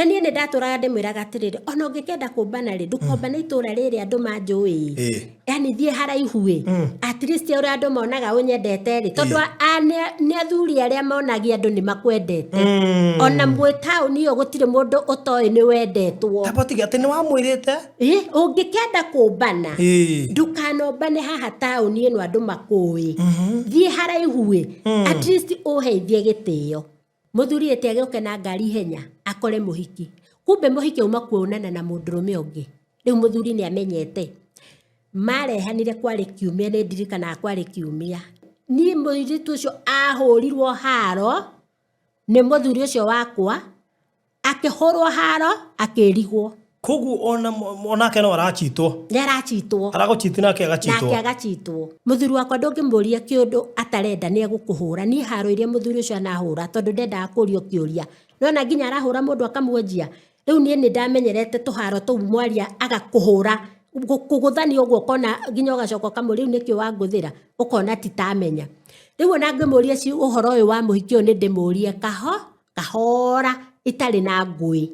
Na niĩ nĩ ndatũraga ndĩmwĩraga atĩrĩrĩ, ona ũngĩkenda kũmbana rĩ, ndũkombane itũra rĩrĩ andũ manjũĩ. Yani thiĩ haraihu ĩ, at least ũrĩa andũ monaga ũnyendete rĩ, tondũ nĩ athuri arĩa monagia andũ nĩ makwendete. Ona mwĩ taũni ĩyo gũtirĩ mũndũ ũtoĩ nĩ wendetwo. Tamba ũtige atĩ nĩ wamwĩrĩte? Ĩ, ũngĩkenda kũmbana, ndũkanombane haha taũni ĩno andũ makũĩ. Thiĩ haraihu ĩ, at least ũheithie gĩtĩo. Mũthuri ĩte agĩũke na ngari ihenya akore mũhiki. Kumbe mũhiki auma kuonana na mũndũrũme ũngĩ. Rĩu mũthuri nĩ amenyete. Marehanire kwarĩ kiumia, nĩ ndirikanaga kwarĩ kiumia. Niĩ mũirĩtu ũcio ahũrirwo haro nĩ mũthuri ũcio wakwa, akĩhũrwo haro akĩrigwo. Koguo ona onake no arachitwo. Nĩ arachitwo. Aragũchiti nake agachitwo. Nake agachitwo. Mũthuri wakwa ndũngĩmũria kĩũndũ atarenda nĩ egũkũhũra. Niĩ haro iria mũthuri ũcio anahũra tondũ ndendaga kũrio kĩũria. Nĩwona nginya arahũra mũndũ akamuonjia. Rĩu niĩ nĩ ndamenyerete tũharo tũu mwaria agakũhũra kũgũthania ũguo ũkona nginya ũgacoka ũkamũria rĩu nĩkĩ wangũthĩra ũkona ti ta amenya. Rĩu ona ngĩmũria ũhoro ũyũ wa mũhiki ũyũ nĩ ndĩmũrie kaho kahora itarĩ na ngũĩ.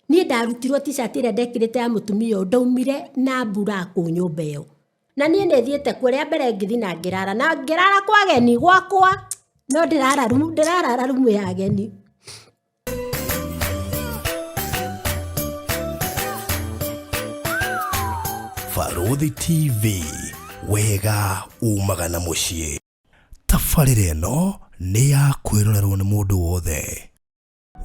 Niĩ ndarutirwo t-shirt ĩrĩa ndekĩrĩte ya mũtumia ũyũ, ndaumire na mbura kũu nyũmba ĩyo. Na niĩ nĩ thiĩte kuo rĩa mbere ngĩthiĩ na ngĩrara, na ngĩrara kwa ageni gwakwa, no ndĩrara rumu, ndĩrarara rumu ya ageni. Barũthi TV, wega umaga na mũciĩ. Tabarĩra ĩno nĩ ya kwĩrorerwo nĩ mũndũ wothe.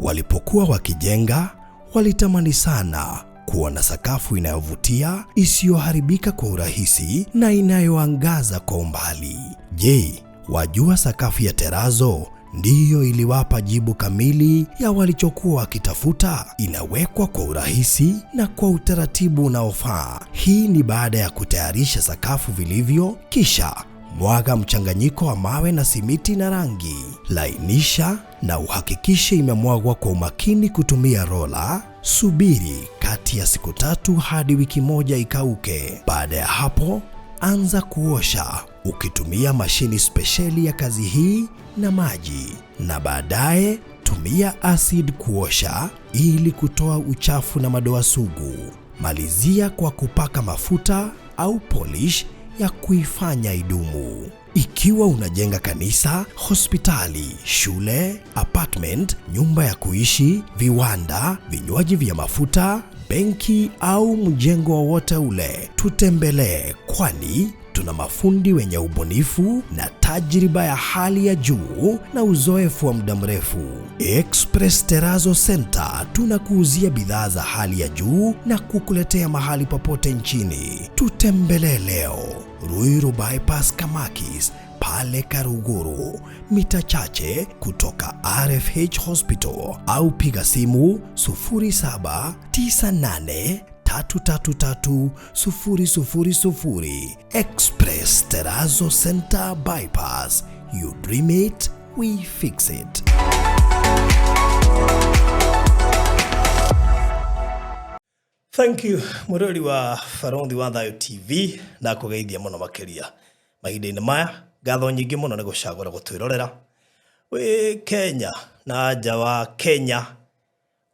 Walipokuwa wakijenga, walitamani sana kuwa na sakafu inayovutia, isiyoharibika kwa urahisi na inayoangaza kwa umbali. Je, wajua sakafu ya terazo ndiyo iliwapa jibu kamili ya walichokuwa wakitafuta? Inawekwa kwa urahisi na kwa utaratibu unaofaa. Hii ni baada ya kutayarisha sakafu vilivyo, kisha mwaga mchanganyiko wa mawe na simiti na rangi. Lainisha na uhakikishe imemwagwa kwa umakini kutumia rola. Subiri kati ya siku 3 hadi wiki 1 ikauke. Baada ya hapo, anza kuosha ukitumia mashini spesheli ya kazi hii na maji, na baadaye tumia acid kuosha ili kutoa uchafu na madoa sugu. Malizia kwa kupaka mafuta au polish ya kuifanya idumu. Ikiwa unajenga kanisa, hospitali, shule, apartment, nyumba ya kuishi, viwanda, vinywaji vya mafuta, benki au mjengo wowote ule, tutembelee, kwani tuna mafundi wenye ubunifu na tajriba ya hali ya juu na uzoefu wa muda mrefu. Express Terrazzo Center tunakuuzia bidhaa za hali ya juu na kukuletea mahali popote nchini. Tutembelee leo Ruiru Bypass Kamakis pale Karuguru, mita chache kutoka RFH Hospital, au piga simu sufuri saba tisa nane tatu tatu tatu sufuri sufuri sufuri. Express Terrazzo Center Bypass. You dream it, we fix it. Thank you mwĩroreri wa Barũthi wa Thayũ TV, ndakũgeithia mũno makĩria mahinda-inĩ maya. Ngatho nyingĩ mũno nĩ gũcagũra gũtwĩrorera wĩ Kenya na nja wa Kenya,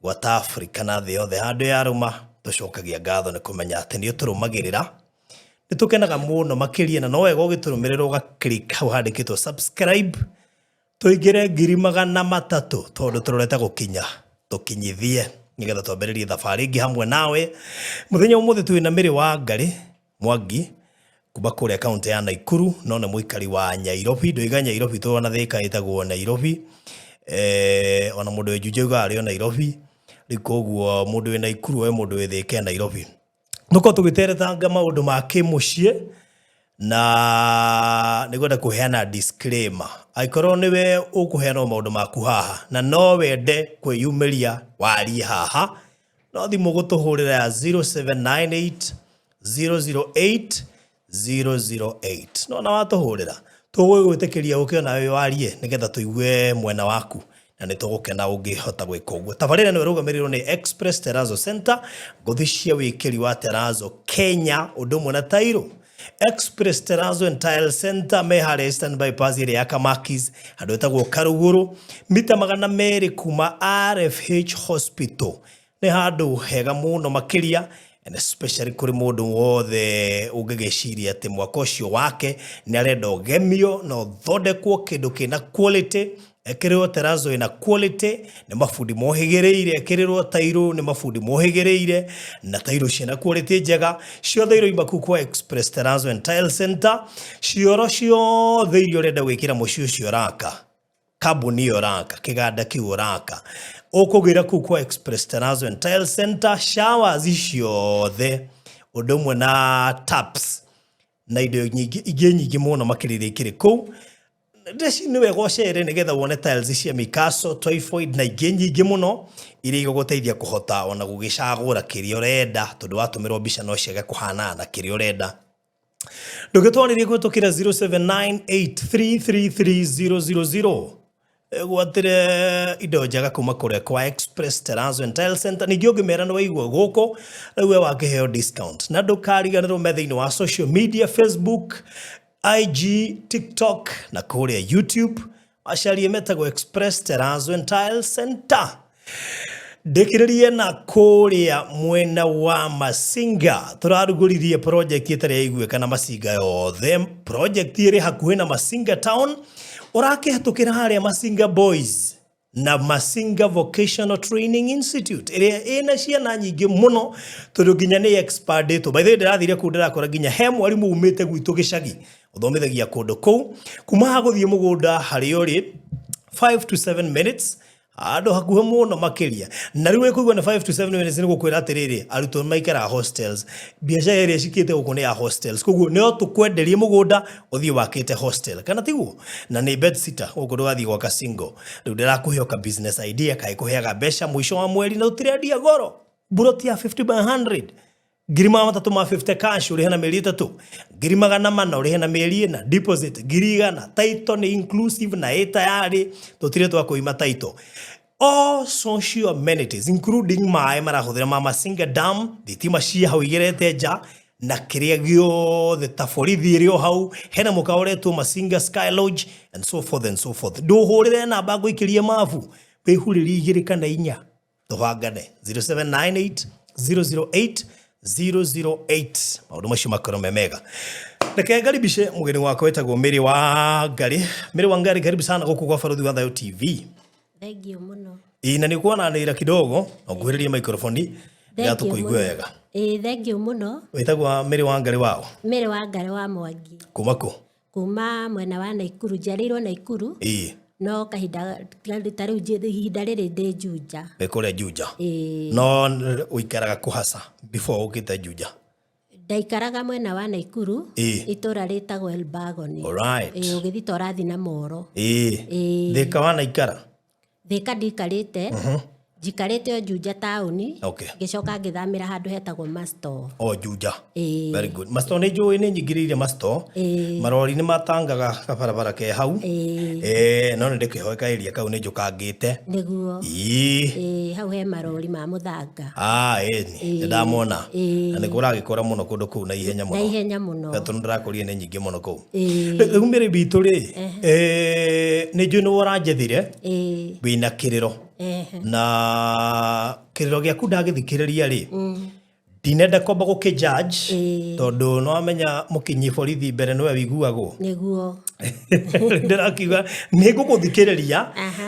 gwata Afrika na thĩ yothe handũ yarũma. Tũcokagia ngatho nĩ kũmenya atĩ nĩ ũtũrũmagĩrĩra. Nĩ tũkenaga mũno makĩria, na no wega ũgĩtũrũmĩrĩra ũga click hau handĩkĩtwo subscribe, tũingĩre 300,000, tondũ tũrorete gũkinya tũkinyithie nĩgetha twambĩrĩrie thabarĩ ĩngĩ hamwe nawe. Mũthenya ũmũthĩ twĩ na Mĩrĩ wa Ngarĩ Mwangi kuma kũrĩa kaũntĩ ya Naikuru, no nĩ mũikari wa Nyairobi. Ndoiga Nyairobi tondũ ona Thĩka ĩtagwo Nairobi. Ona mũndũ wĩ Juja augaga arĩ o Nairobi. Rĩu koguo mũndũ wĩ Naikuru we mũndũ wĩ Thĩka e Nairobi. Tũkorwo tũgĩteretanga maũndũ ma kĩmũciĩ, na nĩngwenda kũheana disclaimer. Angĩkorwo nĩwe ũkũheana maũndũ maku haha na no wende kwĩyumĩria warie haha, no thimũ gũtũhũrĩra ya zero seven nine eight zero zero eight zero zero eight. No na watũhũrĩra tũgũgwĩtĩkĩria ũke onawe warie nĩgetha tũigue mwena waku, na nĩ tũgũkena ũngĩhota gwĩka ũguo. Tabarĩra ĩno ĩrũgamĩrĩirwo nĩ Express Terrazzo Center, ngũthi cia wĩkĩri wa terrazzo Kenya, ũndũ ũmwe na tairo. Express Terrazzo and Tile Center me harĩa Eastern Bypass ĩrĩa ya Kamakis, handũ ĩtagwo Karuguru, mita 200 kuma RFH Hospital. Nĩ handũ hega mũno makĩria, and especially kũrĩ mũndũ wothe ũngĩgĩciria atĩ mwaka ũcio wake nĩ arenda ũgemio na ũthondekwo kĩndũ kĩna quality, ekĩrĩrwo terazo ĩna quality nĩ mabundi mohĩgĩrĩire, ekĩrĩrwo tairũ nĩ mabundi mohĩgĩrĩire na tairũ ciĩna quality njega. Ciothe iroima kuu kwa Express Terrazzo and Tile Center. Cioro ciothe iria ũrenda gwĩkĩra mũciĩ ũcio ũraka, kambuni ĩyo ũraka, kĩganda kĩu ũraka, ũkũgĩra kuu kwa Express Terrazzo and Tile Center. Showers ciothe ũndũ ũmwe na taps na indo nyingĩ ingĩ nyingĩ mũno makĩria iria ikĩrĩ kũu. Ndeci nĩ wega ũcere nĩgetha wone tiles cia Mikaso, Typhoid na ingĩ nyingĩ mũno iria igũgũteithia kũhota ona gũgĩcagũra kĩrĩa ũrenda, tondũ watũmĩrwo mbica no ciage kũhanana na kĩrĩa ũrenda. Ndũgĩtwarĩrie kũhĩtũkĩra 0798333000 gwatĩre indo njega kuma kũrĩa kwa Express Terrazzo and Tile Center. Ningĩ ũngĩmera nĩ waigua gũkũ rĩu we wakĩheo discount. Na ndũkariganĩrwo me thĩinĩ wa social media, Facebook, IG, TikTok na kũrĩa YouTube, macarie metagwo Express Terrazzo and Tile Center. Ndĩkĩrĩrie na kũrĩa mwena wa Masinga, tũrarugũririe project ĩtarĩ yaiguĩka na Masinga yothe, project ĩrĩ hakuhĩ na Masinga town, ũrakĩhetũkĩra harĩa Masinga Boys na Masinga Vocational Training Institute ĩrĩa ĩna ciana nyingĩ mũno, tondũ nginya nĩ expandĩtwo. By the way, ndĩrathire kũu ndĩrakora nginya he mwarimũ umĩte gwitũ gĩcagi ũthomithagia kũndũ kũu. Kuma haha gũthiĩ mũgũnda harĩa ũrĩ 5 to 7 minutes, handũ hakuhĩ mũno makĩria. Na rĩu ĩkũigua nĩ 5 to 7 minutes, nĩ gũkwĩra atĩrĩrĩ, arutwo maikaraga hostels, biacara ĩrĩa cikĩte gũkũ nĩ ya hostels, koguo no tũkwenderie mũgũnda ũthiĩ wakĩte hostel, kana tiguo? Na nĩ bed sitter gũkũ, ndũgathiĩ gwaka single. Rĩu ndĩrakũhe ka business idea kaĩkũheaga mbeca mũico wa mweri, na tũtirendia goro. Buroti ya 50 by 100, 350,000 cash, ũrĩhe na mĩeri 3, 400,000 ũrĩhe na mĩeri 4, deposit 100,000, title nĩ inclusive na ĩ tayarĩ, tũtirĩ twakũima title. All social amenities including maĩ marahũthĩra ma Masinga Dam, thitima cia hau igerete nja na kĩrĩa gĩothe, ta borithi ĩrĩ o hau, hena mũkawa ũretwo Masinga Sky Lodge and so forth and so forth. Ndũhũrĩre namba ngũikĩrie mabu, wĩhurĩrie igĩrĩ kana inya tũbangane, 0798 008 008. Maũndũ macio makorwo me mega. Reke ngaribice mũgeni wakwa wĩtagwo Mary Wangari. Mary Wangari, karibu sana gũkũ kwa Barũthi wa Thayũ TV. Thengiũ mũno. Ĩ, na nĩ ũkuona kidogo na nguhĩrĩrie microphone nĩgetha tũkũigue wega. Ĩĩ, thengiũ mũno. Wĩtagwo Mary Wangari wao? Mary Wangari wa Mwangi. Kuma kũ? Kuma mwena wa Naikuru, njiarĩirwo Naikuru. No kahinda ta rĩu ihinda rĩrĩ ndĩ Juja. Wĩ kũrĩa Juja? Ĩĩ. No ũikaraga kũ hasa before ũkĩte Juja? Ndaikaraga mwena wa Naikuru, itũra rĩtagwo Elbagon. Ĩĩ, ũgĩthiĩ ta ũrathiĩ na Moro. Ĩĩ. Thĩka wanaikara? Thĩka ndikarĩte, njikarĩte o Juja taũni. Ngĩcoka ngĩthamĩra handũ hetagwo Masto. O Juja? Ĩĩ. Very good. Masto nĩ njũĩ, nĩ nyingĩrĩire Masto. Marori nĩ matangaga kabarabara ke hau. No nĩ ndĩkĩhoe area kau nĩ njũkangĩte. Nĩguo. Ĩĩ, hau he marori ma mũthanga. Ah, ĩni nĩ ndamona. Na nĩ kũragĩkũra mũno kũndũ kũu na ihenya Na mũno. Ihenya mũno. Tondũ ndĩrakũria nĩ nyingĩ mũno kũu. Rĩu mĩrĩ witũ rĩ, nĩ njũĩ nĩ ũranjethire wĩna kĩrĩro, na kĩrĩro gĩaku ndagĩthikĩrĩria rĩ, ndinenda kwamba gũkĩ judge, tondũ nĩ wamenya mũkinyi borithi mbere nĩwe wiguagwo. Nĩguo. Ndĩrakiuga nĩ ngũgũthikĩrĩria,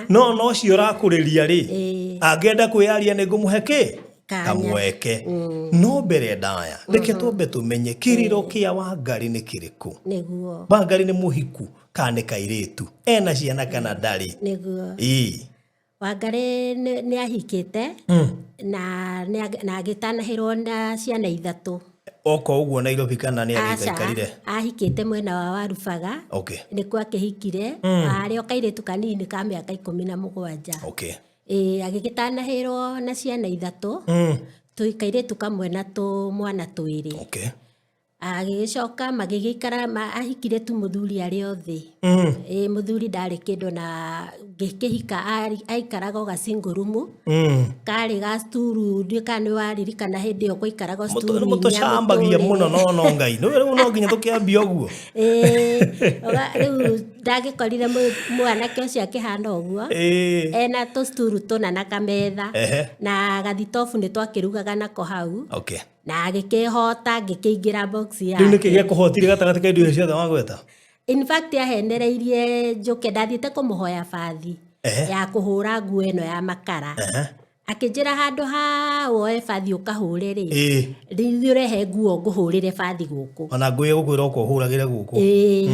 no ũcio ũrakũrĩria rĩ, angĩenda kwĩyaria nĩ ngũmũhe kĩ? Kanya. Kamweke. No mbere ndaya, reke twambe tũmenye kĩrĩro kĩa Wangari nĩ kĩrĩkũ. Wangari nĩ mũhiku kana nĩ kairĩtu, ena ciana kana ndarĩ? Nĩguo. Wangari nĩ ahikĩte na agĩtanahĩrwo na ciana 3. Oka ũguo Nairobi kana nĩ Aca, agĩikaikarire? Ahikĩte mwena wa Warubaga. Nĩkuo akĩhikire, arĩ o kairĩtu kanini ka mĩaka 17. Ĩĩ, agĩgĩtanahĩrwo na ciana 3, kairĩtu kamwe na tũmwana 2. Agĩgĩcoka magĩgĩikara ahikire tu mũthuri arĩ othe. Ĩ mũthuri ndarĩ kĩndũ na ngĩkĩhika aikaraga o ga single room. Karĩ ga sturu, ndiũĩ kana nĩ waririkana hĩndĩ ĩyo gwaikaraga sturu inya. Mũtũcambagia mũno no no Ngai. Nĩ rĩu no nginya tũkĩambie ũguo. Ĩĩ, rĩu ndagĩkorire mwanake ũcio akĩhana ũguo. Ena tũsturu tũna na kametha. Na gathitobu nĩ twakĩrugaga nako hau. Na agĩkĩhota ngĩkĩingĩra box Rĩu nĩkĩ yake. gĩakũhotire gatagatĩ ka indo icio ciothe wagweta? In fact ahenereirie njũke, ndathiĩte kũmũhoya bathi ya kũhũra nguo ĩno ya makara. Akĩnjĩra handũ ha woe bathi ũkahũre rĩ, rĩu ũrehe nguo ngũhũrĩre bathi gũkũ. Ona ngũye gũkwĩra ũka ũhũragĩre gũkũ. Ĩĩ.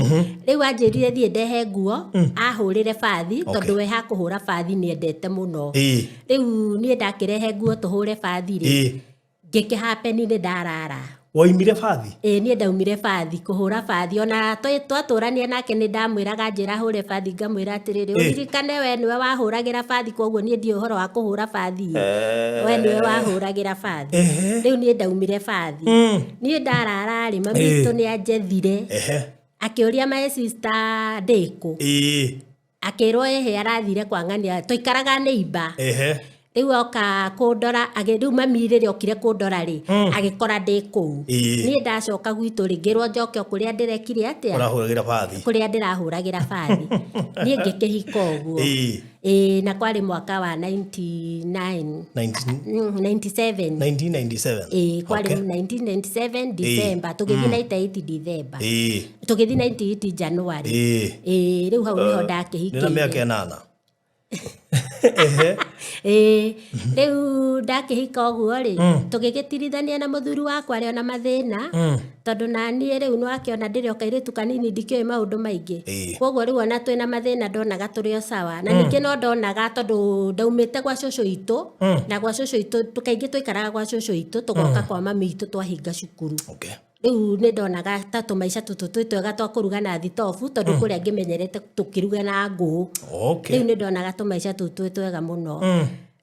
Rĩu anjĩrire thiĩ ndehe nguo ahũrĩre bathi, tondũ we hakũhũra bathi nĩ endete mũno. Rĩu niĩ ndakĩrehe nguo tũhũre bathi rĩ, ngĩkĩhapeni nĩ ndarara. Waimire bathi? Ĩĩ, niĩ ndaumire bathi kũhũra bathi. Ona twatũrania nake nĩ ndamwĩraga njĩra hũre bathi, ngamwĩra atĩrĩrĩ, ũririkane we nĩwe wahũragĩra bathi, koguo niĩ ndiũĩ ũhoro wa kũhũra bathi. We nĩwe wahũragĩra bathi. Rĩu niĩ ndaumire bathi. Niĩ ndarara rĩ, mami witũ nĩ anjethire. Akĩũria my sister ndĩkũ. Akĩrwo ĩhĩ arathire kwa ng'ania, twaikaraga neighbor. Rĩu oka kũndora, rĩu mami rĩrĩa okire kũndora rĩ, agĩkora ndĩ kũu. Niĩ ndacoka gwitũ rĩ, ngĩrwo njoke o kũrĩa ndĩrekire atĩa? Ũrahũragĩra bathi. Kũrĩa ndĩrahũragĩra bathi. Niĩ ngĩkĩhika ũguo. Ĩĩ, na kwarĩ mwaka wa 99. 97. 1997. Ĩĩ, kwarĩ 1997 December, tũgĩthiĩ 98 December. Tũgĩthiĩ 98 January. Ĩĩ, rĩu hau nĩho ndakĩhikĩire. Nĩ na mĩaka 8. Ĩĩ, rĩu ndakĩhika ũguo rĩ, tũgĩgĩtirithania na mũthuri wakwa arĩ ona mathĩna, tondũ naniĩ rĩu nĩwakĩona ndĩrĩ o kairĩtu kanini ndikĩũĩ maũndũ maingĩ. Koguo rĩu ona twĩna mathĩna ndonaga tũrĩ o sawa. Na ningĩ no ndonaga tondũ ndaumĩte gwa cũcũ witũ, na gwa cũcũ witũ kaingĩ twaikaraga gwa cũcũ witũ tũgoka kwa mami witũ twahinga cukuru. Rĩu nĩ ndonaga ta tũmaica tũtũ twĩ twega twa kũruga na thitobu, tondũ kũrĩa ngĩmenyerete tũkĩruga na ngũ. Rĩu nĩ ndonaga tũmaica tũu twĩ twega mũno.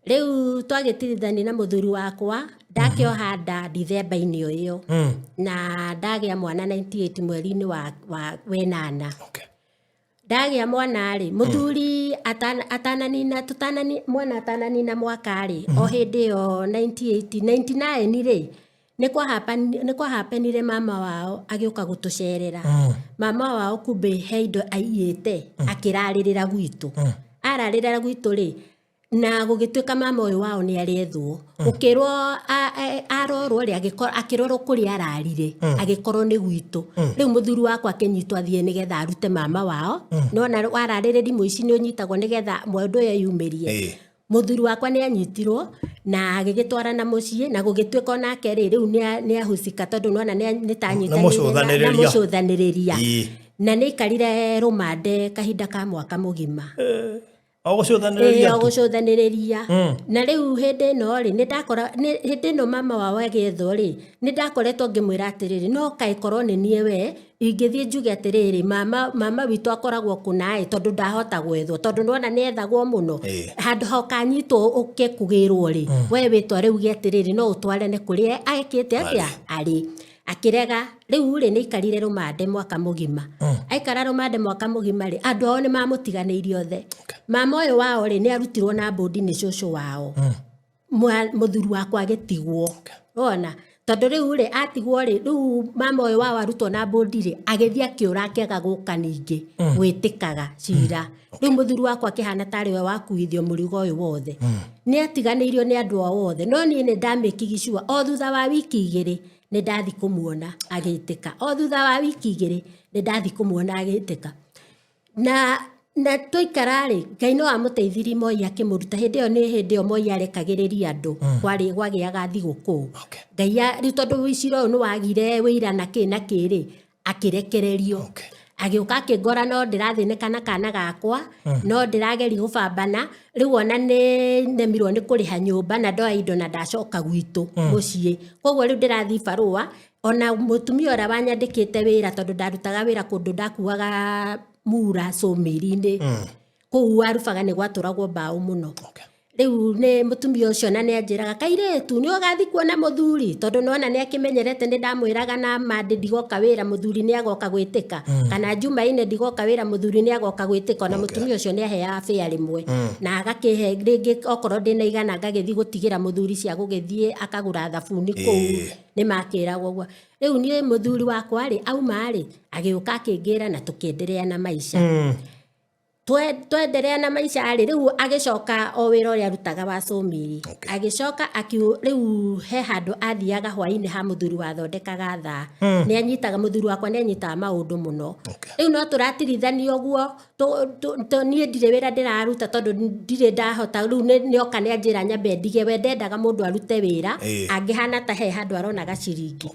Rĩu twagĩtirithania na mũthuri wakwa, ndakĩoha nda Dithemba-inĩ o ĩyo. Na ndagĩa mwana 98 mweri-inĩ wa wenana. Ndagĩa mwana rĩ, mũthuri atananina, tũtanani, mwana atananina mwaka rĩ, o hĩndĩ ĩyo 98, 99 rĩ, nĩ kwahapenire mama wao agĩũka gũtũcerera. Mama wao kumbe he indo aiyĩte, akĩrarĩrĩra gwitũ. Ararĩrĩra gwitũ rĩ, na gũgĩtuĩka mama ũyũ wao nĩ arethwo. Gũkĩrwo arorwo rĩ, akĩrorwo kũrĩa ararire, agĩkorwo nĩ gwitũ. Rĩu mũthuri wakwa akĩnyitwo athiĩ nĩgetha arute mama wao. Nĩwona wararĩrĩria mũici nĩ ũnyitagwo nĩgetha mũndũ ũyũ eyumĩrie. Mũthuri wakwa nĩ anyitirwo na agĩgĩtwarana mũciĩ, na gũgĩtuĩka onake rĩ, rĩu nĩ ahusika tondũ nĩwona nĩ ta anyitanĩire na mũcũthanĩrĩria. Na nĩ aikarire rũmande kahinda ka mwaka mũgima. O gũcũthanĩrĩria tu. O gũcũthanĩrĩria. Na rĩu hĩndĩ ĩno rĩ, nĩ ndakora, hĩndĩ ĩno mama wao agĩethwo rĩ, nĩ ndakoretwo ngĩmwĩra atĩrĩrĩ, no kaĩ korwo nĩ niĩ we, ingĩthiĩ njuge atĩrĩrĩ, mama witũ akoragwo kũna ĩ, tondũ ndahota gwethwo, tondũ nĩwona nĩ ethagwo mũno. Handũ ha ũkanyitwo ũke kũgĩrwo rĩ, we wĩtware uge atĩrĩrĩ, no ũtwarane kũrĩa ekĩte atĩa? Arĩ. Akĩrega. Rĩu rĩ, nĩ aikarire rũmande mwaka mũgima. Aikara rũmande mwaka mũgima rĩ, andũ ao nĩ mamũtiganĩirie othe. Mama ũyũ wao rĩ, nĩ arutirwo na mbũndi nĩ cũcũ wao. Mũthuri wakwa agĩtigwo. Wona? Tondũ rĩu rĩ, atigwo rĩ, rĩu mama ũyũ wao arutwo na mbũndi rĩ, agĩthiĩ akĩũra akĩaga gũka ningĩ, gwĩtĩkaga cira. Rĩu mũthuri wakwa akĩhana tarĩ we wakuithio mũrigo ũyũ wothe. Nĩ atiganĩirio nĩ andũ ao othe. No niĩ nĩ ndamĩkigi sure, o thutha wa wiki igĩrĩ, nĩ ndathi kũmuona agĩtĩka. O thutha wa wiki igĩrĩ, nĩ ndathi kũmuona agĩtĩka. Na twaikara rĩ, Ngai no amũteithirie Moi akĩmũruta. Hĩndĩ ĩyo nĩ hĩndĩ ĩyo Moi arekagĩrĩria andũ, kwarĩ gwagĩaga thigũkũ. Ngai rĩu tondũ cira ũyũ nĩ wagire wĩira na kĩ na kĩ rĩ, akĩrekererio. Agĩũka akĩngora no ndĩrathĩnĩka na kana gakwa, no ndĩrageria gũbambana, rĩu ona nĩ nemirwo nĩ kũrĩha nyũmba na ndoya indo na ndacoka gwitũ mũciĩ. Koguo rĩu ndĩrathiĩ barũa, ona mũtumia ũrĩa wanyandĩkĩte wĩra tondũ ndarutaga wĩra kũndũ ndakuaga mura sawmill-inĩ. Kũu Warubaga nĩ gwatũragwo mbaũ mũno. Rĩu nĩ mũtumia ũcio na nĩ anjĩraga kairĩtu nĩ ũgathiĩ kuona mũthuri, tondũ nona nĩ akĩmenyerete, nĩ ndamwĩraga na Monday ndigoka wĩra, mũthuri nĩ agoka gwĩtĩka, kana Jumaine ndigoka wĩra, mũthuri nĩ agoka gwĩtĩka. Ona mũtumia ũcio nĩ aheaga fare rĩmwe na agakĩhe rĩngĩ, okorwo ndĩna 100 ngagĩthiĩ gũtigĩra mũthuri cia gũgĩthiĩ akagũra thabuni kũu. Nĩ makĩragwo ũguo. Rĩu niĩ mũthuri wakwa rĩ, auma rĩ, agĩũka akĩngĩra na tũkĩenderea na maica. Twenderea na maica rĩ, rĩu agĩcoka o wĩra ũrĩa arutaga wa cũmiri. Agĩcoka rĩu he handũ athiaga hwainĩ ha mũthuri wathondekaga thaa. Nĩ anyitaga, mũthuri wakwa nĩ anyitaga maũndũ mũno. Rĩu no tũratirithania ũguo, niĩ ndirĩ wĩra ndĩraruta tondũ ndirĩ ndahota. Rĩu nĩoka nĩ anjĩra nyambe ndige, we ndendaga mũndũ arute wĩra angĩhana ta he handũ arona gaciringi.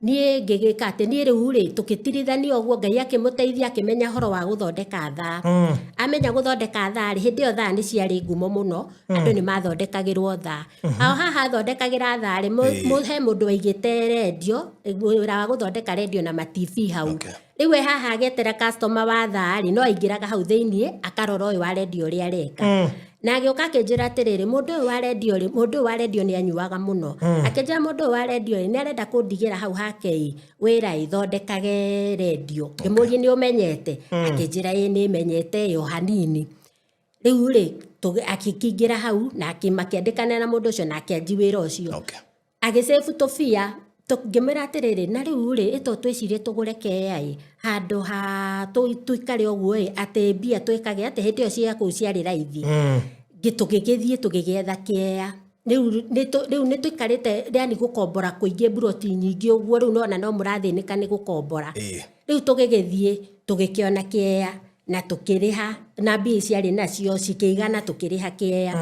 Niĩ ngĩgĩka atĩ niĩ rĩu rĩ, tũgĩtirithania ũguo, Ngai akĩmũteithia akĩmenya ũhoro wa gũthondeka thaa. Amenya gũthondeka thaa rĩ, hĩndĩ ĩyo thaa nĩ ciarĩ ngumo mũno, andũ nĩ mathondekagĩrwo thaa. Aho haha athondekagĩra thaa rĩ, he mũndũ waigĩte rendio, wĩra wa gũthondeka rendio na ma TV hau. Rĩu we haha agĩetera customer wa thaa rĩ, no aingĩraga hau thĩiniĩ akarora ũyũ wa rendio ũrĩa areka. Na agĩũka akĩnjĩra atĩrĩrĩ, mũndũ ũyũ wa rendio rĩ, mũndũ ũyũ wa rendio nĩ anyuaga mũno. Akĩnjĩra mũndũ ũyũ wa rendio rĩ, nĩ arenda kũndigĩra hau hake ĩ wĩra ĩ thondekage rendio. Ngĩmũria nĩ ũmenyete? Akĩnjĩra ĩ nĩ menyete ĩ o hanini. Rĩu rĩ, akĩingĩra hau na makĩandĩkana na mũndũ ũcio na akĩanji wĩra ũcio. Agĩcĩbu tũbia, ngĩmwĩra atĩrĩrĩ, na rĩu rĩ, ĩto twĩcirie tũgũre kea ĩ, handũ ha tũikare ũguo ĩ, atĩ mbia twĩkage atĩ hĩndĩ ĩyo cia kũu ciarĩ raithi. Tũgĩgĩthiĩ tũgĩgĩetha kĩea. Rĩu nĩ tũikarĩte yani gũkombora kũingĩ, mburoti nyingĩ ũguo, rĩu nona no mũrathĩnĩka nĩ gũkombora. Rĩu tũgĩgĩthiĩ tũgĩkĩona kĩea na tũkĩrĩha, na mbia ciarĩ nacio cikĩigana, tũkĩrĩha kĩea.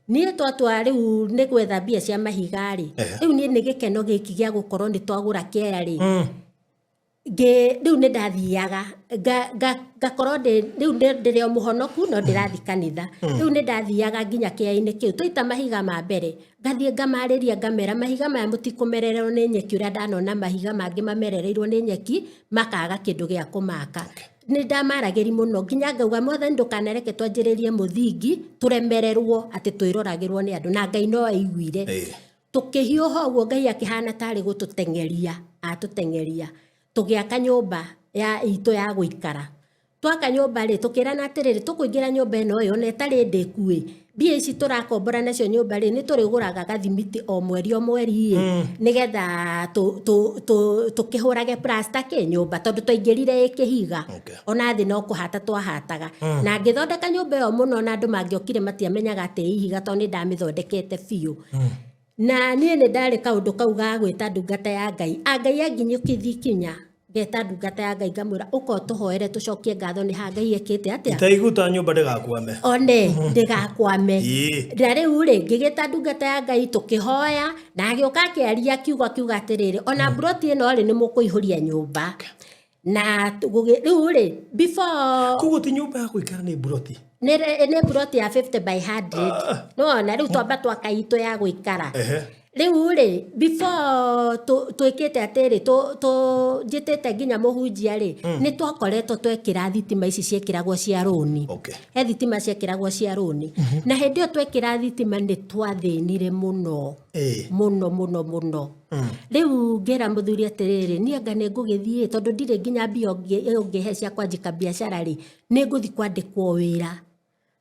Niĩ twatua rĩu nĩ gwetha mbia cia mahiga rĩ, rĩu niĩ nĩ gĩkeno gĩkĩ gĩa gũkorwo nĩ twagũra kĩea rĩ, rĩu nĩ ndathiaga ngakorwo rĩu ndĩrĩ o mũhonoku no ndĩrathiĩ kanitha. Rĩu nĩ ndathiaga nginya kĩea-inĩ kĩu, twaita mahiga ma mbere, ngathiĩ ngamarĩria, ngamera mahiga maya mũtikũmererwo nĩ nyeki ũrĩa ndanona mahiga mangĩ mamerereirwo nĩ nyeki makaga kĩndũ gĩa kũmaka. Nĩ ndamaragĩri mũno nginya ngauga, Mwathani ndũkanareke twanjĩrĩrie mũthingi tũremererwo atĩ twĩroragĩrwo nĩ andũ, na Ngai no aiguire. Tũkĩhiũha ũguo, Ngai akĩhana tarĩ gũtũteng'eria atũteng'eria, tũgĩaka nyũmba ya itũ ya gũikara. Twaka nyũmba rĩ, tũkĩrana atĩrĩrĩ, tũkũingĩra nyũmba ĩno ĩ, ona ĩtarĩ ndĩku ĩ, mbia ici tũrakombora nacio nyũmba rĩ, nĩ tũrĩgũraga gathimiti o mweri o mweri ĩ, nĩgetha tũkĩhũrage plaster kĩ nyũmba, tondũ twaingĩrire ĩ kĩhiga. Ona thĩ no kũhata twahataga. Na ngĩthondeka nyũmba ĩyo mũno, na andũ mangĩokire matiamenyaga atĩ ĩ ihiga, tondũ nĩ ndamĩthondekete biũ. Na niĩ nĩ ndarĩ kaũndũ kau ga gwĩta ndungata ya Ngai, a Ngai anginyũkithia ikinya, ngeta ndungata ya Ngai ngamwĩra, ũka ũtũhoere tũcokie ngatho nĩ ha Ngai ekĩte atĩa. Itaiguta nyũmba ndĩgakwame. One ndĩgakwame. Na rĩu rĩ, ngĩgĩta ndungata ya Ngai, tũkĩhoya, na agĩũka akĩaria kiugo, akiuga atĩrĩrĩ, ona mburoti ĩno rĩ, nĩ mũkũihũria nyũmba. Na rĩu rĩ, before Koguo ti nyũmba ya gũikara, nĩ mburoti. Nĩ mburoti ya 50 by 100. Nĩwona rĩu twamba twaka itũ ya gũikara. Rĩu rĩ, before twĩkĩte atĩrĩ, njĩtĩte nginya mũhunjia rĩ, nĩ twakoretwo twekĩra thitima ici ciekĩragwo cia rũni. He thitima ciekĩragwo cia rũni, na hĩndĩ ĩyo twekĩra thitima nĩ twathĩnire mũno. Mũno mũno mũno. Rĩu ngĩra mũthuri atĩrĩrĩ, niĩ anga nĩ ngũgĩthiĩ, tondũ ndirĩ nginya mbia ũngĩhe cia kwanjika biacara rĩ, nĩ ngũthiĩ kwandĩkwo wĩra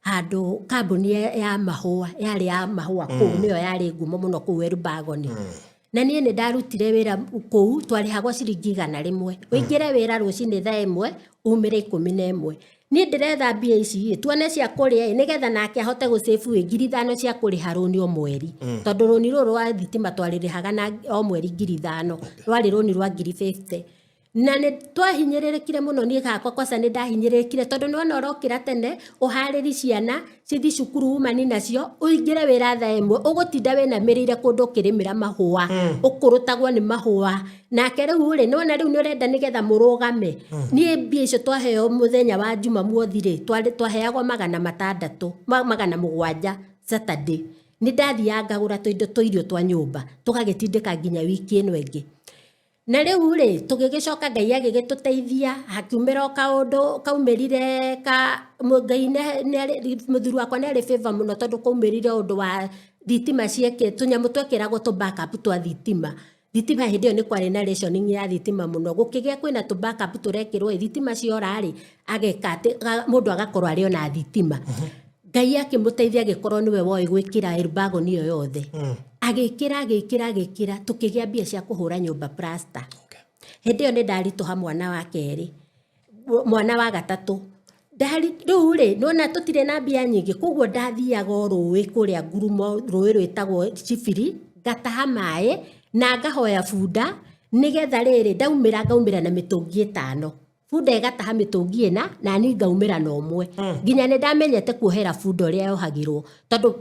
handũ kambuni ya mahũa, yarĩ ya mahũa kũu, nĩyo yarĩ ngumo mũno kũu Elburgon. Na niĩ nĩ ndarutire wĩra kũu, twarĩhagwo ciringi 100, ũingĩre wĩra rũcinĩ thaa 1, umĩre 11. Niĩ ndĩretha mbia ici ĩ, tuone cia kũrĩa ĩ, nĩgetha nake ahote gũcĩbu ĩ 5,000 cia kũrĩha rũni o mweri, tondũ rũni rũrũ rwa thitima twarĩrĩhaga na o mweri 5,000, rwarĩ rũni rwa 50,000. Na nĩ twahinyĩrĩrĩkire mũno. Niĩ hakwa kwaca nĩ ndahinyĩrĩrĩkire, tondũ nĩwona ũrokĩra tene ũharĩri ciana cithi cukuru, umani nacio, ũingĩre wĩra thaa 1, ũgũtinda wĩnamĩrĩire kũndũ ũkĩrĩmĩra mahũa, ũkũrũtagwo nĩ mahũa. Nake rĩu rĩ, nĩwona rĩu nĩ ũrenda nĩgetha mũrũgame. Niĩ mbia icio twaheo mũthenya wa Jumamothi rĩ, twaheagwo 600, 700 Saturday, nĩ ndathiaga ngagũra tũindo tũirio twa nyũmba, tũgagĩtindĩka nginya wiki ĩno ĩngĩ. Na rĩu rĩ, tũgĩgĩcoka Ngai agĩgĩtũteithia, hakiumĩra o kaũndũ kaumĩrire ka Ngai mũthuri wakwa nĩ arĩ favor mũno tondũ kwaumĩrire ũndũ wa thitima cieke, tũnyamũ twekĩragwo tũ backup twa thitima. Thitima hĩndĩ ĩyo nĩ kwarĩ na rationing ya thitima mũno, gũkĩgĩa kwĩna tũ backup tũrekĩrwo ĩ, thitima ciora rĩ, ageka atĩ, mũndũ agakorwo arĩ ona thitima. Ngai akĩmũteithia agĩkorwo nĩwe woĩ gwĩkĩra ĩrubagoni ĩyo yothe. Agĩkĩra agĩkĩra agĩkĩra tũkĩgĩa mbia cia kũhũra nyũmba plaster. Hĩndĩ ĩyo nĩ ndaritũha mwana wa kerĩ, mwana wa gatatũ. Rĩu rĩ, nĩwona tũtirĩ na mbia nyingĩ, koguo ndathiaga o rũĩ kũrĩa ngurumo, rũĩ rwĩtagwo Chibiri, ngataha maĩ na ngahoya bunda, nĩgetha rĩrĩ, ndaumĩra ngaumĩra na mĩtũngi ĩtano. Bunda ĩgataha mĩtũngi ĩna na niĩ ngaumĩra na ũmwe. Nginya nĩ ndamenyete kuohera bunda ũrĩa yohagĩrwo, tondũ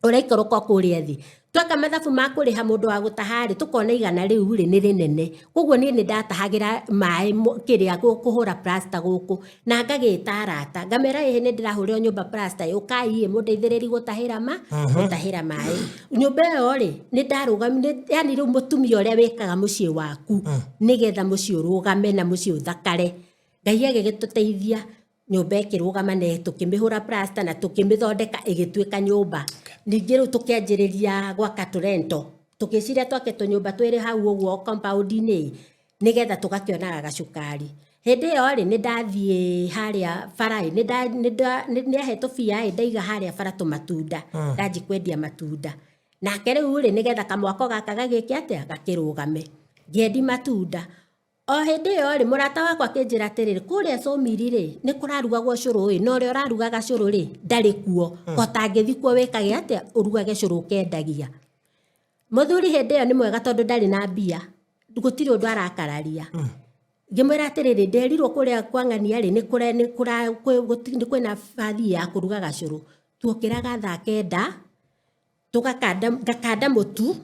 ũraikũrũka kũrĩa thĩ. Tweka mathabu ma kũrĩha mũndũ wa gũtaha rĩ, tũkona igana rĩu rĩ nĩ rĩnene. Koguo niĩ nĩ ndatahagĩra maĩ kĩrĩa kũhũra plaster gũkũ. Na ngagĩta arata, ngamera ĩhĩ nĩ ndĩrahũrĩrwo nyũmba plaster ĩ, ũkai ĩ mũndeithĩrĩrie gũtahĩra gũtahĩra maĩ. Nyũmba ĩyo rĩ, nĩ ndarũgamire, yani rĩu mũtumia ũrĩa wĩkaga mũciĩ waku, nĩgetha mũciĩ ũrũgame na mũciĩ ũthakare. Ngai agĩgĩtũteithia nyũmba ĩkĩrũgama na tũkĩmĩhũra plaster na tũkĩmĩthondeka ĩgĩtuĩka nyũmba. Ningĩ rĩu tũkĩanjĩrĩria gwaka tũrento, tũgĩciria twake tũnyũmba twĩrĩ hau ũguo compound-inĩ ĩ, nĩgetha tũgakĩonaga gacukari. Hĩndĩ ĩyo rĩ, nĩ ndathiĩ harĩa bara ĩ, nĩ ahe tũbia ĩ, ndaiga harĩa bara tũmatunda, ndanjia kwendia matunda. Nake rĩu rĩ, nĩgetha kamwako gaka gagĩke atĩa, gakĩrũgame. Ngĩendia matunda. O hĩndĩ ĩyo rĩ, mũrata wakwa akĩnjĩra atĩrĩrĩ, kũrĩa Sawmill rĩ, nĩ kũrarugagwo cũrũ ĩ, na ũrĩa ũrarugaga cũrũ rĩ, ndarĩ kuo. Ko ũtangĩthiĩ kuo wĩkage atĩa, ũrugage cũrũ ũkendagia. Mũthuri hĩndĩ ĩyo nĩ mwega tondũ ndarĩ na mbia, gũtirĩ ũndũ arakararia. Ngĩmwĩra atĩrĩrĩ, nderirwo kũrĩa kwa ng'ania rĩ, nĩ kwĩna bathi ya kũrugaga cũrũ. Tuokĩraga thaa kenda, tũgakanda ngakanda mũtu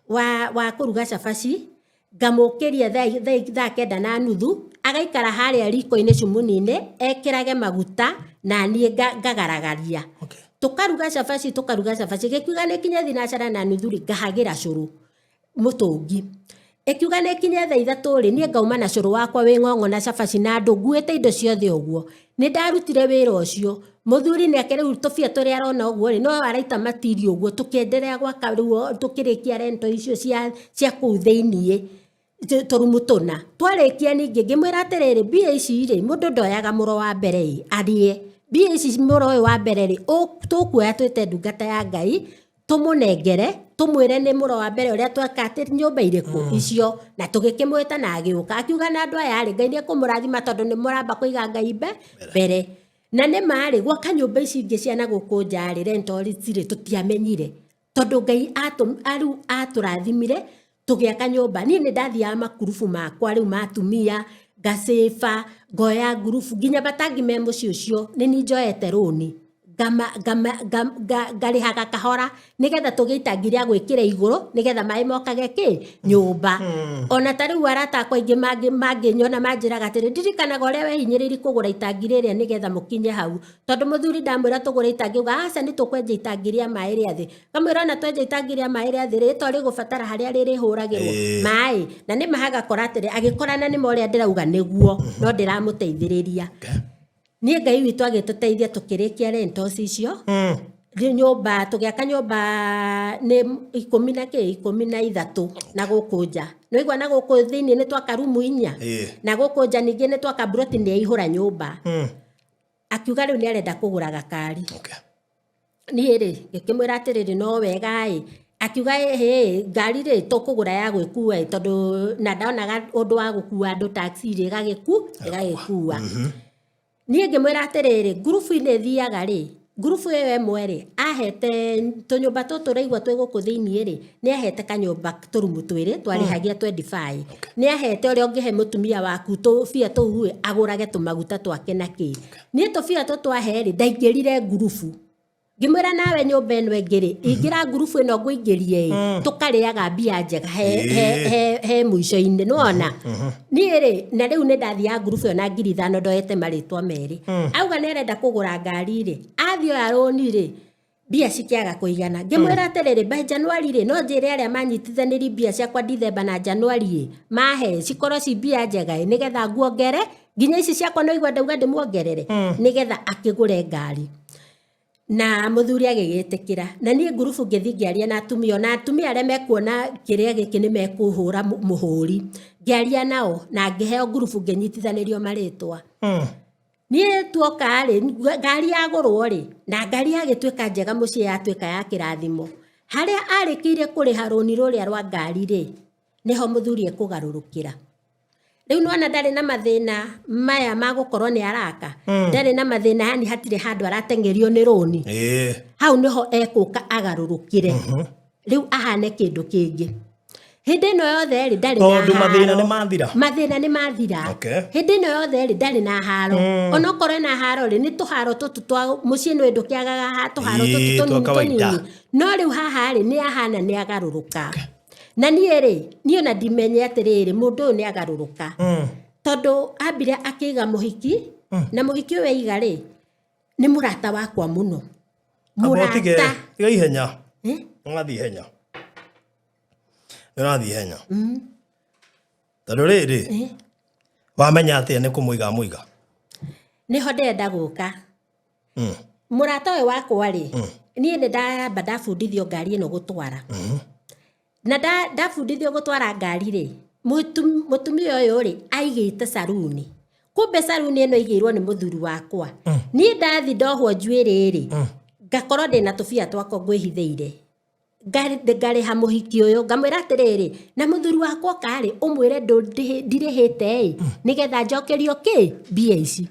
wa, wa kũruga cabaci ngamũkĩria thaa thaa thaa kenda na nuthu agaikara harĩa riko-inĩ cumuni-inĩ ekĩrage maguta na niĩ ngagaragaria. Tũkaruga cabaci tũkaruga cabaci gĩkiuga nĩ kinye thinacara na nuthu rĩ ngahagĩra cũrũ mũtũngi. Ĩkiuga nĩ ĩkinye thaa ithatũ rĩ, niĩ ngauma na cũrũ wakwa wĩ ng'ong'o na cabaci na andũ nguĩte indo ciothe ũguo. Nĩ ndarutire wĩra ũcio. Mũthuri nake rĩu tũbia tũrĩa arona ũguo rĩ, no araita material ũguo tũkĩenderea gwaka rĩu tũkĩrĩkia rental icio cia cia kũu thĩiniĩ tũrumu tũna. Twarĩkia ningĩ ngĩmwĩra atĩrĩrĩ, mbia ici rĩ, mũndũ ndoyaga mũro wa mbere ĩ, arĩe. Mbia ici mũro ũyũ wa mbere rĩ, tũkuoya twĩte ndungata ya Ngai, tũmũnengere tũmwĩre nĩ mũro wa mbere ũrĩa tweka atĩ nyũmba irĩkũ icio na tũgĩkĩmwĩta na agĩũka akiuga na andũ aya rĩ Ngai nĩ ekũmũrathima tondũ nĩ mũramba kũiga Ngai mbere na nĩ ma rĩ gwaka nyũmba ici ingĩ cia na gũkũ nja rĩ rentals rĩ tũtiamenyire tondũ Ngai rĩu atũrathimire tũgĩaka nyũmba. Niĩ nĩ ndathiaga makurubu makwa rĩu ma atumia, ngacĩba, ngoya ngurubu, nginya matangi me mũciĩ ũcio nĩ niĩ njoete rũni, ngarĩhaga kahora nĩgetha tũgĩe itangi rĩa gwĩkĩra igũrũ nĩgetha maĩ mokage kĩ? Nyũmba. Ona ta rĩu arata akwa aingĩ mangĩnyona manjĩraga atĩrĩ, ndirikanaga ũrĩa wehinyĩrĩirie kũgũra itangi rĩrĩa nĩgetha mũkinye hau. Tondũ mũthuri ndamwĩra tũgũre itangi auga aca nĩ tũkwenja itangi rĩa maĩ rĩa thĩ. Ngamwĩra ona twenja itangi rĩa maĩ rĩa thĩ rĩ, to rĩgũbatara harĩa rĩrĩhũragĩrwo maĩ. Na nĩ ma hagakora atĩrĩ, agĩkorana nĩ ma ũrĩa ndĩrauga nĩguo, no ndĩramũteithĩrĩria. Niĩ Ngai witũ agĩtũteithia tũkĩrĩkia rentals icio. Rĩu nyũmba, tũgĩaka nyũmba nĩ ikũmi na kĩ, 13 na gũkũ nja. Nĩ waigua na gũkũ thĩiniĩ nĩ twaka rumu inya? Na gũkũ nja ningĩ nĩ twaka mburoti nĩ yaihũra nyũmba. Akiuga rĩu nĩ arenda kũgũra gakari. Niĩ rĩ, ngĩkĩmwĩra atĩrĩrĩ no wega ĩ, akiuga ĩhĩ ngari rĩ tũkũgũra ya gwĩkua ĩ, tondũ na ndonaga ũndũ wa gũkua andũ taxi rĩ ĩgagĩkua. Niĩ ngĩmwĩra atĩrĩrĩ, ngurubu-inĩ thiaga rĩ, ngurubu ĩyo ĩmwe rĩ, ahete tũnyũmba tũtũ ũraigua twĩ gũkũ thĩiniĩ rĩ, nĩ ahete kanyũmba tũrumu twĩrĩ twarĩhagia twendi baĩ. Nĩ ahete ũrĩa ũngĩhe mũtumia waku tũbia tũu ĩ, agũrage tũmaguta twake na kĩ. Niĩ tũbia tũtũ ahe rĩ, ndaingĩrire ngurubu. Ngĩmwĩra nawe nyũmba ĩno ĩngĩ rĩ, ingĩra ngurubu ĩno ngũingĩrie ĩ, tũkarĩaga mbia njega he, he, he, he mũico-inĩ, nĩwona? Niĩ rĩ, na rĩu nĩ ndathiaga ngurubu ĩyo na 5,000 ndoete marĩtwa merĩ. Auga nĩ arenda kũgũra ngari rĩ, athiĩ oya rũni rĩ, Mbia cikĩaga kũigana. Ngĩmwĩra atĩrĩrĩ, by January rĩ, no njĩre arĩa manyitithanĩri mbia ciakwa Dithemba na January ĩ, mahe cikorwo ci mbia njega ĩ, nĩgetha nguongere nginya ici ciakwa no igua ndauga ndĩmuongerere, nĩgetha akĩgũre ngari. Na mũthuri agĩgĩtĩkĩra. Na niĩ ngurubu ngĩthiĩ ngĩaria na atumia, ona atumia arĩa mekuona kĩrĩa gĩkĩ nĩ mekũhũra mũhũri. Ngĩaria nao na ngĩheo ngurubu ngĩnyitithanĩrio marĩtwa. Niĩ tuoka rĩ, ngari yagũrwo rĩ, na ngari yagĩtuĩka njega mũciĩ yatuĩka ya kĩrathimo. Harĩa arĩkĩire kũrĩha rũni rũrĩa rwa ngari rĩ, nĩho mũthuri ekũgarũrũkĩra. Rĩu nĩwona ndarĩ na mathĩna maya ma gũkorwo nĩ araka. Ndarĩ na mathĩna yani hatirĩ handũ arateng'erio nĩ rũni. Hau nĩho ekũka agarũrũkĩre. Rĩu ahane kĩndũ kĩngĩ. Hĩndĩ ĩno yothe rĩ, ndarĩ na Tondũ mathĩna haro. nĩ mathira. Mathĩna nĩ mathira. Hĩndĩ ĩno yothe rĩ, ndarĩ na haro. Onokorwo ena haro rĩ, nĩ tũharo tũtũ twa mũciĩ nĩ ndũkĩagaga tũharo tũtũ Ĩĩ, twa tũnini kawaida. tũnini. No rĩu haha rĩ, nĩ ahana nĩ agarũrũka. Na niĩ rĩ, niĩ ona ndimenye atĩrĩrĩ, mũndũ ũyũ nĩ agarũrũka. Tondũ ambire akĩiga mũhiki, na mũhiki ũyũ aiga rĩ, nĩ mũrata wakwa mũno. Amba ũtige, Mũrata. tiga ihenya. Eh? Ũrathiĩ ihenya. Nĩ ũrathiĩ ihenya. Tondũ rĩrĩ, wamenya atĩa nĩ kũmũiga amũiga? Nĩho ndĩrenda gũka. Mũrata ũyũ wakwa rĩ, niĩ nĩ ndamba ndabundithio ngari ĩno gũtwara. Na ndabundithio gũtwara ngari rĩ, mũtumia ũyũ rĩ, aigĩte saruni. Kumbe saruni ĩno aigĩirwo nĩ mũthuri wakwa. Niĩ ndathi ndohwo njuĩrĩ rĩ, ngakorwo ndĩna tũbia twakwa ngwĩhithĩire. Ngarĩha mũhiki ũyũ, ngamwĩra atĩrĩrĩ, na mũthuri wakwa oka rĩ, ũmwĩre ndirĩhĩte ĩ, nĩgetha njokerio kĩ? Mbia ici.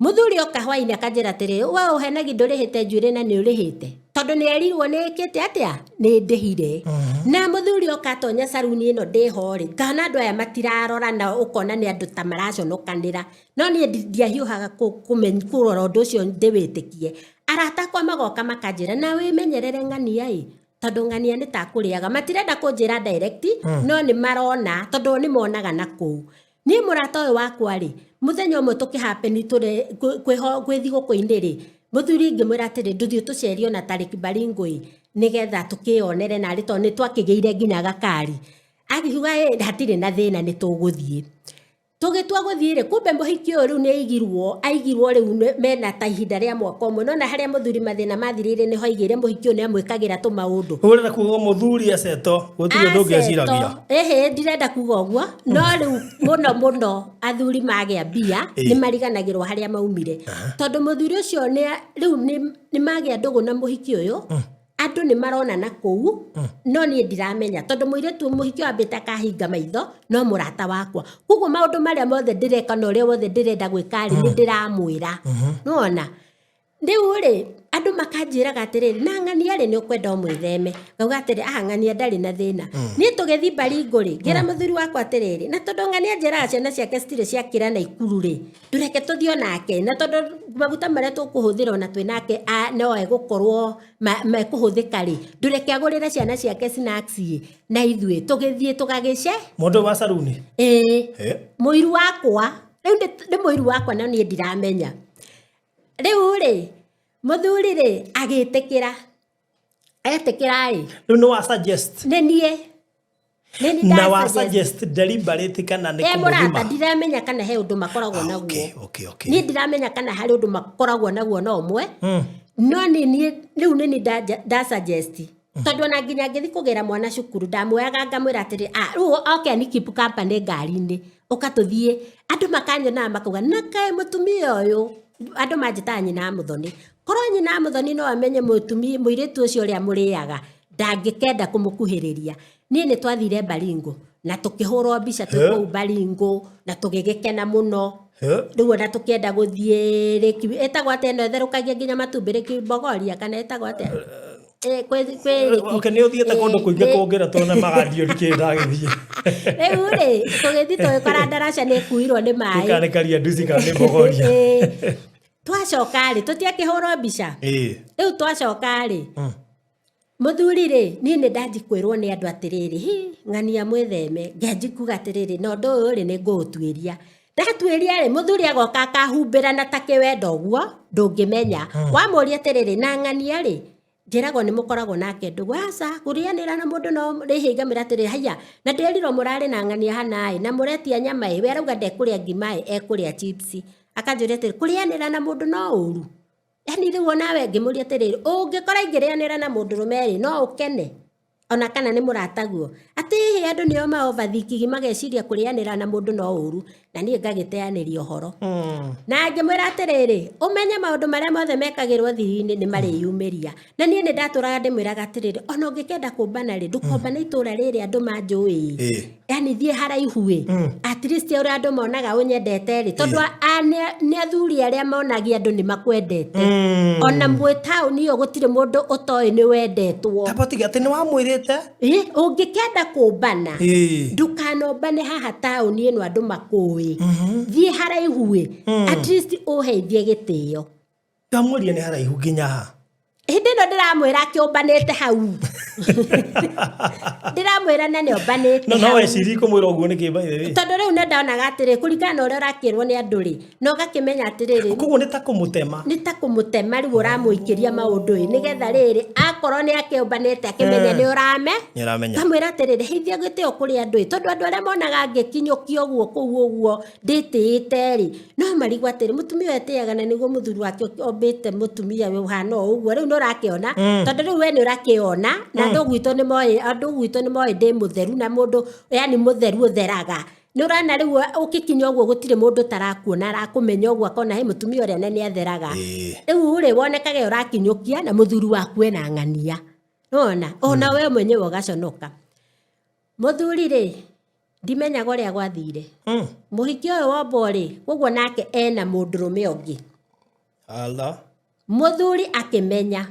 Mũthuri oka hwainĩ akanjĩra atĩrĩrĩ, we ũhenagi ndũrĩhĩte njuĩrĩ na nĩ ũrĩhĩte. Tondũ nĩ erirwo nĩ ĩkĩte atĩa? Nĩ ndĩhire. Na mũthuri oka atonya saruni ĩno ndĩho rĩ, ngona andũ aya matirarora na ũkona nĩ andũ ta maraconokanĩra. No niĩ ndiahiũhaga kũrora ũndũ ũcio ndĩwĩtĩkie. Arata akwa magoka makanjĩra, na wĩmenyerere ng'ania ĩ, tondũ ng'ania nĩ ta kũrĩaga. Matirenda kũnjĩra direct, no nĩ marona, tondũ nĩ monaga na kũu. Niĩ mũrata ũyũ wakwa rĩ, mũthenya ũmwe tũkĩhappen kwĩ thigũkũ-inĩ rĩ, mũthuri ngĩmwĩra atĩrĩ, ndũthiĩ tũcerie ona tarĩki Baringo ĩ, nĩgetha tũkĩyonere narĩ tondũ nĩ twakĩgĩire nginya gakari. Akiuga ĩ, hatirĩ na thĩna nĩ tũgũthiĩ. Tũgĩtua gũthiĩ rĩ, kumbe mũhiki ũyũ rĩu nĩ aigirwo, aigirwo rĩu mena ta ihinda rĩa mwaka ũmwe. Nona harĩa mũthuri mathĩna mathirĩire nĩho aigĩire mũhiki ũyũ nĩ amwĩkagĩra tũmaũndũ. Ũrenda kuga mũthuri aceto, gũtirĩ ũndũ ũngĩ eciragia. Ĩhĩ, ndirenda kuga ũguo, no rĩu mũno mũno athuri magĩa mbia, nĩ mariganagĩrwo harĩa maumire. Tondũ mũthuri ũcio rĩu nĩ magĩa ndũgũ na mũhiki ũyũ, andũ nĩ marona na kũu, no niĩ ndiramenya, tondũ mũirĩtu mũhiki ũyũ ambĩte akahinga maitho, no mũrata wakwa. Koguo maũndũ marĩa mothe ndĩreka na ũrĩa wothe ndĩrenda gwĩka rĩ, nĩ ndĩramwĩra. Nĩwona? Rĩu rĩ, andũ makanjĩraga atĩrĩrĩ, na ng'ania rĩ, nĩ ũkwenda ũmwĩtheme. Ngauga atĩrĩ, aha ng'ania ndarĩ na thĩna. Niĩ tũgĩthiĩ Baringo rĩ, ngĩra mũthuri wakwa atĩrĩrĩ, na tondũ ng'ania njĩraga ciana ciake citirĩ ciakĩra na ikuru rĩ, ndũreke tũthiĩ onake, na tondũ maguta marĩa tũkũhũthĩra ona twĩ nake, no egũkorwo mekũhũthĩka rĩ, ndũreke agũrĩre ciana ciake snacks ĩ, na ithuĩ tũgĩthiĩ tũgagĩce. Mũndũ wa saruni? Ĩĩ. Mũiru wakwa. Rĩu nĩ mũiru wakwa na niĩ ndiramenya. Rĩu rĩ, mũthuri rĩ, agĩtĩkĩra. Etĩkĩra ĩ. Rĩu nĩ wa suggest? Nĩ niĩ. Nĩ niĩ Na wa nda suggest. suggest deliberate kana nĩ E mũrata, kũmũthima? ndiramenya kana he ũndũ makoragwo naguo. Niĩ ndiramenya kana harĩ ũndũ makoragwo naguo na ũmwe. No nĩ niĩ, rĩu nĩ niĩ nda suggest. Tondũ ona nginya ngĩthiĩ kũgĩra mwana cukuru, ndamuoyaga ngamwĩra atĩrĩ, rĩu oke ni keep company ngari-inĩ, ũka tũthiĩ. Andũ makanyonaga makauga, na kaĩ mũtumia ũyũ, andũ manjĩtaga nyina wa Mũthoni. Korwo nyina wa Mũthoni no amenye mũirĩtu ũcio ũrĩa mũrĩaga, ndangĩkenda kũmũkuhĩrĩria. Niĩ nĩ twathire Baringo, na tũkĩhũrwo mbica twĩ kũu Baringo, na tũgĩgĩkena mũno. Rĩu ona tũkĩenda gũthiĩ Lake, ĩtagwo atĩa ĩno ĩtherũkagia nginya matumbĩ, Lake Bogoria, kana ĩtagwo atĩa? Kwĩ Lake Okay, nĩ ũthiĩte kũndũ kũingĩ kũngĩra tuone magandio ndikĩrĩ ndagĩthiĩ. Rĩu rĩ, tũgĩthiĩ tũgĩkora ndaraca nĩ ĩkuirwo nĩ maĩ. Kana nĩ Karia Nduci kana nĩ Bogoria. Twacoka rĩ, tũtiakĩhũrwo mbica. Rĩu twacoka rĩ, mũthuri rĩ, niĩ nĩ ndanji kwĩrwo nĩ andũ atĩrĩrĩ, hi, ng'ania mwĩtheme, nganji kuga atĩrĩrĩ, na ũndũ ũyũ rĩ, nĩ ngũũtuĩria. Ndatuĩria rĩ, mũthuri agoka akahumbĩra na ta kĩwendo ũguo, ndũngĩmenya. Wamũria atĩrĩrĩ, na ng'ania rĩ, Njĩragwo nĩ mũkoragwo nake ndũgũ. Aca, kũrĩanĩra na mũndũ no rĩhĩ ngamwĩra atĩrĩrĩ, haiya, na ndĩrirwo mũrarĩ na ng'ania hana ĩ, na mũretia nyama ĩ, we arauga ndekũrĩa ngima ĩ, ekũrĩa chips. Akanjũria atĩrĩ, kũrĩanĩra na mũndũ no ũru? Yani rĩu onawe ngĩmũria atĩrĩrĩ, ũngĩkora ingĩrĩanĩra na mũndũrũme rĩ, no ũkene? Ona kana nĩ mũrataguo? Atĩ ĩhĩ andũ nĩo ma overthinking mageciria kũrĩanĩra na mũndũ no ũru, na niĩ ngagĩteanĩria ũhoro. Na ngĩmwĩra atĩrĩrĩ, ũmenye maũndũ marĩa mothe mekagĩrwo thiri-inĩ nĩ marĩyumĩria. Na niĩ nĩ ndatũraga ndĩmwĩraga atĩrĩrĩ, ona ũngĩkenda kũmbana rĩ, ndũkombane itũra rĩrĩ andũ manjũĩ. Yani thiĩ haraihu ĩ, at least ũrĩa andũ monaga ũnyendete rĩ, tondũ nĩ athuri arĩa monagia andũ nĩ makwendete. Ona mwĩ taũni ĩyo gũtirĩ mũndũ ũtoĩ nĩ wendetwo. Tamba ũtige atĩ nĩ wamwĩrĩte? Ĩ, ũngĩkenda kũmbana, ndũkanombane haha taũni ĩno andũ makũĩ. Thiĩ haraihu ĩ, at least ũheithie gĩtĩo. Ndamũria nĩ haraihu nginya ha? Hĩndĩ ĩno ndĩramwĩra akĩũmbanĩte hau. Ndĩramwĩra na nĩ ombanĩte No no hau. wecirie kũmwĩra ũguo nĩkĩ by the way? Tondũ rĩu nĩ ndonaga atĩrĩ, kũringana na ũrĩa ũrakĩrwo nĩ andũ rĩ, na ũgakĩmenya atĩrĩrĩ, Koguo nĩ ta kũmũtema. Nĩ ta kũmũtema rĩu ũramũikĩria maũndũ ĩ, nĩgetha rĩrĩ, akorwo nĩ akĩũmbanĩte akĩmenye nĩ ũrame. Nĩ ũramenya. Ngamwĩra atĩrĩrĩ, heithia gĩtĩo kũrĩ andũ ĩ, tondũ andũ arĩa monaga ngĩkinyũkia ũguo kũu ũguo ndĩtĩĩte rĩ, no marigwo atĩrĩ, mũtumia ũyũ etĩaga na nĩguo mũthuri wake ombĩte mũtumia ũyũ ũhana o ũguo, rĩu nĩ ũrakĩona, tondũ rĩu we nĩ ũrakĩona, na andũ gwitũ nĩ moĩ, andũ gwitũ nĩ moĩ ndĩ mũtheru na mũndũ, yani mũtheru ũtheraga. Nĩ ũrona rĩu ũgĩkinya ũguo gũtirĩ mũndũ ũtarakuona, arakũmenya ũguo akona hĩ mũtumia ũrĩa na nĩ atheraga. Rĩu rĩ, wonekage ũrakinyũkia na mũthuri waku ena ng'ania. Nĩwona? Ona we mwenyewe ũgaconoka. Mũthuri rĩ, ndimenyaga ũrĩa gwathire. Mũhiki ũyũ wombwo rĩ, koguo nake ena mũndũrũme ũngĩ. Ala. Mũthuri akĩmenya.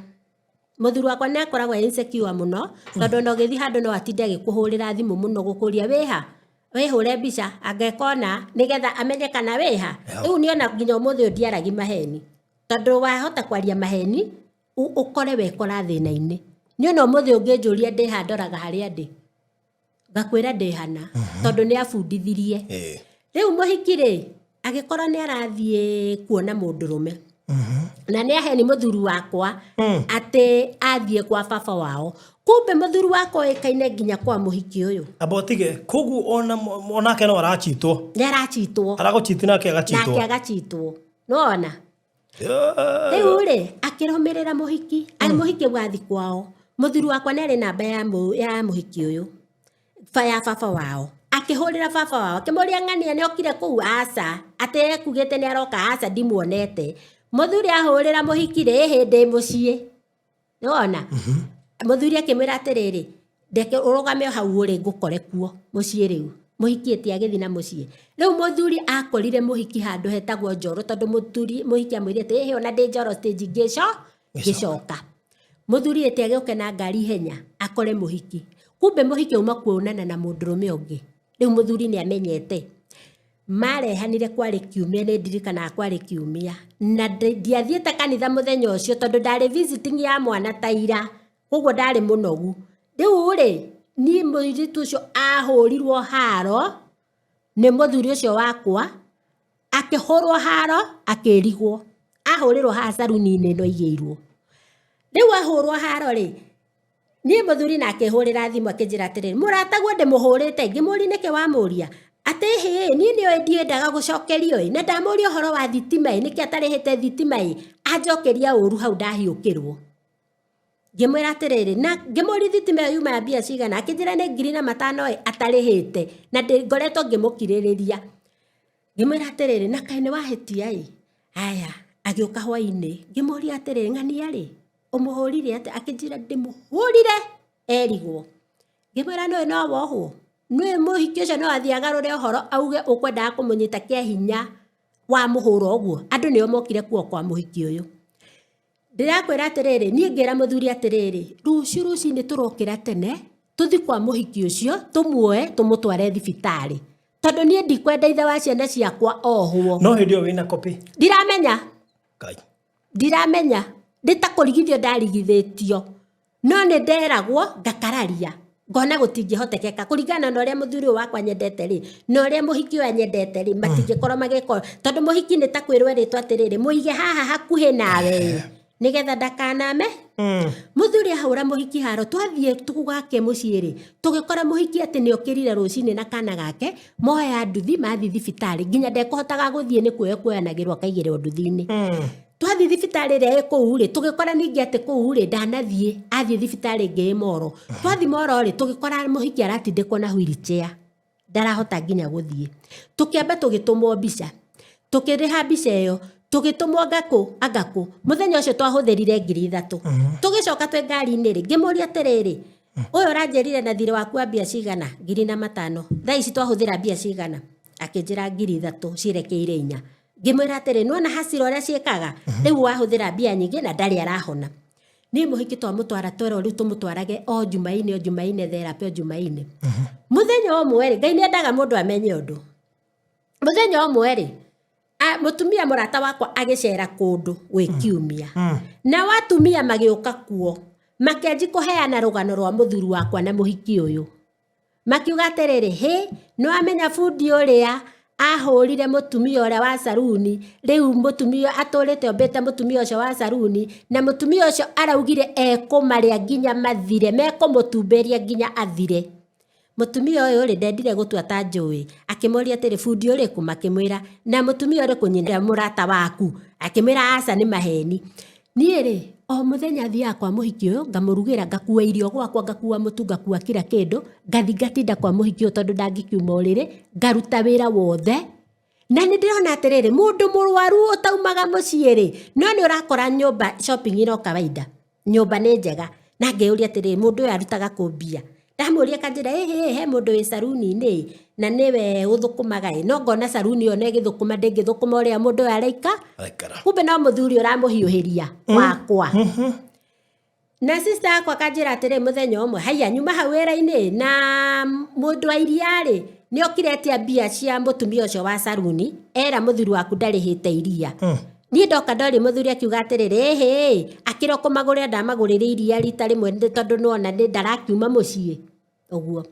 Mũthuri wakwa nĩ akoragwo e insecure mũno, tondũ ona ũgĩthiĩ handũ no atinde agĩkũhũrĩra thimũ mũno gũkũria wĩha, wĩhũre mbica, angeka ona, nĩgetha amenye kana wĩha. Rĩu niĩ ona nginya ũmũthĩ ũyũ ndiaragia maheni, tondũ wahota kwaria maheni, ũkore wekora thĩna-inĩ. Niĩ ona ũmũthĩ ũngĩnjũria ndĩha ndoraga harĩa ndĩ. Ngakwĩra ndĩ hana, tondũ nĩ abundithirie. Rĩu mũhiki rĩ, agĩkorwo nĩ arathiĩ kuona mũndũrũme. Na nĩ aheni mũthuri wakwa atĩ athiĩ kwa baba wao. Kumbe mũthuri wakwa oĩkaine nginya kwa mũhiki ũyũ. Amba ũtige, koguo onake no arachitwo. Nĩ arachitwo. Aragũchiti nake agachitwo. Nake agachitwo. Nĩwona? Rĩu rĩ, akĩrũmĩrĩra mũhiki, arĩ mũhiki wathi kwao. Mũthuri wakwa nĩ arĩ namba ya mũhiki ũyũ, ya baba wao. Akĩhũrĩra baba wao, akĩmũria ng'ania nĩ okire kũu, aca, atĩ ekugĩte nĩ aroka, aca ndimuonete. Mũthuri ahũrĩra mũhiki rĩ, ĩhĩ ndĩ mũciĩ. Nĩwona? Mũthuri akĩmwĩra atĩrĩrĩ, ndeke ũrũgame o hau ũrĩ ngũkore kuo mũciĩ rĩu. Mũhiki ĩtĩ agĩthiĩ na mũciĩ. Rĩu mũthuri akorire mũhiki handũ hetagwo Njoro tondũ mũthuri mũhiki amwĩrire atĩ ĩhĩ ona ndĩ Njoro stage ngĩcoka. Mũthuri ĩtĩ agĩũke na ngari ihenya akore mũhiki. Kumbe mũhiki auma kuonana na mũndũrũme ũngĩ. Rĩu mũthuri nĩ amenyete. Marehanire kwarĩ kiumia, nĩ ndirikanaga kwarĩ kiumia. Na ndiathiĩte kanitha mũthenya ũcio tondũ ndarĩ visiting ya mwana ta ira. Koguo ndarĩ mũnogu. Rĩu rĩ, niĩ mũirĩtu ũcio ahũrirwo haro nĩ mũthuri ũcio wakwa, akĩhũrwo haro akĩrigwo. Ahũrĩrwo haha caruni-inĩ ĩno aigĩirwo. Rĩu ahũrwo haro rĩ, Niĩ mũthuri na akĩhũrĩra thimũ akĩnjĩra atĩrĩrĩ, mũrataguo ndĩmũhũrĩte, ngĩmũria nĩkĩ wamũria, atĩ hĩ, niĩ nĩũĩ ndiendaga gũcokerio ĩ, na ndamũria ũhoro wa thitima ĩ, nĩkĩ atarĩhĩte thitima ĩ, anjokeria ũru hau ndahiũkĩrwo. Ngĩmwĩra atĩrĩrĩ, na ngĩmũria thitima ĩyo yuma ya mbia cigana, akĩnjĩra nĩ ngiri na matano ĩ, atarĩhĩte, na ngoretwo ngĩmũkirĩrĩria. Ngĩmwĩra atĩrĩrĩ, na kaĩ nĩ wahĩtia ĩ, aya, agĩũka hwainĩ, ngĩmũria atĩrĩrĩ, ng'ania rĩ, ũmũhũrire atĩa? Akĩnjĩra ndĩmũhũrire erigwo. Ngĩmwĩra nĩũĩ no wohwo? Nĩũĩ mũhiki ũcio no athiĩ agarũre ũhoro auge ũkwendaga kũmũnyita kĩa hinya wamũhũra ũguo. Andũ nĩo mokire kuo kwa mũhiki ũyũ. Ndĩrakwĩra atĩrĩrĩ, niĩ ngĩra mũthuri atĩrĩrĩ, rũciũ rũcinĩ tũrokĩra tene, tũthiĩ kwa mũhiki ũcio, tũmuoe, tũmũtware thibitarĩ. Tondũ niĩ ndikwenda ithe wa ciana ciakwa ohwo. No hĩndĩ ĩyo wĩna copy? Ndiramenya. Ngai. Ndiramenya. Nĩ ta kũrigithio ndarigithĩtio. No nĩ nderagwo ngakararia. Ngona gũtingĩhotekeka kũringana na ũrĩa mũthuri ũyũ wakwa anyendete rĩ, na ũrĩa mũhiki ũyũ anyendete rĩ, matingĩkorwo magĩka ũũ. Tondũ mũhiki nĩ ta kwĩrwo erĩtwo atĩrĩrĩ, mũige haha hakuhĩ nawe ĩ, Nĩgetha ndakaname Mũthuri ahũra mũhiki haro, twathiĩ gwake mũciĩ rĩ, tũgĩkora mũhiki atĩ nĩ okĩrire rũcinĩ na kana gake, moya nduthi mathiĩ thibitarĩ, nginya ndekũhotaga gũthiĩ nĩ kuoya kuoyanagĩrwo akaigĩrĩrwo nduthi-inĩ. Twathiĩ thibitarĩ ĩrĩa ĩ kũu rĩ, tũgĩkora ningĩ atĩ kũu rĩ, ndanathiĩ, athiĩ thibitarĩ ĩngĩ ĩ Moro. Twathiĩ Moro rĩ, tũgĩkora mũhiki aratindĩkwo na wheelchair, ndarahota nginya gũthiĩ. Tũkĩamba tũgĩtũmwo mbica, tũkĩrĩha mbica ĩyo, tũgĩtũmwo ngakũ angakũ. Mũthenya ũcio twahũthĩrire 3000. Tũgĩcoka twĩ ngari-inĩ rĩ, ngĩmũria atĩrĩrĩ, ũyũ ũranjĩrire na thirĩ waku wa mbia cigana? 1005. Thaa ici twahũthĩra mbia cigana? Akĩnjĩra 3000 ciĩrekeire 4. Ngĩmwĩra atĩrĩ, nĩwona hasira ũrĩa ciĩkaga? Rĩu wahũthĩra mbia nyingĩ na ndarĩ arahona. Niĩ mũhiki twamũtwara twerwo rĩu tũmũtwarage o Jumaine o Jumaine therapy o Jumaine. Mũthenya ũmwe rĩ, Ngai nĩ endaga mũndũ amenye ũndũ. Mũthenya ũmwe rĩ, mũtumia mũrata wakwa agĩcera kũndũ gwĩ kiumia. Nao atumia magĩũka kuo, makĩanji kũheana rũgano rwa mũthuri wakwa na mũhiki ũyũ. Makiuga atĩrĩrĩ, hĩ, nĩwamenya bundi ũrĩa ahũrire mũtumia ũrĩa wa saruni, rĩu mũtumia atũrĩte ombĩte mũtumia ũcio wa saruni, na mũtumia ũcio araugire ekũmarĩa nginya mathire, mekũmũtumberia nginya athire. Mũtumia ũyũ rĩ, ndendire gũtua ta njũĩ, akĩmoria atĩrĩ, bundi ũrĩkũ? Makĩmwĩra, na mũtumia ũrĩkũ nyina mũrata waku? Akĩmwĩra aca nĩ maheni. Niĩ rĩ, o mũthenya thiaga kwa mũhiki ũyũ, ngamũrugĩra, ngakua irio gwakwa, ngakua mũtu, ngakua kira kĩndũ, ngathi ngatinda kwa mũhiki ũyũ tondũ ndangĩkiuma ũrĩrĩ, ngaruta wĩra wothe. Na nĩ ndĩrona atĩrĩrĩ, mũndũ mũrwaru ũtaumaga mũciĩ rĩ, no nĩ ũrakora nyũmba shopping no kawaida, nyũmba nĩ njega. Na ngeyũria atĩrĩrĩ, mũndũ ũyũ arutaga kũ mbia? Ndamũria akanjĩra ĩhĩ he mũndũ wĩ saruni-inĩ na nĩwe ũthũkũmaga ĩ, no ngona saruni ĩyo ona ĩgĩthũkũma ndĩngĩthũkũma ũrĩa mũndũ ũyũ araika. Araikara. Kumbe no mũthuri ũramũhiũhĩria wakwa. Na sister yakwa akanjĩra atĩrĩ mũthenya ũmwe, haiya nyuma hau wĩra-inĩ na mũndũ wa iria rĩ, nĩ okire etia mbia cia mũtumia ũcio wa saruni, era mũthuri waku ndarĩhĩte iria. Niĩ ndoka ndorĩ mũthuri akiuga atĩrĩrĩ, ĩhĩ, akĩra kũmagũrĩra ndamagũrĩire iria rita rĩmwe tondũ nĩwona nĩ ndarakiuma mũciĩ. Ũguo.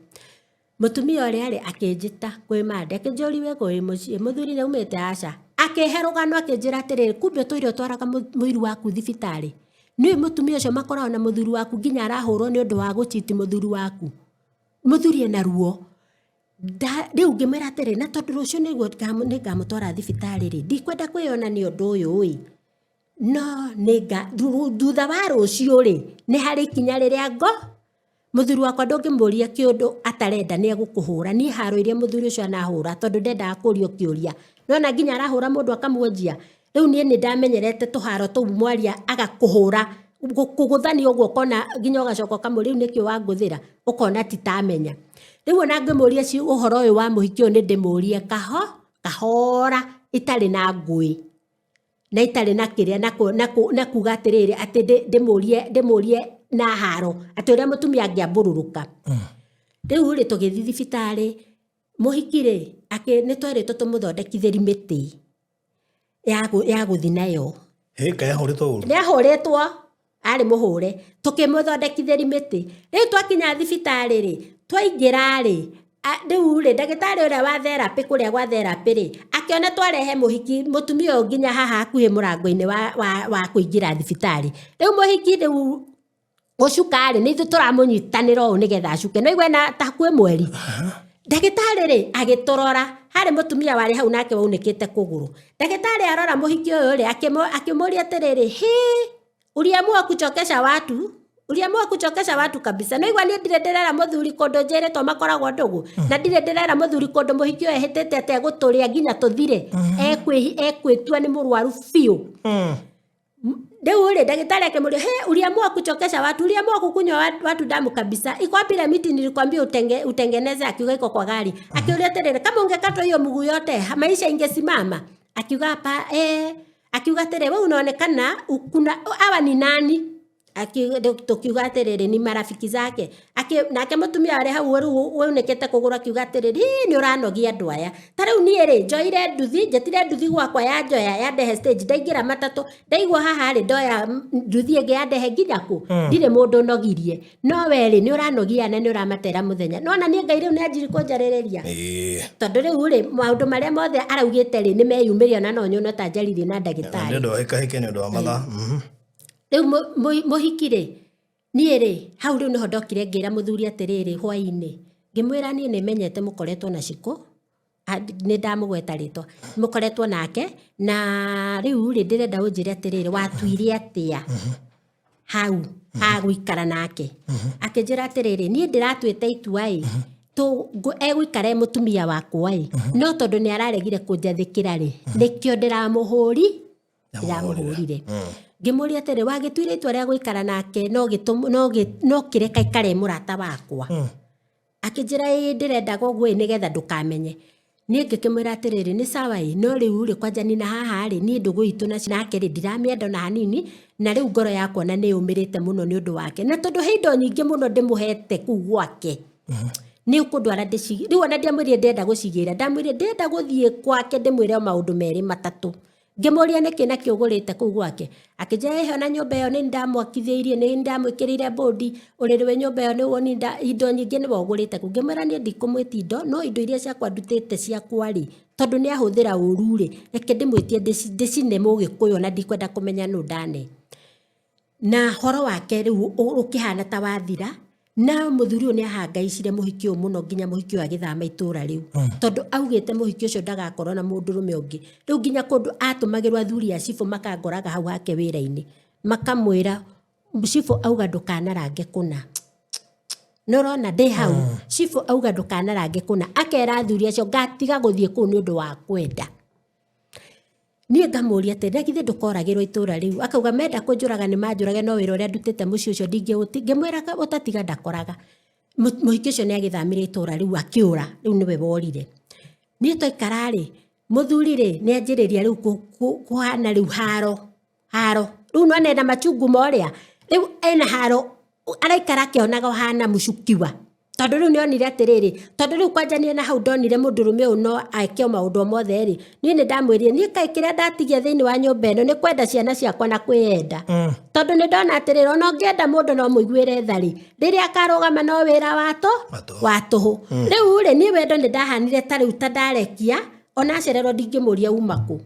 Mũtumia ũrĩa rĩ, akĩnjĩta kwĩ mande, akĩnjũria wĩ kũ? Wĩ mũciĩ? Mũthuri nĩ aumĩte? Aca. Akĩhe rũgano akĩnjĩra atĩrĩrĩ, kumbe ũtũire ũtwaraga mũiru waku thibitarĩ? Nĩũĩ mũtumia ũcio makoragwo na mũthuri waku nginya arahũrwo nĩ ũndũ wa gũchiti mũthuri waku? Mũthuri ena ruo. Rĩu ngĩmwĩra atĩrĩ, na tondũ rũciũ nĩguo nĩngamũtwara thibitarĩ rĩ, ndikwenda kwĩyonania ũndũ ũyũ ĩ, no nĩnga thutha wa rũciũ rĩ, nĩ harĩ ikinya rĩrĩa ngo, mũthuri wakwa ndũngĩmũria kĩũndũ atarenda nĩ egũkũhũra. Niĩ haro iria mũthuri ũcio anahũra tondũ ndendaga kũrio kĩũria. Nĩwona nginya arahũra mũndũ akamuonjia. Rĩu niĩ nĩ ndamenyerete tũharo tũu mwaria agakũhũra, kũgũthania ũguo ũkona nginya ũgacoka ũkamũria rĩu nĩkĩ wangũthĩra, ũkona ti ta amenya. Rĩu ona ngĩmũria ũhoro ũyũ wa mũhiki ũyũ nĩ ndĩmũrie kahora itarĩ na ngũĩ na itarĩ na kĩrĩa na kuga atĩrĩrĩ atĩ ndĩmũrie na haro atĩ ũrĩa mũtumia angĩambũrũrũka. Rĩu rĩ tũgĩthiĩ thibitarĩ, mũhiki rĩ nĩ twerĩtwo tũmũthondekithĩrie mĩtĩ ya gũthi nayo. Hĩ, kaĩ ahũrĩtwo ũru? Nĩ ahũrĩtwo, arĩ mũhũre. Tũkĩmũthondekithĩria mĩtĩ. Rĩu twakinya thibitarĩ rĩ, twaingĩra rĩ, rĩu rĩ, ndagĩtarĩ ũrĩa wa therapy kũrĩa gwa therapy rĩ, akĩona twarehe mũhiki, mũtumia ũyũ nginya haha hakuhĩ mũrango-inĩ wa kũingĩra thibitarĩ. Rĩu mũhiki rĩu gũcuka rĩ, nĩ ithuĩ tũramũnyitanĩra ũũ nĩgetha acuke. Nĩ waigua ena ta hakuhĩ mweri. Ndagĩtarĩ rĩ, agĩtũrora, harĩ mũtumia warĩ hau nake waunĩkĩte kũgũrũ. Ndagĩtarĩ arora mũhiki ũyũ rĩ, akĩmũria atĩrĩrĩ, hĩ, uliamua kuchokesha watu, uliamua kuchokesha watu kabisa. Nĩ waigua niĩ ndirĩ ndĩrera mũthuri kũndũ njĩrĩtwo makoragwo ndũgũ, na ndirĩ ndĩrera mũthuri kũndũ mũhiki ũyũ ehĩtĩte atĩ egũtũrĩa nginya tũthire, ekwĩtua nĩ mũrwaru biũ. Rĩu rĩ, ndagĩtarĩ akĩmũria, he, uliamua kuchokesha watu, uliamua kukunywa watu damu kabisa. Iko wapi ile miti nilikwambia utengeneze? Akiuga iko kwa gari. Akiuria atĩrĩrĩ, kama ungekatwa hiyo mguu yote, maisha ingesimama. Akiuga hapa, akiuga atĩrĩrĩ, wewe unaonekana kuna hawa ni nani? Tukiuga atĩrĩrĩ, ni marafiki zake. Nake mũtumia warĩ hau rĩu waunĩkĩte kũgũrũ akiuga atĩrĩrĩ, ĩ, nĩ ũranogia andũ aya. Ta rĩu niĩ rĩ, njoire nduthi, njetire nduthi gwakwa ya njoya ya ndehe stage, ndaingĩra matatũ, ndaigua haha rĩ, ndoya nduthi ĩngĩ ya ndehe nginya kũ? Ndirĩ mũndũ nogirie. No we rĩ, nĩ ũranogia na nĩ ũramatera mũthenya. Nĩwona niĩ Ngai rĩu nĩ anjirie kũnjarĩrĩria. Tondũ rĩu rĩ, maũndũ marĩa mothe araugĩte rĩ, nĩ meyumĩria ona no nyone ta njaririe na Na ndagĩtarĩ. nĩ ũndũ wa hĩkahĩke nĩ ũndũ wa mathaa. Rĩu mũhiki rĩ, niĩ rĩ, hau rĩu nĩho ndokire ngĩra mũthuri atĩrĩrĩ hwainĩ, ngĩmwĩra niĩ nĩ menyete mũkoretwo na Shiko, nĩ ndamũgweta rĩtwa, mũkoretwo nake, na rĩu rĩ ndĩrenda ũnjĩre atĩrĩrĩ, watuire atĩa hau ha gũikara nake? Akĩnjĩra atĩrĩrĩ, niĩ ndĩratuĩte itua ĩ, egũikara e mũtumia wakwa ĩ, no tondũ nĩ araregire kũnjathĩkĩra rĩ, nĩkĩo ndĩramũhũri ndĩramũhũrire. Ngĩmũria atĩrĩ, wagĩtuire itua rĩa gũikara nake no no kĩreka aikare e mũrata wakwa? Akĩnjĩra ĩĩ, ndĩrendaga ũguo ĩ, nĩgetha ndũkamenye. Niĩ ngĩkĩmwĩra atĩrĩrĩ, nĩ sawa ĩ, no rĩu rĩ, kwanja nina haha rĩ, niĩ ndũgũ itũ nake rĩ, ndiramĩenda ona hanini, na rĩu ngoro yakwa na nĩ yũmĩrĩte mũno nĩ ũndũ wake, na tondũ he indo nyingĩ mũno ndĩmũhete kũu gwake, nĩ ũkũndwara ndĩci, rĩu ona ndiamwĩrire ndĩrenda gũcigĩra, ndamwĩrire ndĩrenda gũthiĩ kwake ndĩmwĩre o maũndũ merĩ matatũ. Ngĩmũria nĩkĩ nakĩ ũgũrĩte kũu gwake, akĩnjĩra ĩhĩ ona nyũmba ĩyo nĩ ndamwakithĩirie, nĩ ndamwĩkĩrĩire bũndi, ũrĩrĩ wĩ nyũmba ĩyo nĩguo niĩ indo nyingĩ nĩwe ũgũrĩte kũu. Ngĩmwĩra niĩ ndikũmwĩtia indo, no indo iria ciakwa ndutĩte ciakwa rĩ, tondũ nĩ ahũthĩra ũru rĩ, reke ndĩmwĩtie ndĩcine mũgĩkũyũ na ndikwenda kũmenya nũ ndane. Na horo wake rĩu ũkĩhana ta wathira, na mũthuri ũyũ nĩ ahangaicire mũhiki ũyũ mũno nginya mũhiki ũyũ agĩthama itũra rĩu, tondũ augĩte mũhiki ũcio ndagakorwo na mũndũrũme ũngĩ. Rĩu nginya kũndũ atũmagĩrwo athuri a cibũ makangoraga hau hake wĩra-inĩ, makamwĩra cibũ auga ndũkanarange kũna. Nĩ ũrona ndĩ hau, cibũ auga ndũkanarange kũna, akera athuri acio ngatiga gũthiĩ kũu nĩ ũndũ wa kwenda. Niĩ ngamũria atĩrĩ, na githĩ ndũkoragĩrwo itũra rĩu? Akauga menda kũnjũraga nĩ manjũrage no wĩra ũrĩa ndutĩte mũciĩ ũcio ndingĩũtiga. Ngĩmwĩra ũtatiga ndakoraga. Mũhiki ũcio nĩ agĩthamire itũra rĩu akĩũra, rĩu nĩwe worire. Niĩ twaikara rĩ, mũthuri rĩ, nĩ anjĩrĩria rĩu kũhana rĩu haro, haro. Rĩu nĩwona ena machungu ma ũrĩa, rĩu ena haro, araikara akĩonaga ũhana mũcukiwa. Tondũ rĩu nĩonire atĩrĩrĩ, tondũ rĩu kwanjania na hau ndonire mũndũrũme ũyũ no eke o maũndũ o mothe rĩ, niĩ nĩ ndamwĩrire, niĩ kaĩ kĩrĩa ndatigia thĩinĩ wa nyũmba ĩno nĩ kwenda ciana ciakwa na kwĩyenda. Tondũ nĩ ndona atĩrĩrĩ, ona ũngĩenda mũndũ no mũiguĩre tha rĩ, rĩrĩa akarũgama no wĩra wa tũhũ. Rĩu rĩ, niĩ wendo nĩ ndahanire ta rĩu ta ndarekia, ona acererwo ndingĩmũria uma kũ.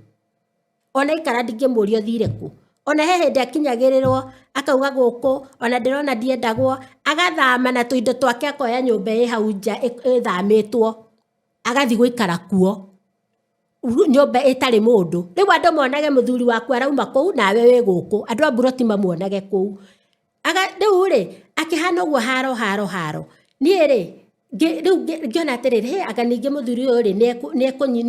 Ona aikara ndingĩmũria ũthire kũ. Ona he hĩndĩ akinyagĩrĩrwo akauga gũkũ ona ndĩrona ndiendagwo, agathama na tũindo twake akoya nyũmba ĩ hau nja ĩthamĩtwo, agathiĩ gũikara kuo, nyũmba ĩtarĩ mũndũ. Rĩu andũ monage mũthuri waku arauma kũu nawe wĩ gũkũ, andũ a mburoti mamuonage kũu. Rĩu rĩ, akĩhana ũguo haro haro haro. Niĩ rĩ, rĩu ngĩona atĩrĩrĩ, hĩ anga ningĩ mũthuri ũyũ rĩ,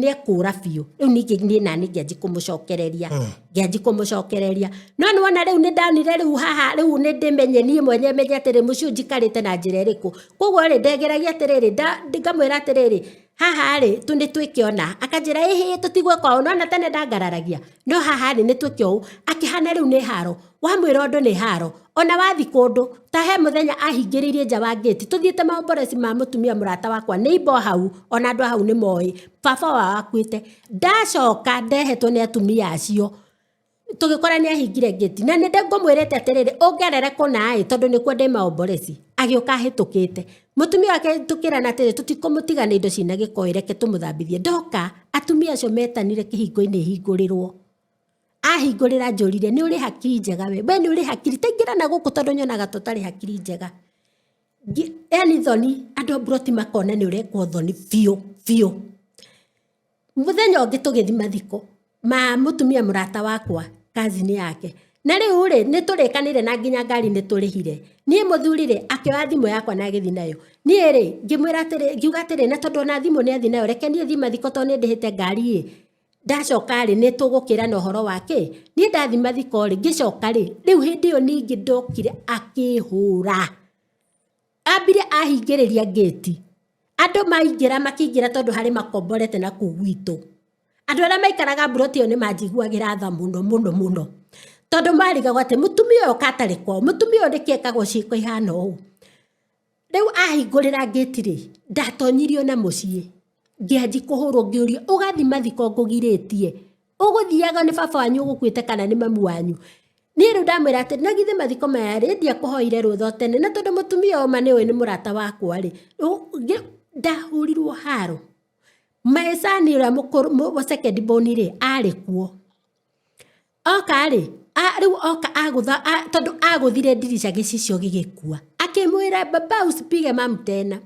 nĩekũra biũ. Rĩu ningĩ niĩ nani ngĩanjia kũmũcokereria, ngĩanjia kũmũcokereria. No nĩwona rĩu nĩndonire rĩu haha rĩu nĩndĩmenye niĩ mwene menye atĩrĩ, mũciĩ ũyũ njikarĩte na njĩra ĩrĩkũ. Koguo rĩ, ndegeragia atĩrĩrĩ, ngamwĩra atĩrĩrĩ, haha rĩ, nĩ twĩke ũna. Akanjĩra ĩhĩ tũtigwĩka ũũ, nĩwona tene ndangararagia. No haha rĩ, nĩ twĩke ũũ. Akĩhana rĩu nĩ haro. Wamwĩra ũndũ nĩ haro. Ona wathi kũndũ, ta he mũthenya ahingĩrĩirie nja wa ngĩti, tũthiĩte maomboreci ma mũtumia mũrata wakwa, neighbor hau, ona andũ a hau nĩ moĩ, baba wao akuĩte. Ndacoka ndehetwo nĩ atumia acio, tũgĩkora nĩ ahingire ngĩti. Na nĩ ngũmwĩrĩte atĩrĩrĩ, ũngerere kũna ĩ, tondũ nĩkuo ndĩ maomboreci. Agĩũka ahĩtũkĩte. Mũtumia wake tũkĩrana atĩrĩ, tũtikũmũtiga na indo ciĩna gĩko ĩ, reke tũmũthambithie. Ndoka, atumia acio metanire kĩhingo-inĩ hingũrĩrwo. Ahingũrĩra anjũrire, nĩ ũrĩ hakiri njega we? We nĩ ũrĩ hakiri? Ta ingĩra na gũkũ tondũ nyonaga ta ũtarĩ hakiri njega. Yani thoni, andũ a mburoti makona nĩ ũrekwo thoni biũ biũ. Mũthenya ũngĩ tũgĩthiĩ mathiko ma mũtumia mũrata wakwa, cousin yake. Na rĩu rĩ, nĩ tũrĩkanĩire na nginya ngari nĩ tũrĩhire. Niĩ mũthuri rĩ, akĩoya thimũ yakwa na agĩthiĩ nayo. Niĩ rĩ, ngĩmwĩra atĩrĩ, ngiuga atĩrĩ, na tondũ ona thimũ nĩ athiĩ nayo, reke niĩ thiĩ mathiko tondũ nĩ ndĩhĩte ngari ĩ, Ndacoka rĩ, nĩ tũgũkĩrana ũhoro wa kĩ? Niĩ ndathiĩ mathiko rĩ, ngĩcoka rĩ, rĩu hĩndĩ ĩyo ningĩ ndokire akĩhũra. Ambire ahingĩrĩria ngĩti. Andũ maingĩra makĩingĩra tondũ harĩ makomborete na kũu gwitũ. Andũ arĩa maikaraga mburoti ĩyo nĩ manjiguagĩra tha mũno mũno mũno. Tondũ marigagwo atĩ mũtumia ũyũ katarĩ kwao, mũtumia ũyũ nĩkĩ ekagwo ciĩko ihana ũũ. Rĩu ahingũrĩra ngĩti rĩ, ndatonyirio na mũciĩ. Ngĩanji kũhũrwo ngĩũrio ũgathiĩ mathiko ngũgirĩtie? Ũgũthiaga nĩ baba wanyu ũgũkuĩte kana nĩ mamu wanyu? Niĩ rĩu ndamwĩra atĩ na githĩ mathiko maya rĩ, ndiakũhoire rũtha o tene na tondũ mũtumia ũyũ ma nĩũĩ nĩ mũrata wakwa rĩ, ndahũrirwo haro. My son ũrĩa mũkũrũ second born rĩ, arĩ kuo. Oka rĩ, Rĩu oka agũtha tondũ agũthire ndirica gĩcicio gĩgĩkua, akĩmwĩra, "Baba, usipige mamu tena."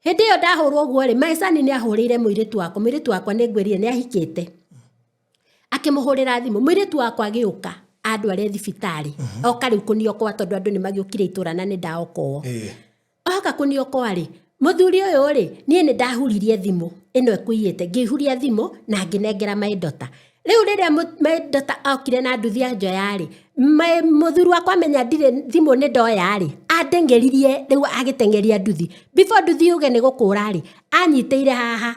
Hĩndĩ ĩyo ndahũrwo ũguo rĩ, maecani nĩ ahũrĩire mũirĩtu wakwa. Mũirĩtu wakwa, nĩ ngwĩrire nĩ ahikĩte, akĩmũhũrĩra thimũ. Mũirĩtu wakwa agĩũka andware thibitarĩ. Oka rĩu kũniokoa, tondũ andũ nĩ magĩũkire itũra na nĩ ndaokoo. Oka kũniokoa rĩ, mũthuri ũyũ rĩ, niĩ nĩ ndahuririe thimũ ĩno ĩkuiyĩte, ngĩhuria thimũ na ngĩnengera my daughter. Rĩu rĩrĩa my daughter okire na nduthi anjoya rĩ, mũthuri wakwa amenya ndirĩ thimũ nĩ ndoya rĩ, andeng'eririe. Rĩu agĩteng'eria nduthi, before nduthi yuge nĩ gũkũra rĩ, anyitĩire haha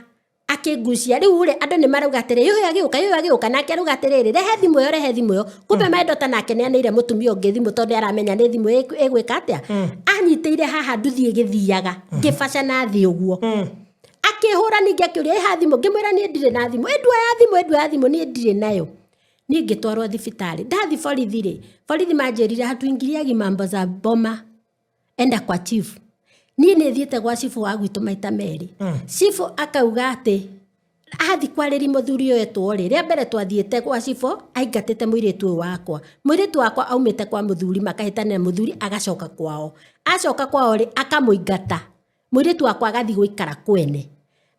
akĩngucia. Rĩu rĩ, andũ nĩ marauga atĩrĩ, "Yũyũ agĩũka, yũyũ agĩũka." Nake arauga atĩrĩrĩ, "Rehe thimũ ĩyo, rehe thimũ ĩyo." Kumbe my daughter nake nĩ aneire mũtumia ũngĩ thimũ, tondũ aramenya nĩ thimũ ĩgwĩka atĩa. Anyitĩire haha, nduthi ĩgĩthiaga, ngĩbaca na thĩ ũguo. Akĩhũra ningĩ, akĩũria, "Ĩha thimũ?" Ngĩmwĩra, "Niĩ ndirĩ na thimũ. Ĩnduoya thimũ, ĩnduoya thimũ." Niĩ ndirĩ nayo. Niĩ ngĩtwarwo thibitarĩ. Ndathi borithi rĩ, borithi manjĩrire, "Hatuingiliagi mambo za boma, enda kwa chief." Niĩ nĩ thiĩte gwa cibu wa gwitũ maita merĩ. Cibu akauga atĩ athi kwarĩri mũthuri ũyũ etwo rĩ. Rĩa mbere twathiĩte gwa cibũ, aingatĩte mũirĩtu ũyũ wakwa. Mũirĩtu wakwa aumĩte kwa mũthuri, makahĩtania na mũthuri, agacoka kwao. Acoka kwao rĩ, akamũingata. Mũirĩtu wakwa agathiĩ gũikara kwene.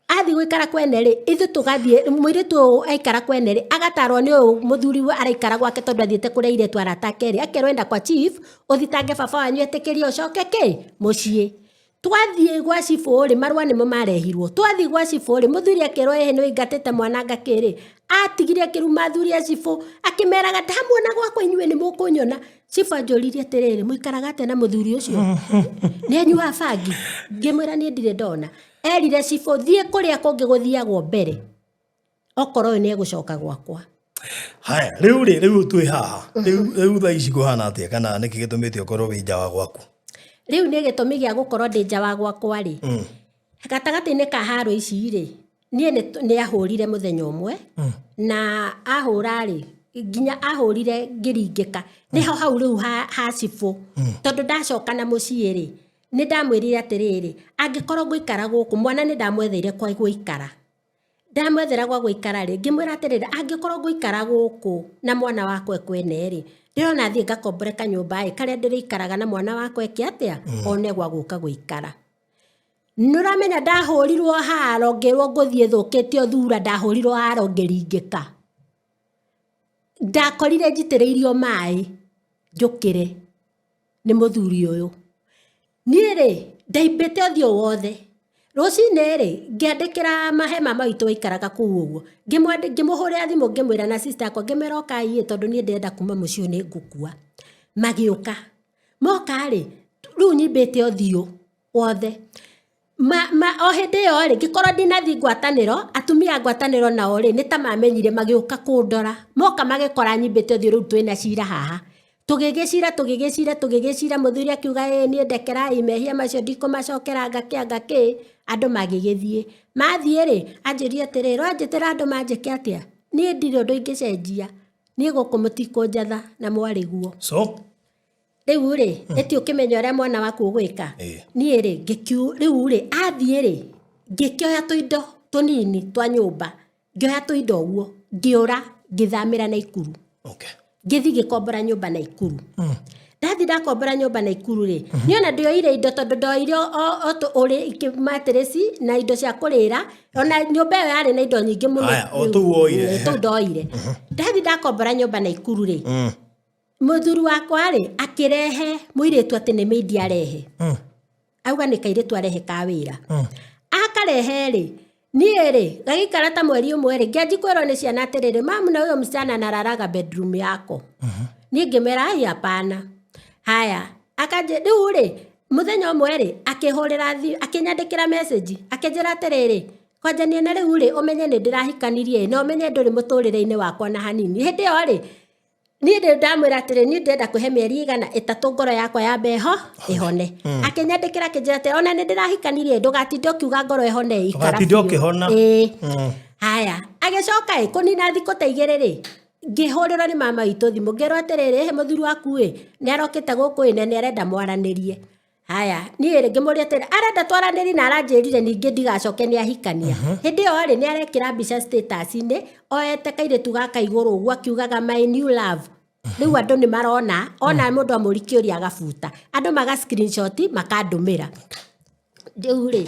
Athiĩ gũikara kwene rĩ, ithuĩ tũgathiĩ. Mũirĩtu ũyũ aikara kwene rĩ, agatarwo nĩ ũyũ mũthuri araikara gwake, tondũ athiĩte kũrĩa airĩtu arata ake rĩ, akerwo, "Enda kwa chief ũthitange baba wanyu etĩkĩrie ũcoke kĩ mũciĩ." Twathiĩ gwa cibũ rĩ, marũa nĩmo marehirwo. Twathiĩ gwa cibũ rĩ, mũthuri akĩrwo, "Ĩhĩ, nĩ ũingatĩte mwananga kĩrĩ." Atigire akĩruma athuri a cibũ, akĩmeraga, "Ndamuona gwakwa inyuĩ nĩ mũkũnyona." Cibũ anjũririe atĩrĩrĩ, "Mũikaraga atĩa na mũthuri ũcio? Nĩ anyuaga bangi?" Ngĩmwĩra, "Niĩ ndirĩ ndona." Erire cibũ, "Thiĩ kũrĩa kũngĩ gũthiagwo mbere, okorwo ũyũ nĩ egũcoka gwakwa." Haya, rĩu rĩ, rĩu twĩ haha rĩu thaa ici kũhana atĩa, kana nĩkĩ gĩtũmĩte ũkorwo wĩ nja wa gwaku? Rĩu nĩ gĩtũmi gĩa gũkorwo ndĩ nja wa gwakwa rĩ, gatagatĩ-inĩ ka haro ici rĩ, niĩ nĩ ahũrire mũthenya ũmwe, na ahũra rĩ, nginya ahũrire ngĩringĩka. Nĩho hau rĩu ha cibũ, tondũ ndacoka na mũciĩ rĩ, nĩ ndamwĩrire atĩrĩrĩ, angĩkorwo ngũikara gũkũ, mwana nĩ ndamwetheire kwa gũikara. Ndamwethera gwa gũikara rĩ, ngĩmwĩra atĩrĩrĩ, angĩkorwo ngũikara gũkũ na mwana wakwa ekwene rĩ, ndĩrona thiĩ ngakombore kanyũmba ĩ karĩa ndĩrĩikaraga na mwana wakwa eke atĩa, one gwa gũka gũikara. Nĩũramenya ndahũrirwo haro, ngĩrwo ngũthiĩ thũkĩtio thura. Ndahũrirwo haro ngĩringĩka. Ndakorire njitĩrĩirio maĩ njũkĩre nĩ mũthuri ũyũ. Niĩ rĩ, ndaimbĩte ũthiũ wothe. Rũcinĩ rĩ, ngĩandĩkĩra mahe mama witũ waikaraga kũu ũguo, ngĩmũhũrĩra thimũ, ngĩmwĩra na sister yakwa, ngĩmwĩra, "Ũkai ĩ, tondũ niĩ ndĩrenda kuma mũciĩ ũyũ, nĩ ngũkua." Magĩũka. Moka rĩ, rĩu nyimbĩte ũthiũ wothe. O hĩndĩ ĩyo rĩ, ngĩkorwo ndinathi ngwatanĩro, atumia a ngwatanĩro nao rĩ, nĩ ta mamenyire, magĩũka kũndora. Moka magĩkora nyimbĩte ũthiũ. Rĩu twĩna cira haha, tũgĩgĩcira, tũgĩgĩcira, tũgĩgĩcira. Mũthuri akiuga, "Ĩ niĩ ndekerai mehia macio, ndikũmacokera." Ngakĩ anga kĩ andũ magĩgĩthiĩ. Mathiĩ rĩ, anjĩrie atĩrĩrĩ, "Ũranjĩtĩra andũ manjĩke atĩa? Niĩ ndirĩ ũndũ ingĩcenjia. Niĩ gũkũ mũtikũnjatha na mwarĩguo." So Rĩu rĩ, ĩti ũkĩmenya ũrĩa mwana waku ũgwĩka. Niĩ rĩ, ngĩkiu rĩu rĩ, athiĩ rĩ, ngĩkĩoya tũindo tũnini twa nyũmba, ngĩoya tũindo ũguo, ngĩũra, ngĩthamĩra Naikuru. Ngĩthiĩ ngĩkombora nyũmba Naikuru. Ndathi ndakombora nyũmba Naikuru rĩ, niĩ ona ndioire indo, tondũ ndoire o ũrĩ matirĩci na indo cia kũrĩra. Ona nyũmba ĩyo yarĩ na indo nyingĩ mũno. Haya, o tũu woire. Tũu ndoire. Ndathi ndakombora nyũmba Naikuru rĩ, mũthuri wakwa rĩ, akĩrehe mũirĩtu atĩ nĩ maid arehe. Auga nĩ kairĩtu arehe ka wĩra. Akarehe rĩ, niĩ rĩ, gagĩikara ta mweri ũmwe rĩ, ngĩanji kwĩrwo nĩ ciana atĩrĩrĩ, "Mamu, na huyo msichana analalaga bedroom yako." Niĩ ngĩmera, "Ai, hapana." Haya, akanjĩ rĩu rĩ, mũthenya ũmwe rĩ, akĩhũrĩra akĩnyandĩkĩra message, akĩnjĩra atĩrĩrĩ, "Kwanjania na rĩu rĩ, ũmenye nĩ ndĩrahikanirie na ũmenye ndũrĩ mũtũrĩre-inĩ wakwa na hanini." Hĩndĩ ĩyo rĩ, niĩ ndĩ ndamwĩra atĩrĩ, "Niĩ ndĩrenda kwĩhe mĩeri 300 ngoro yakwa yambe ĩho ĩhone." Akĩnyandĩkĩra akĩnjĩra atĩ, "Ona nĩ ndĩrahikanirie, ndũgatinde ũkiuga ngoro ĩhone, ikara Ndũgatinde biũ." ũkĩhona. Ĩĩ. Haya, agĩcoka ĩ kũnina thikũ ta 2 rĩ, ngĩhũrĩrwo nĩ mama witũ thimũ, ngĩrwo atĩrĩrĩ, "Ĩhĩ, mũthuri waku ĩ nĩ arokĩte gũkũ ĩ, na nĩ arenda mwaranĩrie." Haya, niĩ rĩ, ngĩmũria atĩrĩ, "Arenda twaranĩrie na aranjĩrire ningĩ ndigacoke nĩ ahikania?" Hĩndĩ ĩyo rĩ, nĩ arekĩra mbica status-inĩ oete kairĩtu gaka igũrũ ũguo, akiugaga, "My new love." Rĩu andũ nĩ marona ona mũndũ amũri kĩũria agabuta, andũ maga screenshot makandũmĩra. Rĩu rĩ,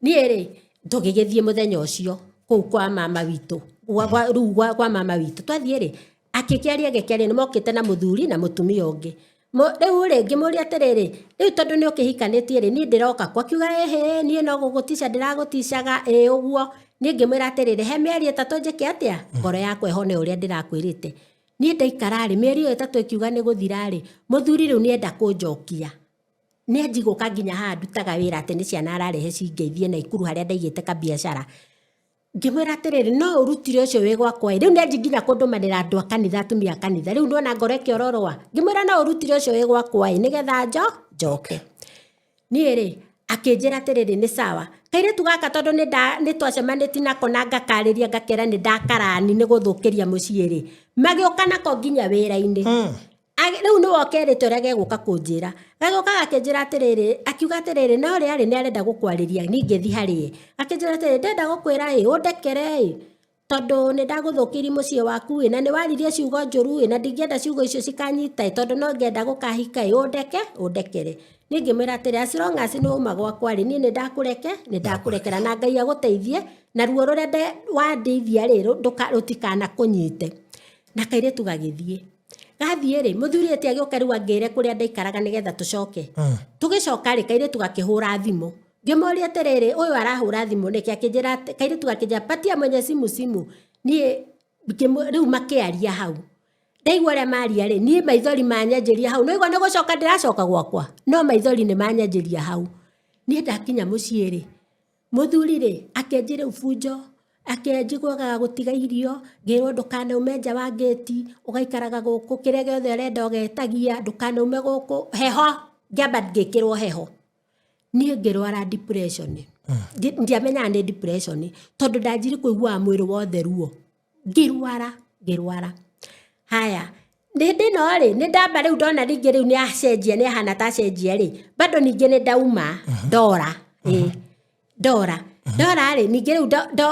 niĩ rĩ, tũgĩgĩthiĩ mũthenya ũcio kũu kwa mama witũ, rĩu kwa mama witũ twathiĩ rĩ, akĩkĩaria agĩkĩaria, nĩ mokĩte na mũthuri na mũtumia ũngĩ. Rĩu rĩ, ngĩmũria atĩrĩrĩ, rĩu tondũ nĩ ũkĩhikanĩtie rĩ, niĩ ndĩroka kwa? Akiuga ĩhĩ, niĩ no gũgũtica ndĩragũticaga, ĩ ũguo. Niĩ ngĩmwĩra atĩrĩrĩ, he mĩeri 3 njĩke atĩa, ngoro yakwa ĩhone ũrĩa ndĩrakwĩrĩte. Niĩ ndaikara rĩ, mĩeri ĩyo 3 ĩkiuga nĩ gũthira rĩ, mũthuri rĩu nĩenda kũnjokia. Nĩ anji gũka nginya haha ndutaga wĩra, atĩ nĩ ciana ararehe cingeithie Naikuru harĩa ndaigĩte kabiacara. Ngĩmwĩra atĩrĩrĩ, no ũrutire ũcio wĩ gwakwa ĩ, rĩu nĩ anji nginya kũndũmanĩra andũ a kanitha, atumia a kanitha. Rĩu nĩwona ngoro ĩkĩororoa. Ngĩmwĩra no ũrutire ũcio wĩ gwakwa ĩ, nĩgetha njoke. Niĩ rĩ, akĩnjĩra atĩrĩrĩ, nĩ sawa. Kairĩtu gaka tondũ nĩ twacemanĩtie nako na ngakarĩria ngakera nĩ ndakarani nĩ gũthũkĩria mũciĩ rĩ, magĩũka nako nginya wĩra-inĩ. Rĩu nĩwe ũkerĩte ũrĩa gegũka kũnjĩra. Gagĩũka gakĩnjĩra atĩrĩrĩ, akiuga atĩrĩrĩ, no rĩ arĩ nĩ arenda gũkwarĩria, niĩ ngĩthiĩ harĩ ye. Akĩnjĩra atĩrĩrĩ, ndĩrenda gũkwĩra ĩ, ũndekere ĩ, tondũ nĩ ndagũthũkĩirie mũciĩ waku ĩ, na nĩ waririe ciugo njũru ĩ, na ndingĩenda ciugo icio cikanyita ĩ, tondũ no ngenda gũkahika ĩ, ũndeke, ũndekere. Niĩ ngĩmwĩra atĩrĩ, as long as nĩ wauma gwakwa rĩ, niĩ nĩ ndakũreke, nĩ ndakũrekera na Ngai agũteithie, na ruo rũrĩa wandeithia rĩ, rũtikanakũnyite. Na kairĩtu gagĩthiĩ. Gathiĩ rĩ, mũthuri ati agĩũka rĩu angĩre kũrĩa ndaikaraga nĩgetha tũcoke. Tũgĩcoka rĩ, kairĩtu gakĩhũra thimũ. Ngĩmũria atĩrĩrĩ, ũyũ arahũra thimũ nĩkĩ? Akĩnjĩra atĩ, kairĩtu gakĩnjĩra, patia mwenye simu simu. Niĩ rĩu makĩaria hau. Ndaigua ũrĩa maria rĩ, niĩ maithori manyanjĩria hau. Nĩwaigua nĩ gũcoka ndĩracoka gwakwa? No maithori nĩ manyanjĩria hau. Niĩ ndakinya mũciĩ rĩ, mũthuri rĩ, akĩanjia rĩu bunjo, akĩanjia kwagaga gũtiga irio, ngĩrwo ndũkanaume nja wa ngĩti, ũgaikaraga gũkũ, kĩrĩa gĩothe ũrenda ũgetagia, ndũkanaume gũkũ, heho, ngĩamba ngĩkĩrwo heho. Niĩ ngĩrwara depression. Ndiamenyaga nĩ depression, tondũ ndanjirie kũiguaga mwĩrĩ wothe ruo. Ngĩrwara, ngĩrwara. Haya, hĩndĩ ĩno rĩ, nĩ ndamba rĩu ndona rĩngĩ rĩu nĩ acenjia, nĩ ahana ta acenjia rĩ, bado ningĩ nĩ ndauma, ndora, ĩ, ndora. Ndora rĩ, ningĩ rĩu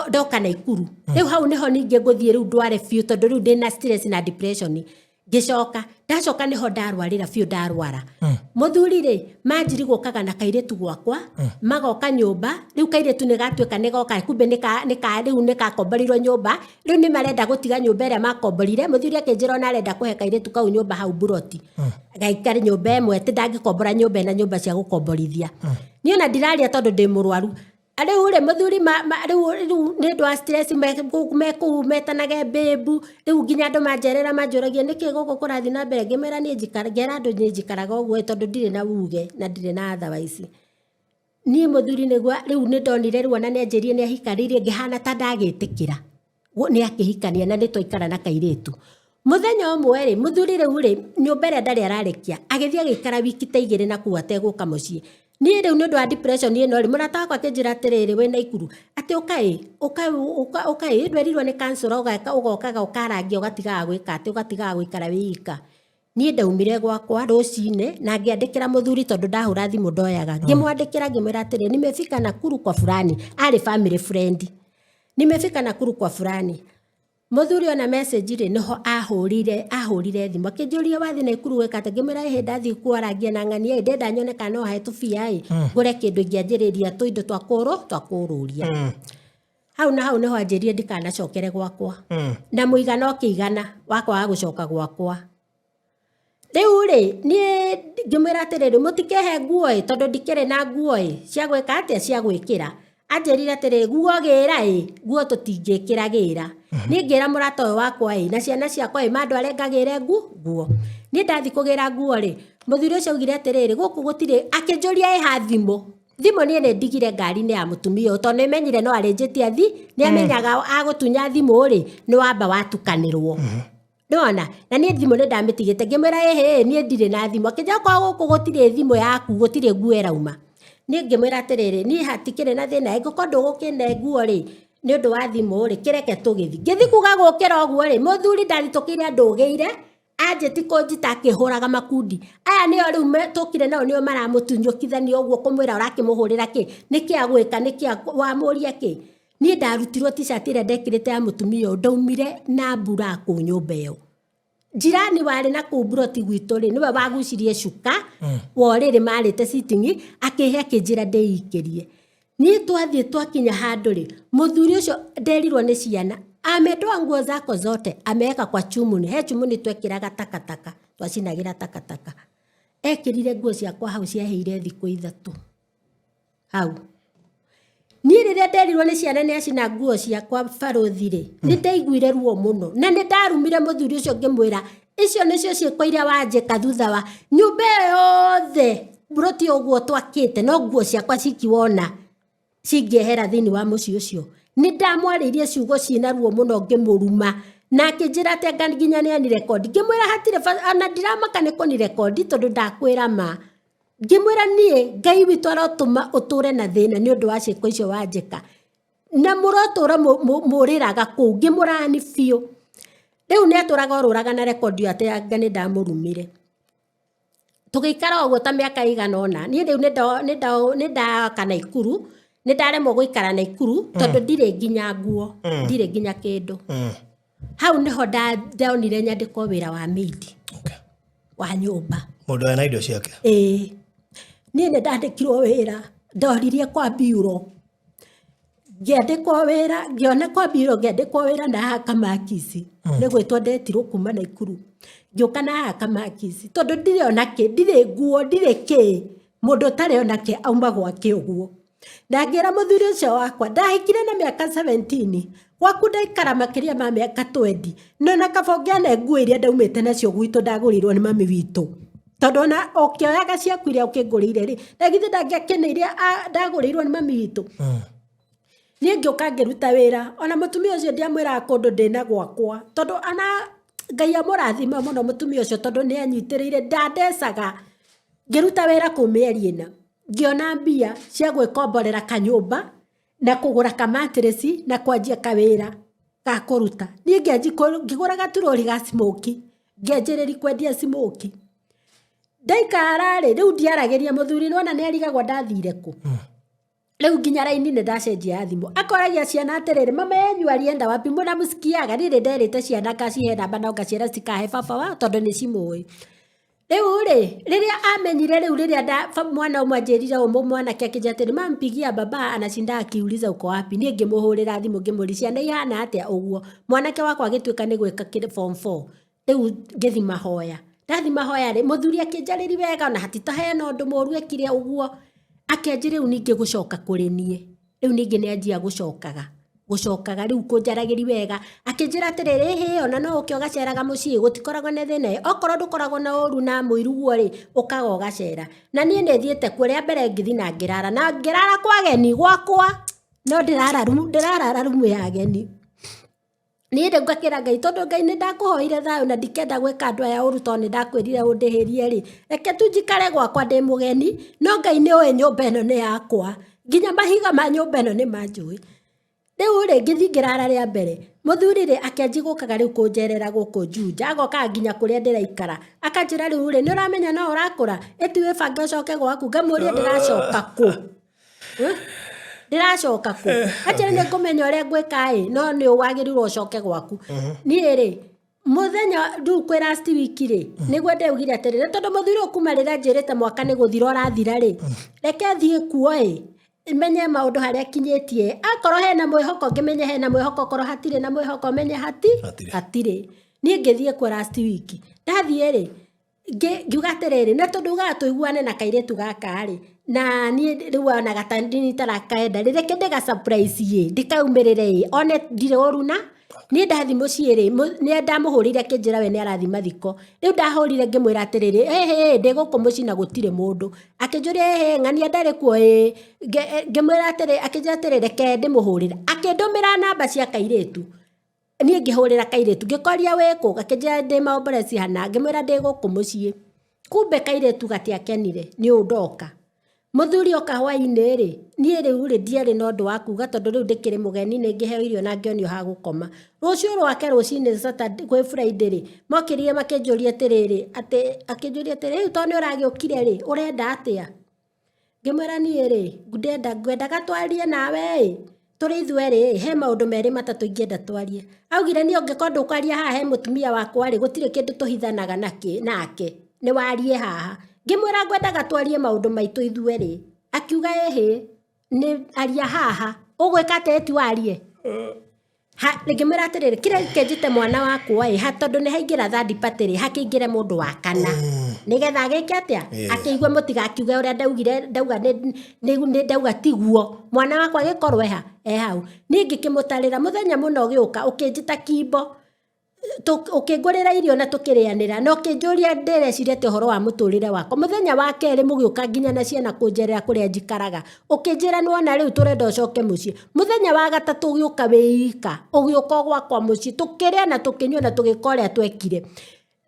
ndoka Naikuru. Rĩu hau nĩho ningĩ ngũthiĩ rĩu ndware biũ, tondũ rĩu ndĩna stress na depression. Ngĩcoka, ndacoka nĩho ndarwarĩra biũ ndarwara. Mũthuri rĩ, manjiri gũkaga na kairĩtu gwakwa, magoka nyũmba, rĩu kairĩtu nĩ gatuĩka nĩ goka, kumbe rĩu nĩ gakomborirwo nyũmba, rĩu nĩ marenda gũtiga nyũmba ĩrĩa makomborire, mũthuri akĩnjĩra ona arenda kũhe kairĩtu kau nyũmba hau mburoti. Gaikare nyũmba ĩmwe, atĩ ndangĩkombora nyũmba ĩna nyũmba cia gũkomborithia. Niĩ ona ndiraria tondũ ndĩ mũrwaru. Rĩu rĩ, mũthuri rĩu nĩ ũndũ wa stress me kũu metanage babe, rĩu nginya andũ manjerera manjũragia nĩkĩ gũkũ kũrathiĩ na mbere, ngĩmera niĩ njikara, ngera andũ niĩ njikaraga ũguo tondũ ndirĩ na uge na ndirĩ na otherwise. Niĩ mũthuri nĩguo rĩu nĩ ndonire rĩu ona nĩ anjĩrire nĩ ahikanĩirie ngĩhana ta ndagĩtĩkĩra. Nĩ akĩhikania na nĩ twaikara na kairĩtu. Mũthenya ũmwe rĩ, mũthuri rĩu rĩ, nyũmba ĩrĩa ndarĩ ararekia, agĩthiĩ agĩikara wiki ta 2 na kũu ategũka mũciĩ. Niĩ rĩu nĩ ũndũ wa depression ĩno rĩ, mũrata wakwa akĩnjĩra atĩrĩrĩ, wĩ Naikuru, atĩ ũka ĩ, ũka ũka ũka ĩ, ndwerirwo nĩ counsellor ũgokaga ũkarangia ũgatigaga gwĩka atĩ, ũgatigaga gũikara wĩ ika. Niĩ ndaumire gwakwa rũcinĩ na ngĩandĩkĩra mũthuri tondũ ndahũra thimũ ndoyaga. Ngĩmwandĩkĩra ngĩmwĩra atĩrĩ, nimefika Nakuru kwa fulani, arĩ family friend. Nimefika Nakuru kwa fulani. Mũthuri ona message rĩ, nĩho ahũrire thimũ akĩnjũria wathiĩ Naikuru gwĩka atĩa, ngĩmwĩra ĩhĩ ndathiĩ kwarangia na ng'ania ĩ, ndĩrenda nyone kana no ahe tũbia ĩ, ngũre kĩndũ ingĩanjĩrĩria tũindo twa kũrũria. Hau na hau nĩho anjĩrire ndikanacokere gwakwa. Na mũigana ũkĩigana wa kwaga gũcoka gwakwa. Rĩu rĩ, niĩ ngĩmwĩra atĩrĩrĩ, mũtikehe nguo ĩ, tondũ ndikĩrĩ na nguo ĩ, cia gwĩka atĩa, cia gwĩkĩra. Anjĩrire atĩrĩrĩ, nguo gĩra ĩ, nguo tũtingĩkĩra gĩra. Niĩ ngĩra mũrata ũyũ wakwa ĩ, na ciana ciakwa ĩ, mandware ngagĩre nguo. Niĩ ndathiĩ kũgĩra nguo rĩ, mũthuri ũcio augire atĩrĩrĩ, gũkũ gũtirĩ, akĩnjũria ĩha thimũ. Thimũ niĩ nĩ ndigire ngari-inĩ ya mũtumia ũyũ, tondũ nĩ menyire no arĩnjĩtie nĩ amenyaga agũtunya thimũ rĩ, nĩ wamba watukanĩrwo. Nĩwona? Na niĩ thimũ nĩ ndamĩtigĩte, ngĩmwĩra ĩhĩ, niĩ ndirĩ na thimũ. Akĩnjĩra okorwo gũkũ gũtirĩ thimũ yaku, gũtirĩ nguo ĩrauma. Niĩ ngĩmwĩra atĩrĩrĩ, niĩ hatikĩrĩ na thĩna, angĩkorwo ndũgũkĩne nguo rĩ, nĩ ũndũ wa thimũ rĩ, kĩreke tũgĩthiĩ. Ngĩthiĩ kuga gũkĩra ũguo rĩ, mũthuri ndathitũkĩire andũgĩire, anjĩti kũnjita akĩhũraga makundi. Aya nĩo rĩu tũkire nao nĩo maramũtunyũkithania ũguo kũmwĩra ũrakĩmũhũrĩra kĩ, nĩkĩ agwĩka, nĩkĩ wamũria kĩ. Niĩ ndarutirwo t-shirt ĩrĩa ndekĩrĩte ya mũtumia ũyũ, ndaumire na mbura kũu nyũmba ĩyo. Njirani warĩ na kũu mburoti gwitũ rĩ, nĩwe wagucirie cuka wa ũrĩrĩ marĩte sitting, akĩhe akĩnjĩra ndĩikĩrie. Niĩ twathiĩ twakinya handũ rĩ, mũthuri ũcio nderirwo nĩ ciana, ametoa nguo zako zote ameweka kwa chumuni. He chumuni twekĩraga takataka, twacinagĩra takataka. Ekĩrire nguo ciakwa hau ciahĩire thikũ 3 hau. Niĩ rĩrĩa nderirwo nĩ ciana nĩ acina nguo ciakwa barũthi rĩ, nĩ ndaiguire ruo mũno na nĩ ndarumire mũthuri ũcio ngĩmwĩra icio nĩcio ciĩko iria wanjĩka thutha wa nyũmba ĩyo yothe mburoti ũguo twakĩte, no nguo ciakwa ciki wona cingĩehera thĩinĩ wa mũciĩ ũcio. Nĩ ndamwarĩirie ciugo ciĩna ruo mũno ngĩmũruma, na akĩnjĩra atĩ anga nginya nĩ anirekondi. Ngĩmwĩra hatirĩ ona ndiramaka nĩ kũnirekondi tondũ ndakwĩra ma. Ngĩmwĩra niĩ Ngai witũ arotũma ũtũre na thĩna nĩ ũndũ wa ciĩko icio wanjĩka, na mũrotũra mũrĩraga kũu. Ngĩmũrani biũ. Rĩu nĩ atũraga orũraga na rekondi ĩyo atĩ anga nĩ ndamũrumire. Tũgĩikara ũguo ta mĩaka ĩigana ũna. Niĩ rĩu nĩ ndaka Naikuru, nĩ ndaremwo gũikara Naikuru tondũ ndirĩ nginya nguo, ndirĩ nginya kĩndũ. Hau nĩho ndonire nyandĩkwo wĩra wa maid. Wa nyũmba. Mũndũ ena indo ciake? Ĩĩ. Niĩ nĩ ndandĩkirwo wĩra, ndoririe kwa bureau. Ngĩandĩkwo wĩra, ngĩona kwa bureau ngĩandĩkwo wĩra na haha Kamakisi. Nĩ gwĩtwo ndetirwo kuma Naikuru. Ngĩũka na haha Kamakisi tondũ ndirĩ ona kĩ, ndirĩ nguo, ndirĩ kĩ. Mũndũ ũtarĩ ona kĩ auma gwake ũguo. Na ngĩra mũthuri ũcio wakwa, ndahikire na mĩaka 17, gwaku ndaikara makĩria ma mĩaka 20, no na kaba ũngĩane nguo iria ndaumĩte nacio gwitũ ndagũrĩirwo nĩ mami witũ. Tondũ ona ũkĩoyaga ciaku iria ũkĩngũrĩire rĩ, na githĩ ndangĩakeneire ndagũrĩirwo nĩ mami witũ. Niĩ ngĩũka ngĩruta wĩra, ona mũtumia ũcio ndiamwĩraga kũndũ ndĩna gwakwa, tondũ ana Ngai amũrathime mũno mũtumia ũcio tondũ nĩ anyitĩrĩire, ndandecaga. Ngĩruta wĩra kũu mĩeri 4, ngĩona mbia cia gwĩkomborera kanyũmba na kũgũra kamatirĩci na kwanjia kawĩra ga kũruta. Niĩ ngĩgũra gaturori ga smoky, ngĩanjĩrĩria kwendia smoky. Ndaikara rĩ, rĩu ndiaragĩria mũthuri, nĩwona nĩ arigagwo ndathire kũ. Rĩu nginya raini nĩ ndacenjia ya thimũ. Akoragia ciana atĩrĩrĩ, mama yenyu alienda wapi? Mũnamsikiaga? Niĩ nĩ nderĩte ciana ngacihe namba no ngaciĩra citikahe baba wao tondũ nĩ cimũĩ. Rĩu rĩ, rĩrĩa amenyire rĩu rĩrĩa mwana ũmwe anjĩrire ũũ, mwanake akĩnjĩra atĩrĩ, mama pigia baba anashinda akiuliza uko wapi. Niĩ ngĩmũhũrĩra thimũ ngĩmũria ciana ihana atĩa ũguo. Mwanake wakwa agĩtuĩka nĩ gwĩka form 4. Rĩu ngĩthi mahoya. Ndathi mahoya rĩ, mũthuri akĩnjarĩria wega ona hatitaheana ũndũ mũru ekire ũguo. Akĩanjia rĩu ningĩ gũcoka kũrĩ niĩ. Rĩu ningĩ nĩ anjia gũcokaga. Gũcokaga rĩu kũnjaragĩria wega. Akĩnjĩra atĩrĩrĩ, ĩhĩ ona no ũke ũgaceraga mũciĩ, gũtikoragwo na thĩna. Okorwo ndũkoragwo na ũru na mũiruguo rĩ, ũkaga ũgacera. Na niĩ nĩ thiĩte kuo rĩa mbere ngĩthiĩ na ngĩrara. Na ngĩrara kwa ageni gwakwa, no ndĩrarara rumu ya ageni. Niĩ rĩu ngakĩra Ngai tondũ Ngai nĩ ndakũhoire thayũ na ndikenda gwĩka andũ aya ũru tondũ nĩ ndakwĩrire ũndĩhĩrie rĩ, reke tu njikare gwakwa ndĩ mũgeni, no Ngai nĩ ũĩ nyũmba ĩno nĩ yakwa, nginya mahiga ma nyũmba ĩno nĩ manjũĩ. Rĩu rĩ, ngĩthiĩ ngĩrara rĩa mbere, mũthuri rĩ, akĩanjia gũkaga rĩu kũnjerera gũkũ Juja, agokaga nginya kũrĩa ndĩraikara, akanjĩra rĩu rĩ, nĩ ũramenya no ũrakũra, ĩti wĩbange ũcoke gwaku, ngamũria ndĩracoka kũ? Ndĩracoka kũ? Anjĩra nĩ ngũmenya ũrĩa ngwĩka ĩ, no nĩ wagĩrĩirwo ũcoke gwaku. Niĩ rĩ, mũthenya rĩu kwĩ last week rĩ, nĩguo ndaugire atĩrĩrĩ, tondũ mũthuri ũyũ kuma rĩrĩa anjĩrĩte mwaka nĩ gũthira ũrathira rĩ, reke thiĩ kuo ĩ, menye maũndũ harĩa akinyĩtie. Akorwo hena mwĩhoko ngĩmenye hena mwĩhoko, akorwo hatirĩ na mwĩhoko menye hatirĩ. Niĩ ngĩthiĩ kuo last week. Ndathiĩ rĩ, ngiuga atĩrĩrĩ, na tondũ ugaga tũiguane na kairĩtu gaka rĩ, na niĩ rĩu ona gatarinitara kaenda rĩ, reke ndĩga surprise ĩ, ndĩkaumĩrĩre ĩ, one ndirĩ ũru na niĩ ndathi mũciĩ rĩ, nĩ ndamũhũrĩire akĩnjĩra we nĩ arathi mathiko. Rĩu ndahũrire ngĩmwĩra atĩrĩrĩ, ĩhĩ ndĩ gũkũ mũciĩ na gũtirĩ mũndũ. Akĩnjũria ĩhĩ ng'ania ndarĩ kuo ĩĩ. Ngĩmwĩra atĩrĩ, akĩnjĩra atĩrĩ reke ndĩmũhũrĩre. Akĩndũmĩra namba cia kairĩtu. Niĩ ngĩhũrĩra kairĩtu, ngĩkoria wĩ kũ, gakĩnjĩra ndĩ maomboreci hana, ngĩmwĩra ndĩ gũkũ mũciĩ. Kumbe kairĩtu gatiakenire nĩ ũũ ndoka. Mũthuri oka hwainĩ rĩ, niĩ rĩu rĩ ndiarĩ na ũndũ wa kuga tondũ rĩu ndĩkĩrĩ mũgeni nĩ ngĩheo irio na ngĩonio ha gũkoma. Rũciũ rwake rũcinĩ Saturday kwĩ Friday rĩ, mokĩrire makĩnjũria atĩrĩrĩ, atĩ akĩnjũria atĩrĩ, rĩu tondũ nĩ ũragĩũkire rĩ, ũrenda atĩa? Ngĩmwĩra niĩ rĩ, ndĩrenda ngwendaga twarie nawe ĩ, Tũrĩ ithuerĩ ĩ, he maũndũ merĩ matatũ ingĩenda twarie. Augire niĩ ũngĩkorwo ndũkwaria haha he mũtumia wakwa rĩ, gũtirĩ kĩndũ tũhithanaga nake, nĩ warie haha. Ngĩmwĩra ngwendaga twarie maũndũ maitũ ithuerĩ. Akiuga ĩhĩ, nĩ aria haha. Ũgwĩka atĩa ĩti warie? Ha, ngĩmwĩra atĩrĩrĩ, kĩrĩa kĩnjĩte mwana wakwa ĩ, ha tondũ nĩ haingĩra third party rĩ, hakĩingĩre mũndũ wa kana. Nĩgetha agĩke atĩa? Akĩigue mũtigakiuge ũrĩa ndaugire, ndauga nĩ, nĩ, nĩ ndauga tiguo. Mwana wakwa agĩkorwo eha, e hau. Niĩ ngĩkĩmũtarĩra mũthenya mũna ũgĩũka, ũkĩnjĩta kimbo. Ũkĩngũrĩra irio na tũkĩrĩanĩra na ũkĩnjũria ndĩreciria atĩa ũhoro wa mũtũrĩre wakwa. Mũthenya wa kerĩ mũgĩũka nginya na ciana kũnjerera kũrĩa njikaraga, ũkĩnjĩra nĩwona rĩu tũrenda ũcoke mũciĩ. Mũthenya wa gatatũ ũgĩũka wĩ ika, ũgĩũka o gwakwa mũciĩ, tũkĩrĩa na tũkĩnyua na tũgĩka ũrĩa twekire.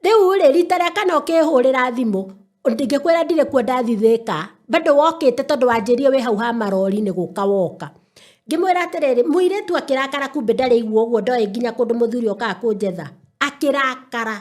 Rĩu rĩ, rita rĩa kana ũkĩhũrĩra thimũ, ngĩkwĩra ndirĩ kuo ndathiĩ Thĩka, bado wokĩte tondũ wanjĩrire wĩ hau ha marori nĩ gũka woka. Ngĩmwĩra atĩrĩrĩ, mũirĩtu akĩrakara kumbe ndarĩ igua ũguo ndoĩ nginya kũndũ mũthuri okaga kũnjetha. Akĩrakara,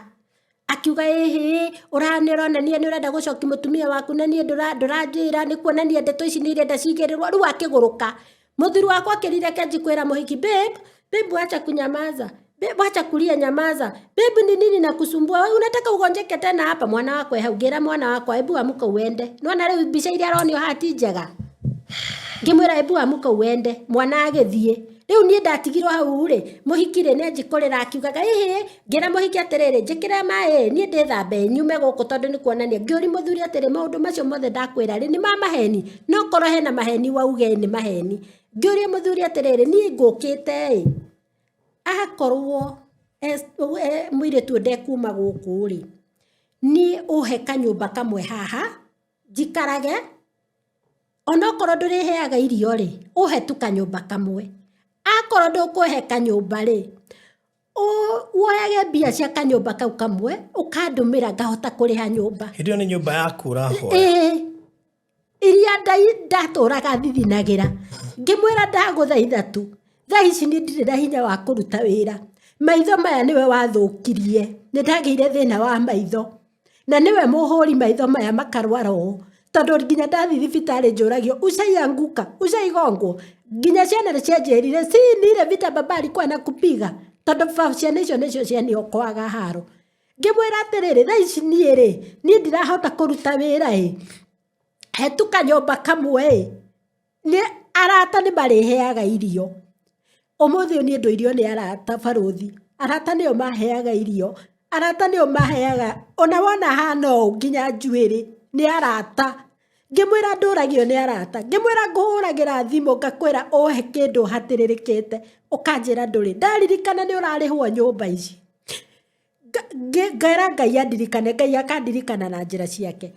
akiuga ĩhĩ, nĩ ũronania nĩ ũrenda gũcokia mũtumia waku na niĩ ndũranjĩra, nĩ kuonania ndeto ici nĩ irenda cigĩrĩrwo, rĩu akĩgũrũka. Mũthuri wakwa akĩrire kenji kwĩra mũhiki, babe, babe wacha kunyamaza. Babe wacha kulia nyamaza. Babe ni nini nakusumbua? Wewe unataka ugonjeke tena hapa? Mwana wakwa hau ngĩra mwana wakwa ebu amuka uende. Nĩwona rĩu mbica iria aronio haha ti njega. Ngĩmwĩra ebu amuka uende. Mwana agĩthiĩ. Rĩu niĩ ndatigirwo hau rĩ, mũhiki rĩ nĩanji kũrĩra akiugaga ĩhĩ, ngĩra mũhiki atĩrĩrĩ, njĩkĩre maĩ niĩ ndĩthambe nyume gũkũ tondũ nĩ kuonania. Ngĩũria mũthuri atĩrĩ, maũndũ macio mothe ndakwĩra rĩ, nĩ ma maheni? No korwo hena maheni wauge nĩ maheni. Ngĩũria mũthuri atĩrĩrĩ, niĩ ngũkĩte ĩ, akorwo mũirĩtu ũyũ ndekuma gũkũ rĩ, niĩ ũhe kanyũmba kamwe haha, njikarage, onokorwo ndũrĩheaga irio rĩ, ũhe tu kanyũmba kamwe. Akorwo ndũkũhe kanyũmba rĩ, woyage mbia cia kanyũmba kau kamwe, ũkandũmĩra ngahota kũrĩha nyũmba. Hĩndĩ ĩyo nĩ nyũmba yaku ũrahoya? Ĩĩ. Iria ndatũraga thithinagĩra. Ngĩmwĩra ndagũthaitha tu, thaa ici niĩ ndirĩ na hinya wa kũruta wĩra. Maitho maya nĩwe wathũkirie, nĩ ndagĩire thĩna wa maitho. Na nĩwe mũhũri maitho maya makarwara ũũ. Tondũ nginya ndathiĩ thibitarĩ njũragio, ushaianguka, ushaigongwo. Nginya ciana nĩ cianjĩrire, si ni ile vita baba alikuwa anakupiga. Tondũ ciana icio nĩcio cianiokoaga haro. Ngĩmwĩra atĩrĩrĩ, thaa ici niĩ rĩ, niĩ ndirahota kũruta wĩra ĩ, hetũka nyũmba kamwe ĩ, nĩ arata nĩ marĩheaga irio. Ũmũthĩ ũyũ niĩ ndũirio nĩ arata barũthi, arata nĩo maheaga irio, arata nĩo maheaga, ona wona hana ũũ nginya njuĩrĩ, nĩ arata. Ngĩmwĩra ndũragio nĩ arata, ngĩmwĩra ngũhũragĩra thimũ ngakwĩra ũhe kĩndũ hatĩrĩrĩkĩte, ũkanjĩra ndũrĩ. Ndaririkana nĩ ũrarĩhwo nyũmba ici. Ngera Ngai andirikane, Ngai akandirikana na njĩra ciake.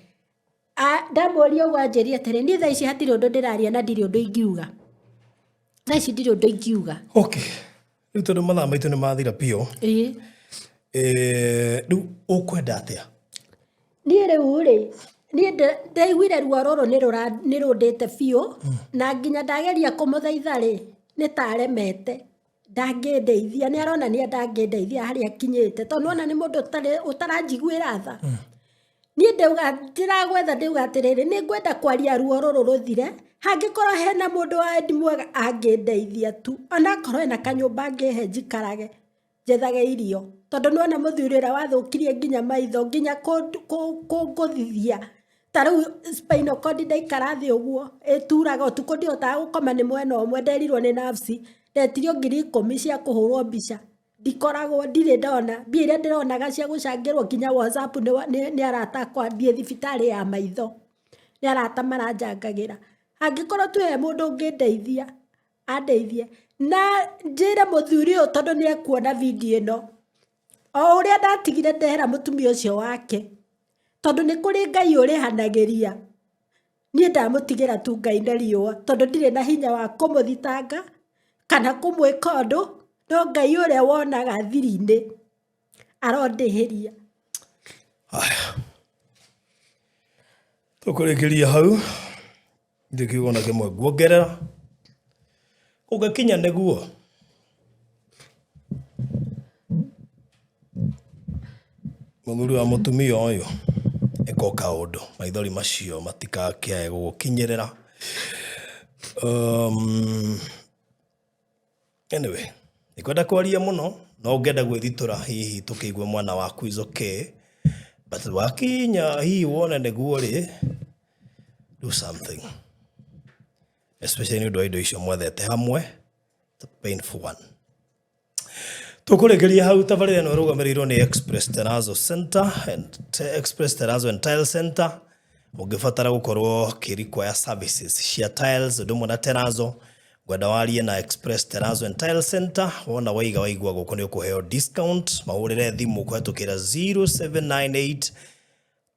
Ndamũria ũguo anjĩria atĩrĩ, niĩ thaa ici hatirĩ ũndũ ndĩraria na ndirĩ ũndũ ingiuga. Thaa ici ndirĩ ũndũ ingiuga. Okay. Rĩu tondũ mathaa maitũ nĩ mathira biũ. Ĩĩ. Rĩu ũkwenda atĩa? Niĩ rĩu rĩ, niĩ ndaiguire ruo rũrũ nĩ rũndĩte biũ, na nginya ndageria kũmũthaitha rĩ, nĩ ta aremete. Ndangĩndeithia, nĩ aronania ndangĩndeithia harĩa akinyĩte, tondũ nĩwona nĩ mũndũ ũtaranjiguĩra tha. Niĩ ndauga ndĩragwetha ndauga atĩrĩrĩ, nĩ ngwenda kwaria ruo rũrũ rũthire, hangĩkorwo hena mũndũ wa wendi mwega angĩndeithia tu, onakorwo ena kanyũmba angĩhe njikarage, njethage irio. Tondũ nĩwona mũthuri ũrĩa wathũkirie nginya maitho, nginya kũngũthithia, ta rĩu spinal cord ndaikara thĩ ũguo, ĩturaga ũtukũ ndihotaga gũkoma nĩ mwena ũmwe, nderirwo nĩ nerves, ndetirio 10,000 cia kũhũrwo mbica, ndikoragwo ndirĩ ndona, mbia iria ndĩronaga cia gũcangĩrwo nginya WhatsApp nĩ arata akwa thiĩ thibitarĩ ya maitho, nĩ arata maranjangagĩra. Angĩkorwo tu he mũndũ ũngĩndeithia, andeithie, na njĩre mũthuri ũyũ tondũ nĩ ekuona video ĩno, o ũrĩa ndatigire ndehera mũtumia ũcio wake, tondũ nĩ kũrĩ Ngai ũrĩhanagĩria, niĩ ndamũtigĩra tu Ngai na riũa, tondũ ndirĩ na hinya wa kũmũthitanga, kana kũmwĩka ũndũ, no Ngai ũrĩa wonaga thiri-inĩ, arondĩhĩria. Haya, tũkũrĩkĩria hau, ndirĩ kiugo na kĩmwe nguongerera, ũngĩkinya nĩguo. Mũthuri wa mũtumia ũyũ, ĩka o kaũndũ maithori macio matikakĩae gũgũkinyĩrĩra. Anyway, ndikwenda kwaria mũno, no ũngĩenda gwĩthitũra hihi tũkĩigue mwana waku is okay, but wakinya hihi wone nĩguo rĩ, do something, especially nĩ ũndũ wa indo icio mwethete hamwe. It's a painful one. Tũkũrĩkĩria hau. Tabarĩra ĩno ĩrũgamĩrĩirwo nĩ Express Terrazzo Center and Express Terrazzo and Tile Center. Ũngĩbatara gũkorwo ũkĩ services cia tiles ũndũ ũmwe na terrazzo, ngwenda warie na Express Terrazzo and Tile Center. Wona waiga waigua gũkũ nĩ ũkũheo discount. Mahũrĩre thimũ kũhetũkĩra 0798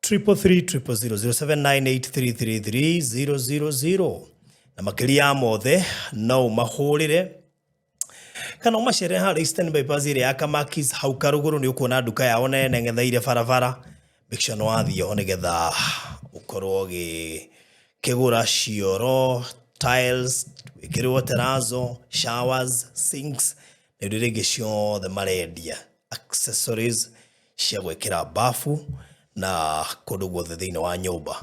333 00798 000, na makĩria ya mothe no ũmahũrĩre kana ũmacerere harĩa Eastern Bypass ĩrĩa ya Kamakis, hau karũgũrũ nĩ ũkuona nduka yao nene ng'etheire barabara. Make sure nĩ wathiĩ ho nĩgetha ũkorwo ũgĩkĩgũra cioro, tiles, wĩkĩrĩrwo terrazzo, showers, sinks na indo iria ingĩ ciothe marendia, accessories cia gwĩkĩra bafu na kũndũ guothe thĩinĩ wa nyũmba.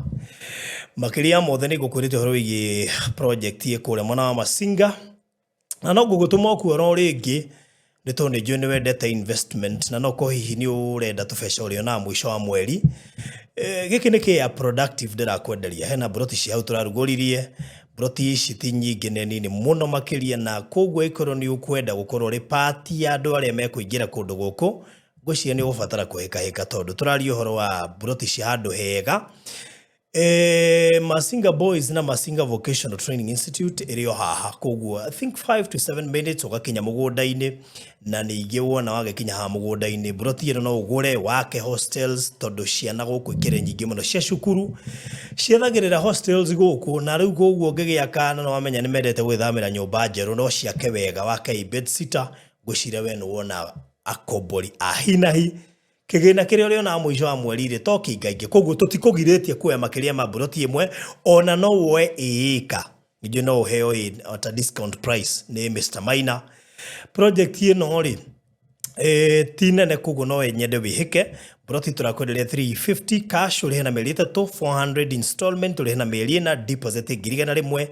Makĩria ya mothe nĩ ngũkwĩrĩte ũhoro wĩgiĩ project ĩ kũrĩa mwena wa Masinga, na no ngũgũtũma ũkuo oro rĩngĩ nĩ tondũ nĩ njũĩ nĩ wendete investment, na no korwo hihi nĩ ũrenda tũbeca ũrĩonaga mũico wa mweri. Gĩkĩ nĩ kĩa productive ndĩrakwenderia. Hena mburoti cia hau tũrarugũririe. Mburoti ici ti nyingĩ, nĩ nini mũno makĩria, na koguo ĩkorwo nĩ ũkwenda gũkorwo ũrĩ part ya andũ arĩa mekũingĩra kũndũ gũkũ, ngwĩciria nĩ ũgũbatara kũhĩkahĩka tondũ tũraria ũhoro wa mburoti cia handũ hega. Masinga Boys na Masinga Vocational Training Institute ĩrĩ o haha, koguo I think 5 to 7 minutes ũgakinya mũgũnda-inĩ. Na ningĩ wona wagĩkinya haha mũgũnda-inĩ, mburoti ĩno no ũgũre wake hostels, tondũ ciana gũkũ ikĩrĩ nyingĩ mũno cia cukuru ciethagĩrĩra hostels gũkũ. Na rĩu koguo ũngĩgĩaka na wamenya nĩ mendete gwĩthamĩra nyũmba njerũ, no ciake wega, wake i bed sitter. Ngwĩciria we nĩ wona akombori a hinahi kĩgĩna kĩrĩa ũrĩonaga mũico wa mweri rĩ to kĩingaingĩ. Koguo tũtikũgirĩtie kuoya makĩria ma mburoti ĩmwe, ona no woe ĩĩka ningĩ no ũheo ĩ at a discount price nĩ Mr Maina. Project ĩno rĩ ti nene, koguo no nyende wĩhĩke. Mburoti tũrakwenderia 350 cash, ũrĩhe na mĩeri 3, 400 installment, ũrĩhe na mĩeri 4, deposit 100,000.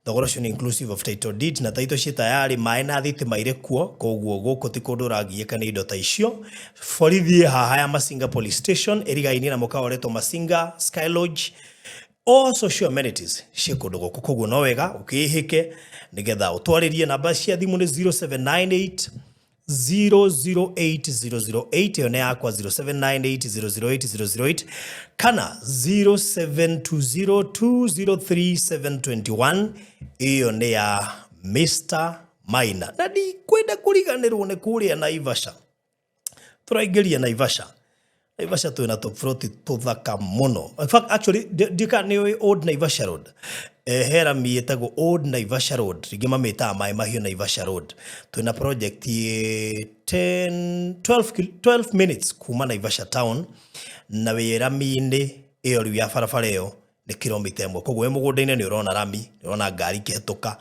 Thogora ũcio nĩ inclusive of title deed, na title ciĩ tayarĩ, maĩ na thitima irĩ kuo, koguo gũkũ ti kũndũ ũragiĩka nĩ indo ta icio. Borithi haha ya Masinga Police Station ĩrigainie na mũkawa ũretwo Masinga Sky Lodge. All social amenities ciĩ kũndũ gũkũ, koguo no wega ũkĩĩhĩke nĩgetha ũtwarĩrie. Namba cia thimũ nĩ 0798 008008, ĩyo nĩ yakwa, 0798 008 008, kana 0720 203 721, ĩyo nĩ ya Mr Maina. Na ndikwenda kũriganĩrwo nĩ kũrĩa Naivasha. Tũraingĩria Naivasha. Naivasha twĩna tũburoti tũthaka mũno. In fact, actually ndika nĩ ũĩ Old Naivasha Road, he rami ĩtagwo Old Naivasha Road, rĩngĩ mamĩtaga Maĩ Mahiũ Naivasha Road. Twĩna project ĩ 10 12 minutes kuma Naivasha town, na wĩ rami-inĩ ĩyo rĩu ya barabara ĩyo nĩ kilomita 1. Koguo wĩ mũgũnda-inĩ nĩ ũrona rami, nĩ ũrona ngari ikĩhetũka.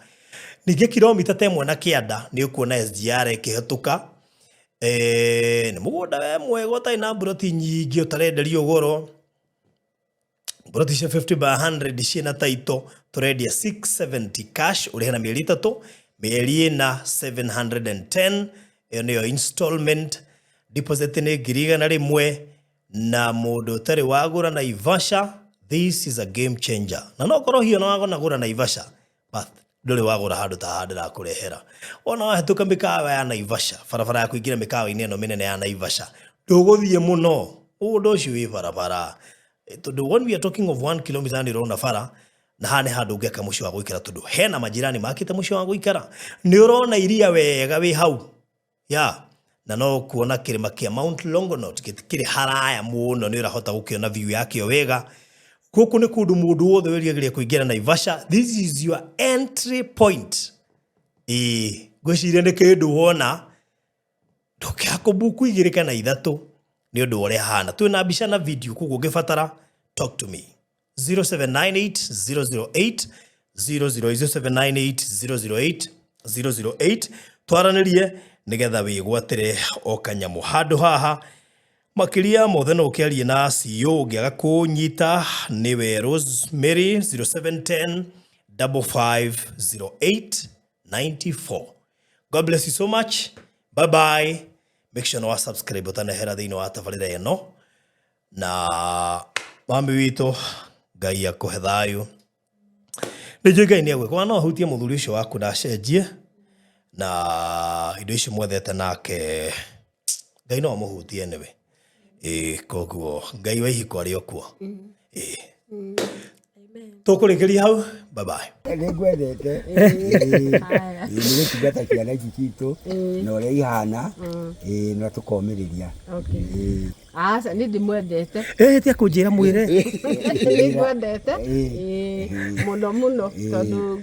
Ningĩ kilomita ta 1 na kĩanda nĩ ũkuona SGR ĩkĩhetũka. Nĩ mũgũnda we mwega ũtarĩ na mburoti nyingĩ, ũtarenderio goro. Mburoti cia 50 by 100 ciĩna title tũrendia 670 cash, ũrĩhe na mĩeri 3, mĩeri 4 710, ĩyo nĩyo installment. Deposit nĩ 100,000. Na mũndũ ũtarĩ wagũra Naivasha, this is a game changer. Na no korwo hiyo no wagũra Naivasha, but ndũrĩ wagũra handũ ta haha ndĩrakũrehera. Wona wahĩtũka mĩkawa ya Naivasha, barabara ya kũingĩra mĩkawa-inĩ ĩno mĩnene ya Naivasha, ndũgũthiĩ mũno, mũgũnda ũcio wĩ barabara. Tondũ when we are talking of 1 kilometer nĩ ũrona bara, na haha nĩ handũ ũngĩaka mũciĩ wa gũikara, tondũ hena majirani makĩte mũciĩ wa gũikara. Nĩ ũrona iria wega wĩ hau ya, na no kuona kĩrĩma kĩa Mount Longonot gĩtikĩrĩ haraya mũno, nĩ ũrahota gũkĩona view yakĩo wega. Gũkũ nĩ kũndũ mũndũ wothe wĩriragĩria kũingĩra Naivasha, this is your entry point. Ĩĩ, ngwĩciria nĩ kĩndũ wona ndũkĩaga kũbuku 2 kana 3 nĩ ũndũ wa ũrĩa hana. Twĩna mbica na video, koguo ũngĩbatara, talk to me 0798 008 00, 0798 008 008, twaranĩrie nĩgetha wĩgwatĩre o kanyamũ handũ haha. Makĩria mothe no ũkĩarie na CEO, ũngĩaga kũnyita nĩwe Rosemary, 0710 5508 94. God bless you so much. Bye bye. Make sure nĩ wa subscribe ũtanehera thĩinĩ wa tabarĩra ĩno. Na mami witũ, Ngai akũhe thayũ. Nĩ njũĩ Ngai nĩ egwĩka. No ahutie mũthuri ũcio waku na acenjie na indo icio mwethete nake Ngai no amũhutie anyway. Ĩĩ koguo Ngai wa ihiko arĩ o kuo. Ĩĩ. Tũkũrĩkĩria hau. Bye bye. Nĩ ngwendete. Nĩ gũtungata ciana ici citũ na ũrĩa ihana na tũkomĩrĩria. Aca nĩ ndĩmwendete. Ĩĩ tia kũnjĩra mwĩre. Nĩ ngwendete mũno mũno tondũ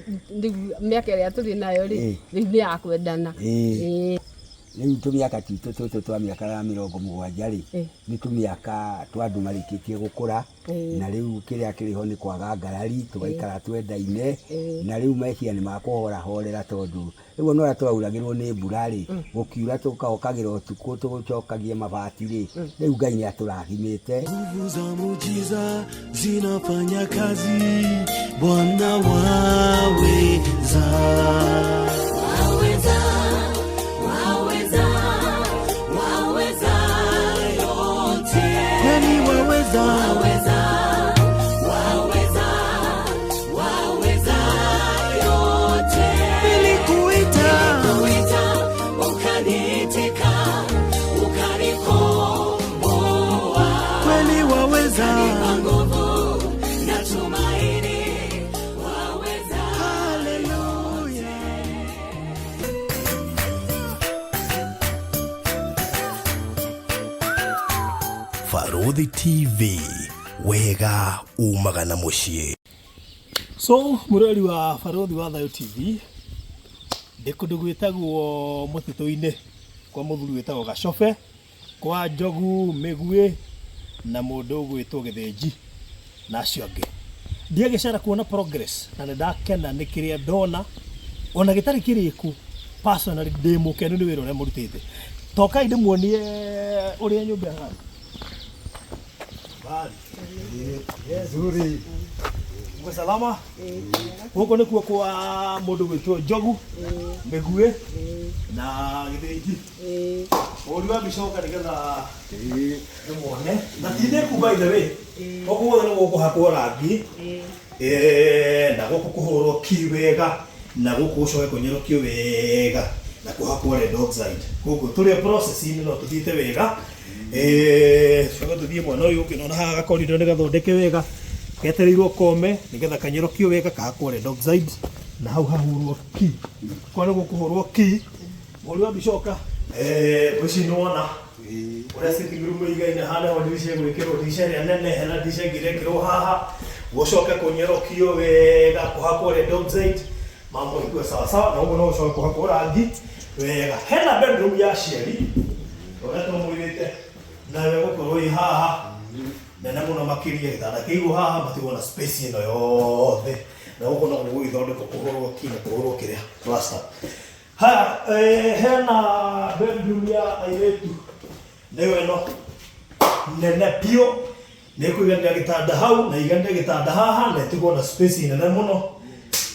mĩaka ĩrĩa tũrĩ nayo rĩ, rĩu nĩ ya kwendana. Rĩu tũmĩaka twitũ tũtũ twa mĩaka ya 70 rĩ, nĩ tũmĩaka twa andũ marĩkĩtie gũkũra, na rĩu kĩrĩa kĩrĩ ho nĩ kwaga ngarari, tũgaikara twendaine, na rĩu meciria nĩ makũhorahorera tondũ rĩu ona ũrĩa tũrauragĩrwo nĩ mbura rĩ, gũkiura tũkokagĩra ũtukũ tũcokagie mabati rĩ, rĩu Ngai nĩ atũrathimĩte. Nguvu za muujiza zinafanya kazi, Bwana waweza. Waweza, waweza, waweza yote. Kweli waweza. Waweza, waweza, waweza yote. Nilikuita. Nilikuita, ukaniitika, ukanikomboa. Kweli waweza. Ukanipa nguvu na tumaini, waweza. Hallelujah. Barũthi TV, wega umaga na mũciĩ. So mũrori wa Barũthi wa Thayũ TV, ndĩ kũndũ gwĩtagwo mũtitũ-inĩ kwa mũthuri wĩtagwo Gacobe, kwa Njogu Mĩguĩ na mũndũ ũgwĩtwo Gĩthĩnji na acio angĩ. Ndiagĩcera kuona progress na nĩ ndakena nĩ kĩrĩa ndona ona gĩtarĩ kĩrĩku. Personally ndĩ mũkenu nĩ wĩra ũrĩa mũrutĩte. Tokai ndĩmuonie ũrĩa nyũmba ĩhana. Habari. Nzuri. Mko salama? Gũkũ nĩkuo kwa mũndũ gwĩtwo Njogu Mĩguĩ na Gĩthĩnji. Ũri wa mbica ũka nĩgetha ndĩmuone. Na ti ndĩku by the way. Gũkũ guothe nĩ gũkũhakwo rangi. Na gũkũ kũhũrwo ki wega na gũkũ gũcoke kũnyerũkio wega na kũhakwo red oxide. Koguo tũrĩ o process-inĩ no tũthiĩte wega. Coka tũthiĩ mwena ũyũ ũngĩ, nona haha gakorindũ nĩ gathondeke wega, ketereirwo kome nĩgetha kanyerũkio wega kahakwo red oxide na hau hahurwo ki. Kwa nĩ gũkũhũrwo ki. Mũhũri wa mbica ũka. Ngwĩciria nĩ wona ũrĩa sitting room ĩigaine haha nĩho ndirisha ĩgwĩkĩrwo, ndirisha ĩrĩa nene, hena ndirisha ĩngĩ ĩrekĩrwo haha, gũcoke kũnyerũkio wega kũhakwo red oxide, mambo ikuwe sawa sawa, na ũguo no gũcoke kũhakwo rangi wega. Hena bedroom ya aciari ũrĩa twamwĩrĩte nayo ĩgũkorwo ĩ haha nene mũno makĩria, gĩtanda kĩigwo haha matigwo na space ĩno yothe, na gũkũ no gũgĩthondekwo kũhũrwo ki na kũhũrwo kĩrĩa plaster. Haya, hena bedroom ya airĩtu nĩyo ĩno nene biũ, nĩ ĩkũiganĩra gĩtanda hau na iganĩre gĩtanda haha na ĩtigwo na space nene mũno,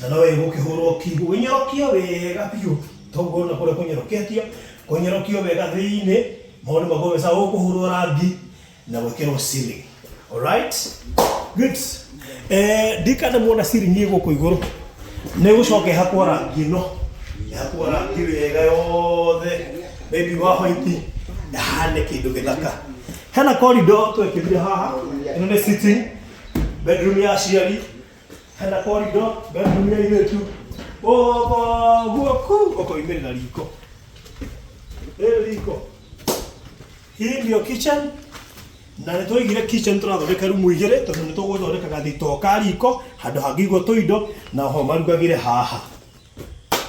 na no ĩgũkĩhũrwo ki gũgĩnyorokia wega biũ, toguo na kũrĩa kũnyoroketio, kũnyorokio wega thĩinĩ, maũndũ makorwo me sawa, gũkũhũrwo rangi na gwĩkĩrwo ceiling. Alright? Good. Ndikana muona ceiling ĩ gũkũ igũrũ, nĩ gũcoka ĩhakwo rangi ĩno, ĩhakwo rangi wega yothe, maybe wa white, ĩhane kĩndũ gĩthaka. Hena corridor twekĩrire haha, ĩno nĩ sitting bedroom ya aciari, hena corridor bedroom ya airĩtu, ũguo kuu ũkoimĩrĩra riko. Rĩrĩ riko. Hii ndio kitchen. Na nĩ twaigire kitchen tũrathondeka rumu igĩrĩ tondũ nĩ tũgũthondeka gathitoo ka riko handũ hangĩigwo tũindo na ho marugagĩre haha.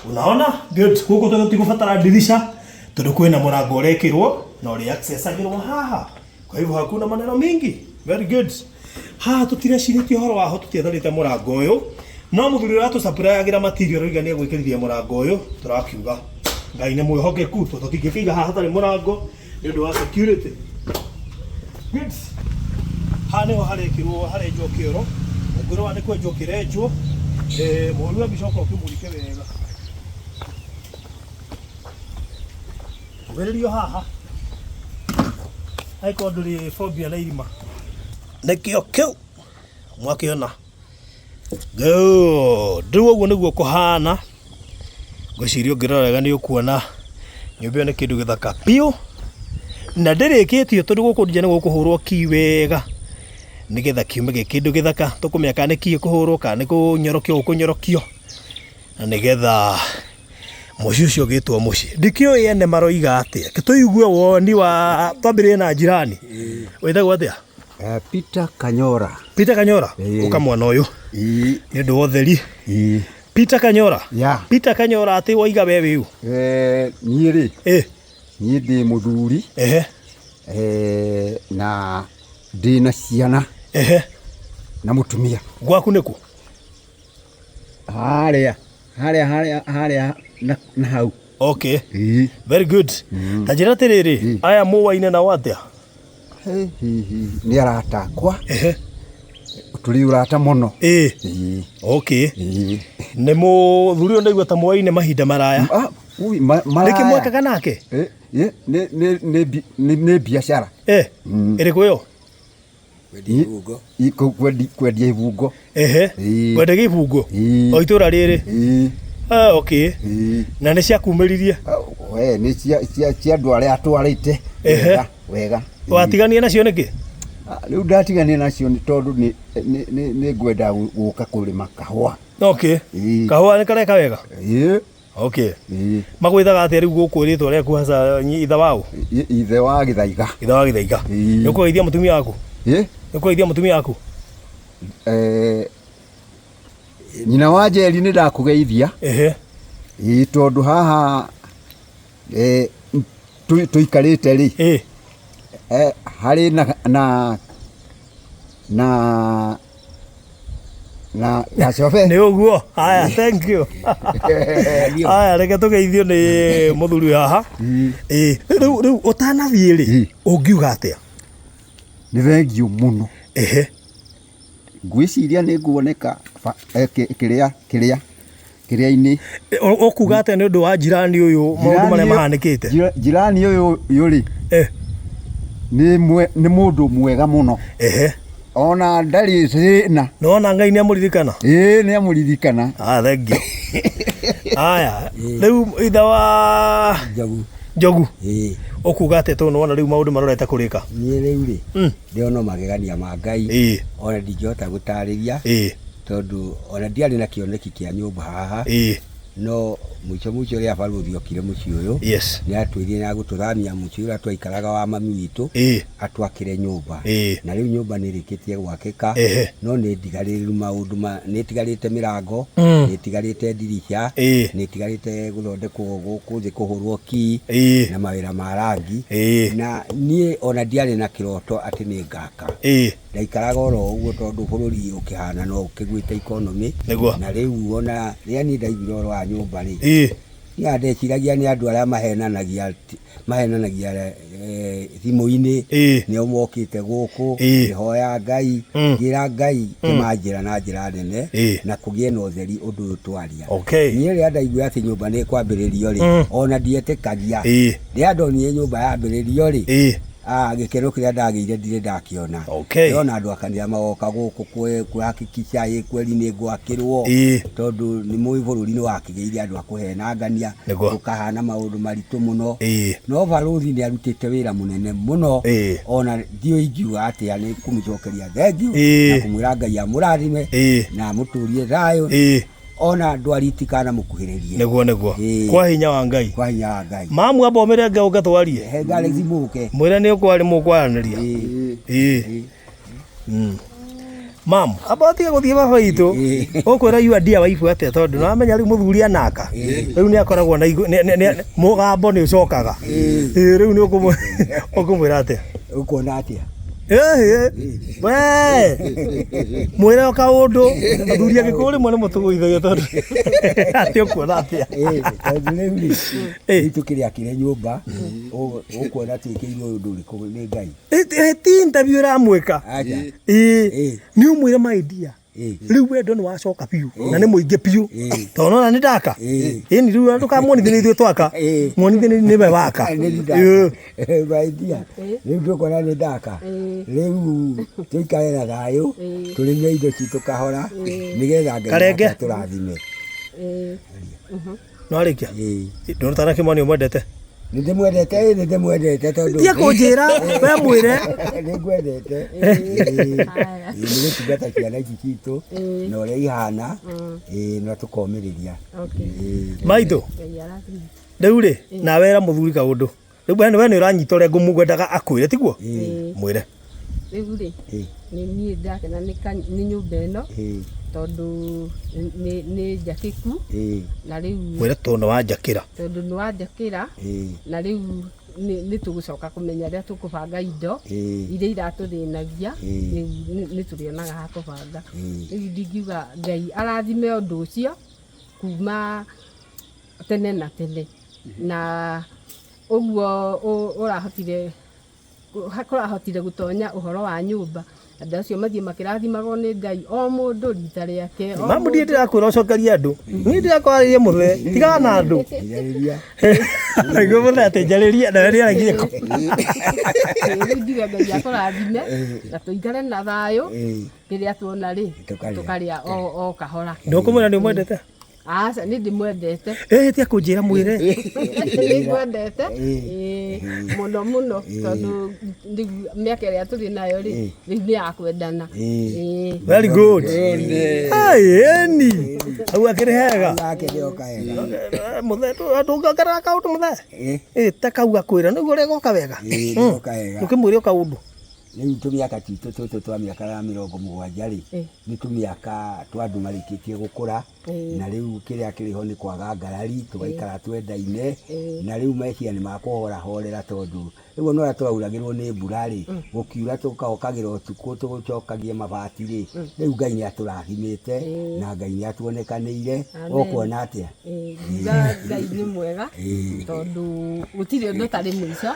Unaona? Good. Gũkũ tũtigũbatara ndirisha tondũ kwĩna mũrango ũrekĩrwo na ũrĩ accessagĩrwo haha. Kwa hivyo hakuna maneno mingi. Very good. Haha tũtirecirĩtie ũhoro waho, tũtietharĩte mũrango ũyũ. No mũthuri ũrĩa atũsupplyagĩra material oiga nĩ egwĩkĩrithia mũrango ũyũ, tũrakiuga Ngai nĩ mwĩhokeku tondũ tũtingĩkĩiga haha hatarĩ mũrango nĩ ũndũ wa security. Good. Haha nĩho harekĩrwo, harenjwo kĩoro. Ũngĩrora nĩ kwenjwo kĩrenjwo. Mũhũri wa mbica okorwo ũkĩmũrike wega. Gwĩrĩrio haha angĩkorwo ndũrĩ phobia na irima nĩkĩo kĩu mwakĩona. Good. Rĩu ũguo nĩguo kũhana. Ngwĩciria ũngĩrora wega nĩ ũkuona nyũmba ĩyo nĩ kĩndũ gĩthaka biũ na ndĩrĩkĩtio tondũ gũkũ nja nĩ gũkũhũrwo ki wega nĩgetha kiume gĩ kĩndũ gĩthaka. Tũkũmenya kana nĩ ki ĩkũhũrwo kana nĩ kũnyorokio gũkũnyorokio na nĩgetha mũciĩ ũcio ũgĩtwo mũciĩ. Ndikĩũĩ ene maroiga atĩa, reke tũigue woni wa twambĩrĩrie na jirani. Wĩtagwo atĩa? Peter Kanyora. Peter Kanyora, Ĩĩ. ũka mwana ũyũ Ĩĩ. nĩ ũndũ wa ũtheri. Ĩĩ. Peter Kanyora. Ya. Peter Kanyora atĩ waiga we wĩũ? Niĩ rĩ, Ĩ. niĩ ndĩ mũthuri. Ehe. Na ndĩ na ciana. Ehe. Na mũtumia. Gwaku nĩkũ? Harĩa, harĩa, harĩa, harĩa na hau. Okay. Ĩĩ. Very good. Ta njĩra atĩrĩrĩ, aya mũwaine nao atĩa? Hi, hi, hi. Nĩ arata akwa. Ehe. Tũrĩ ũrata mũno. Ĩĩ. Ĩĩ. Okay. Ĩĩ. Nĩ mũthuri ũyũ ndaigua ta mũwaine mahinda maraya. Ah, ui, maraya. Nĩkĩ mwekaga nake? Ĩ, ĩ, nĩ, nĩ, nĩ nĩ, nĩ biacara. Ĩrĩkũ ĩyo? Kwendia ibungo. Kwendia ibungo. Ehe. Ĩĩ. Kwendagia ibungo? Ĩĩ. O itũra rĩrĩ? Ĩĩ. Ah, okay. Ĩĩ. Na nĩ ciakumĩririe? We, nĩ cia andũ arĩa atwarĩte. Ehe. Wega, wega. Watiganie nacio nĩkĩ? Ah, rĩu ndatiganie nacio nĩ tondũ nĩ ngwenda gũka kũrĩma kahũa. Okay. Ĩĩ. Kahũa nĩ kareka wega? Ĩĩ. Okay. Ĩĩ. Magwĩtaga atĩa rĩu gũkũ rĩtwa rĩaku hasa ithe waũ? Ithe wa Gĩthaiga. Ithe wa Gĩthaiga. Ĩĩ. Nĩ ũkũgeithia mũtumia waku? Ĩĩ. Nĩ ũkũgeithia mũtumia waku? Nyina wa Njeri nĩ ndakũgeithia. Ehe. Ĩĩ, tondũ haha, tũikarĩte rĩ. Ĩĩ. Harĩ na na gacobe. Nĩ ũguo. Haya, thank you. Haya, reke tũgeithio nĩ mũthuri ũyũ haha. Ĩĩ, rĩu ũtanathiĩ rĩ, ũngiuga atĩa? Nĩ thengiũ mũno. Ehe. Ngwĩciria nĩ nguoneka kĩrĩa, kĩrĩa-inĩ. Ũkuga atĩa nĩ ũndũ wa jirani ũyũ, maũndũ marĩa mahanĩkĩte? Jirani ũyũ rĩ, nĩ mũndũ mwega mũno. Ehe. Ona ndarĩ thĩna. Nĩwona Ngai nĩ amũririkana? Ĩĩ, nĩ amũririkana. Ah, thank you. Haya, rĩu ithe wa Njogu. Njogu. Ĩĩ. Ũkuga atĩa tondũ nĩwona rĩu maũndũ marorete kũrĩka? Niĩ rĩu rĩ, ndĩrona magegania ma Ngai. Ĩĩ. Ona ndingĩhota gũtarĩria. Ĩĩ. Tondũ ona ndiarĩ na kĩoneki kĩa nyũmba haha. Ĩĩ. No mũico mũico rĩrĩa barũthi okire mũciĩ ũyũ, Yes. nĩ atwĩrire nĩ agũtũthamia mũciĩ ũrĩa twaikaraga wa mami witũ, Ĩĩ. atwakĩre nyũmba. Ĩĩ. Na rĩu nyũmba nĩ ĩrĩkĩtie gwakĩka, Ehe. no nĩ ndigarĩrĩru maũndũ ma, nĩ ĩtigarĩte mĩrango, nĩ ĩtigarĩte ndirica, Ĩĩ. nĩ ĩtigarĩte gũthondekwo gũkũ thĩ kũhũrwo key, Ĩĩ. na mawĩra ma rangi. Ĩĩ. Na niĩ ona ndiarĩ na kĩroto atĩ nĩ ngaka. Ĩĩ. Ndaikaraga oro ũguo tondũ bũrũri ũkĩhana no ũkĩgwĩte economy. Nĩguo. Na rĩu ona rĩrĩa niĩ ndaiguire ũhoro wa nyũmba rĩ, Ĩĩ. niĩ ndeciragia nĩ andũ arĩa mahenanagia thimũ-inĩ, Ĩĩ. nĩo mokĩte gũkũ, Ĩĩ. ngĩhoya Ngai, ngĩra Ngai kĩmanjĩra na njĩra nene, Ĩĩ. na kũgĩe na ũtheri ũndũ ũyũ twaria. Okay. Niĩ rĩrĩa ndaiguire atĩ nyũmba nĩ ĩkwambĩrĩrio rĩ, ona ndietĩkagia. Ĩĩ. Rĩrĩa ndonire nyũmba yambĩrĩrio rĩ, Ĩĩ. Gĩkeno kĩrĩa ndagĩire ndirĩ ndakĩona. Okay. Ndĩrona andũ a kanitha magoka gũkũ kwĩhakikisha ĩ kweli nĩ ngwakĩrwo. Ĩĩ. Tondũ nĩ mũĩ bũrũri nĩ wakĩgĩire andũ a kũhenangania, Nĩguo. gũkahana maũndũ maritũ mũno. Ĩĩ. No barũthi nĩ arutĩte wĩra mũnene mũno. Ĩĩ. Ona ndiũĩ ingiuga atĩa nĩ kũmũcokeria thengiũ Ĩĩ. na kũmwĩra Ngai amũrathime Ĩĩ. na amũtũrie thayũ. Ĩĩ. Ona ndwari itikanamũkuhĩrĩrie. Nĩguo, nĩguo. Ĩĩ. Kwa hinya wa Ngai. Kwa hinya wa Ngai. Mamu amba ũmĩre Ngai ũke twarie. He Galaxy mũke. Mwĩre nĩ ũkwarĩ mũkwaranĩria. Ĩĩ. Ĩĩ. Mamu, amba ũtige gũthiĩ baba witũ. Ũkwĩra you are dear wife atĩa tondũ nĩwamenya rĩu mũthuri anaka. Rĩu nĩ akoragwo na igu, nĩ, nĩ, nĩ, mũgambo nĩ ũcokaga. Ĩĩ, rĩu nĩ ũkũmwĩra atĩa? Ũkuona atĩa? Ĩĩ, we, mwĩre o kaũndũ. Athuri a Gĩkũyũ rĩmwe nĩ mũtũgũithagia tondũ atĩ ũkuona atĩa? Ĩĩ, tondũ rĩu rĩ, Ĩĩ. rĩu tũkĩrĩakĩre nyũmba, ũkuona twĩkĩirwo ũndũ ũrĩkũ nĩ Ngai? Ĩ, ti interview ĩramwĩka. Acha. Ĩĩ. Ĩĩ. Nĩ ũmwĩre my dear. Rĩu wendo nĩ wacoka biũ na nĩ mũingĩ biũ, tondũ nona nĩ ndaka ĩni. Rĩu ndũkamuonithie nĩ ithuĩ twaka, muonithie nĩwe waka. Ĩĩ. Maidia, rĩu tũkona nĩ ndaka. Rĩu tũikare na thayũ, tũrĩme indo citũ kahora, nĩgetha Ngai Karenge. nake atũrathime. Nwarĩkia. Ĩĩ. Ndũrutana kĩmoni ũmwendete. Nĩ ndĩmwendete, ĩĩ, nĩ ndĩmwendete tondũ Tia kũnjĩra, we mwĩre. Nĩ ngwendete. Ĩĩ. Ĩĩ, nĩ gũtungata ciana ici citũ na ũrĩa ihana. Ĩĩ, na tũkomĩrĩria. Ĩĩ. Maitũ. Ngai arathime. Rĩu rĩ, nawe ĩra mũthuri kaũndũ rĩu. We nĩ ũranyita ũrĩa ngũmwendaga akwĩre, tiguo? Mwĩre. Rĩu rĩ, Ĩĩ. nĩ niĩ ndakena nĩ nyũmba ĩno, Ĩĩ. tondũ nĩ njakĩku. Ĩĩ. Na rĩu Mwĩre tondũ nĩ wanjakĩra. Tondũ nĩ wanjakĩra. Ĩĩ. Na rĩu nĩ tũgũcoka kũmenya ũrĩa tũkũbanga indo iria iratũthĩnagia. Rĩu nĩ tũrĩonaga ha kũbanga. Rĩu ndingiuga Ngai arathime ũndũ ũcio kuma tene na tene, na ũguo ũrahotire kũrahotire gũtonya ũhoro wa nyũmba, andũ acio mathiĩ makĩrathimagwo nĩ Ngai, o mũndũ rita rĩake, o Mamu, ndiĩ mũndũ. Ndĩrakwĩra ũcokerie andũ, niĩ ndĩrakwarĩrie mũthee, tigana na andũ. Njarĩria. Nĩguo mũthee atĩ njarĩrie, nawe nĩaragie kũ. Rĩu njuge Ngai akũrathime na tũikare na thayũ. Kĩrĩa tuona rĩ, Tũkarĩa. Tũkarĩa o kahora. Ndũkũmwĩra nĩ ũmwendete? Aca, nĩ ndĩmwendete. Ĩ, tia kũnjĩra, mwĩre. Nĩ ngwendete, ĩĩ, mũno mũno, tondũ rĩu mĩaka ĩrĩa tũrĩ nayo rĩ, rĩu nĩ ya kwendana. Ĩĩ. Very good. Ai, ĩni hau akĩrĩ hega. Yake nĩoka wega. Mũthee, ndũngĩongerera kaũndũ mũthee? Ĩ, ta kau gakwĩra nĩguo ũrĩa goka wega. Ĩĩ, nĩgoka wega. Ũkĩmwĩre o kaũndũ. Rĩu tũmĩaka twitũ tũtũ twa mĩaka ya 70 rĩ, nĩ tũmĩaka twa andũ marĩkĩtie gũkũra. Na rĩu kĩrĩa kĩrĩ ho nĩ kwaga ngarari, tũgaikara twendaine. Na rĩu meciria nĩ makũhorahorera, tondũ rĩu ona ũrĩa tũrauragĩrwo nĩ mbura rĩ, gũkiura tũkokagĩra ũtukũ tũcokagie mabati rĩ, rĩu Ngai nĩ atũrathimĩte na Ngai nĩ atuonekanĩire. Ũkuona atĩa? Ĩĩ, ngiuga Ngai nĩ mwega, tondũ gũtirĩ ũndũ ũtarĩ mũico.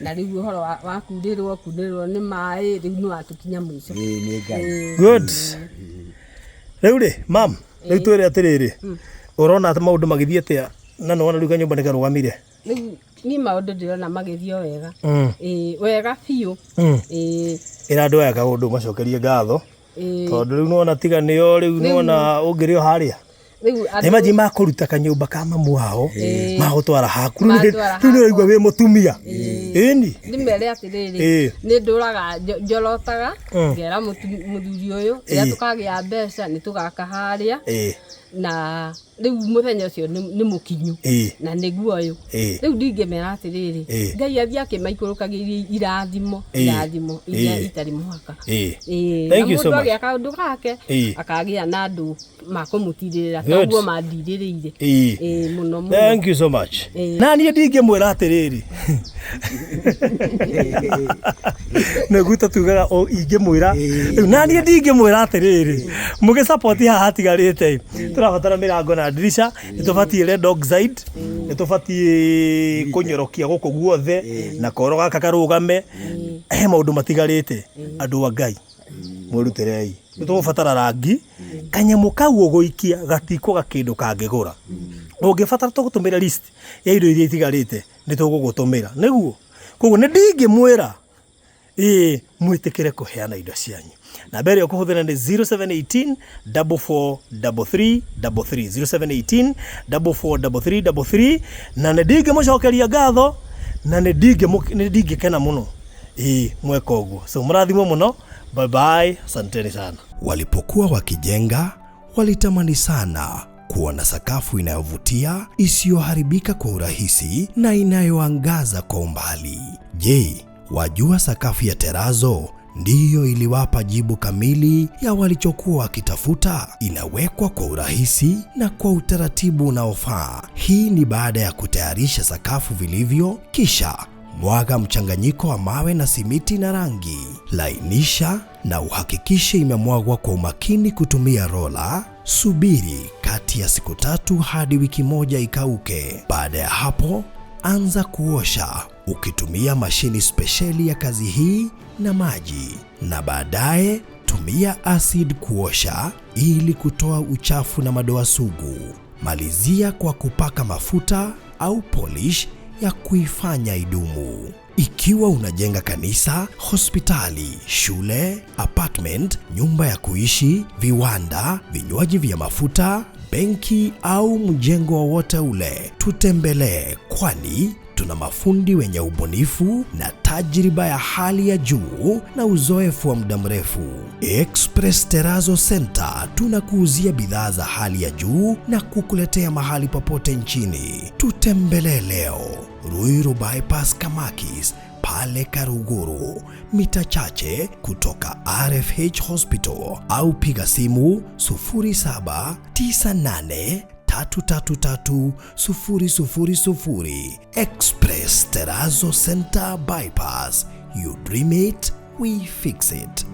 Na rĩu ũhoro wa kurĩrwo nĩ maĩ rĩu nĩ watũkinya mũico. Ĩĩ, nĩ Ngai. Good. Rĩu rĩ, mam, rĩu twĩre atĩrĩrĩ, ũrona atĩ maũndũ magĩthiĩ atĩa, na nĩwona rĩu kanyũmba nĩ karũgamire? Rĩu niĩ maũndũ ndĩrona magĩthiĩ o wega. Ĩĩ, wega biũ. Ĩĩ. Ĩra andũ aya kaũndũ, macokerie ngatho, tondũ rĩu nĩwona tiga nĩo rĩu nĩwona ũngĩrĩ o harĩa. Rĩu andũ Imagine makũruta kanyũmba ka mamu wao, magũtwara haku rĩu. Matwara. Rĩu nĩũraigua wĩ mũtumia, ĩni? Ndĩmere atĩrĩrĩ, nĩ ndũraga njorotaga ngera mũthuri ũyũ, rĩrĩa tũkagĩa mbeca nĩ tũgaka harĩa. Na rĩu mũthenya ũcio nĩ mũkinyu. Na nĩguo ũyũ. Rĩu ndingĩmera atĩrĩrĩ, Ngai athiĩ akĩmaikũrũkagĩria irathimo, irathimo iria itarĩ mũhaka. Ĩĩ, Thank na you so mũndũ much. agĩa kaũndũ gake, akagĩa na andũ makũmũtirĩrĩra toguo mandirĩrĩire. Ĩĩ, mũno mũno. Thank you so much. Na niĩ ndingĩmwĩra atĩrĩrĩ, nĩguo tugaga o ingĩmwĩra rĩu, na niĩ ndingĩmwĩra atĩrĩrĩ, mũgĩ support haha hatigarĩte, tũrabatara mĩrango na ndirica, nĩ tũbatiĩ red oxide, nĩ tũbatiĩ kũnyorokia gũkũ guothe na koro gaka karũgame. He maũndũ matigarĩte. Andũ a Ngai, mwĩrutĩrei, nĩ tũgũbatara rangi. Kanyamũ kau ũgũikia gatikwaga kĩndũ kangĩgũra. Ũngĩbatara tũgũtũmĩra list ya indo iria itigarĩte, nĩ tũgũgũtũmĩra nĩguo. Koguo nĩ ndingĩmwĩra, ĩĩ, mwĩtĩkĩre kũheana indo cianyu. Namba ĩrĩa ũkũhũthĩra nĩ 0718 4433 33, 0718 4433 33. Na nĩ ndingĩmũcokeria ngatho, na nĩ ndingĩkena mũno, ĩĩ, mweka ũguo. So mũrathimwo mũno. Bye bye, asanteni sana. Walipokuwa wakijenga, walitamani sana kuwa na sakafu inayovutia, isiyoharibika kwa urahisi na inayoangaza kwa umbali. Je, wajua sakafu ya terazo ndiyo iliwapa jibu kamili ya walichokuwa wakitafuta? Inawekwa kwa urahisi na kwa utaratibu unaofaa. Hii ni baada ya kutayarisha sakafu vilivyo, kisha mwaga mchanganyiko wa mawe na simiti na rangi. Lainisha na uhakikishe imemwagwa kwa umakini kutumia rola. Subiri kati ya siku 3 hadi wiki 1 ikauke. Baada ya hapo, Anza kuosha ukitumia mashini spesheli ya kazi hii na maji, na baadaye tumia acid kuosha ili kutoa uchafu na madoa sugu. Malizia kwa kupaka mafuta au polish ya kuifanya idumu. Ikiwa unajenga kanisa, hospitali, shule, apartment, nyumba ya kuishi, viwanda, vinywaji vya mafuta, benki au mjengo wowote ule, tutembelee, kwani tuna mafundi wenye ubunifu na tajriba ya hali ya juu na uzoefu wa muda mrefu. Express Terrazzo Center tunakuuzia bidhaa za hali ya juu na kukuletea mahali popote nchini. Tutembelee leo Ruiru Bypass Kamakis pale Karuguru, mita chache kutoka RFH Hospital, au piga simu 0798 333 000. Express Terrazzo Center Bypass. You dream it, we fix it.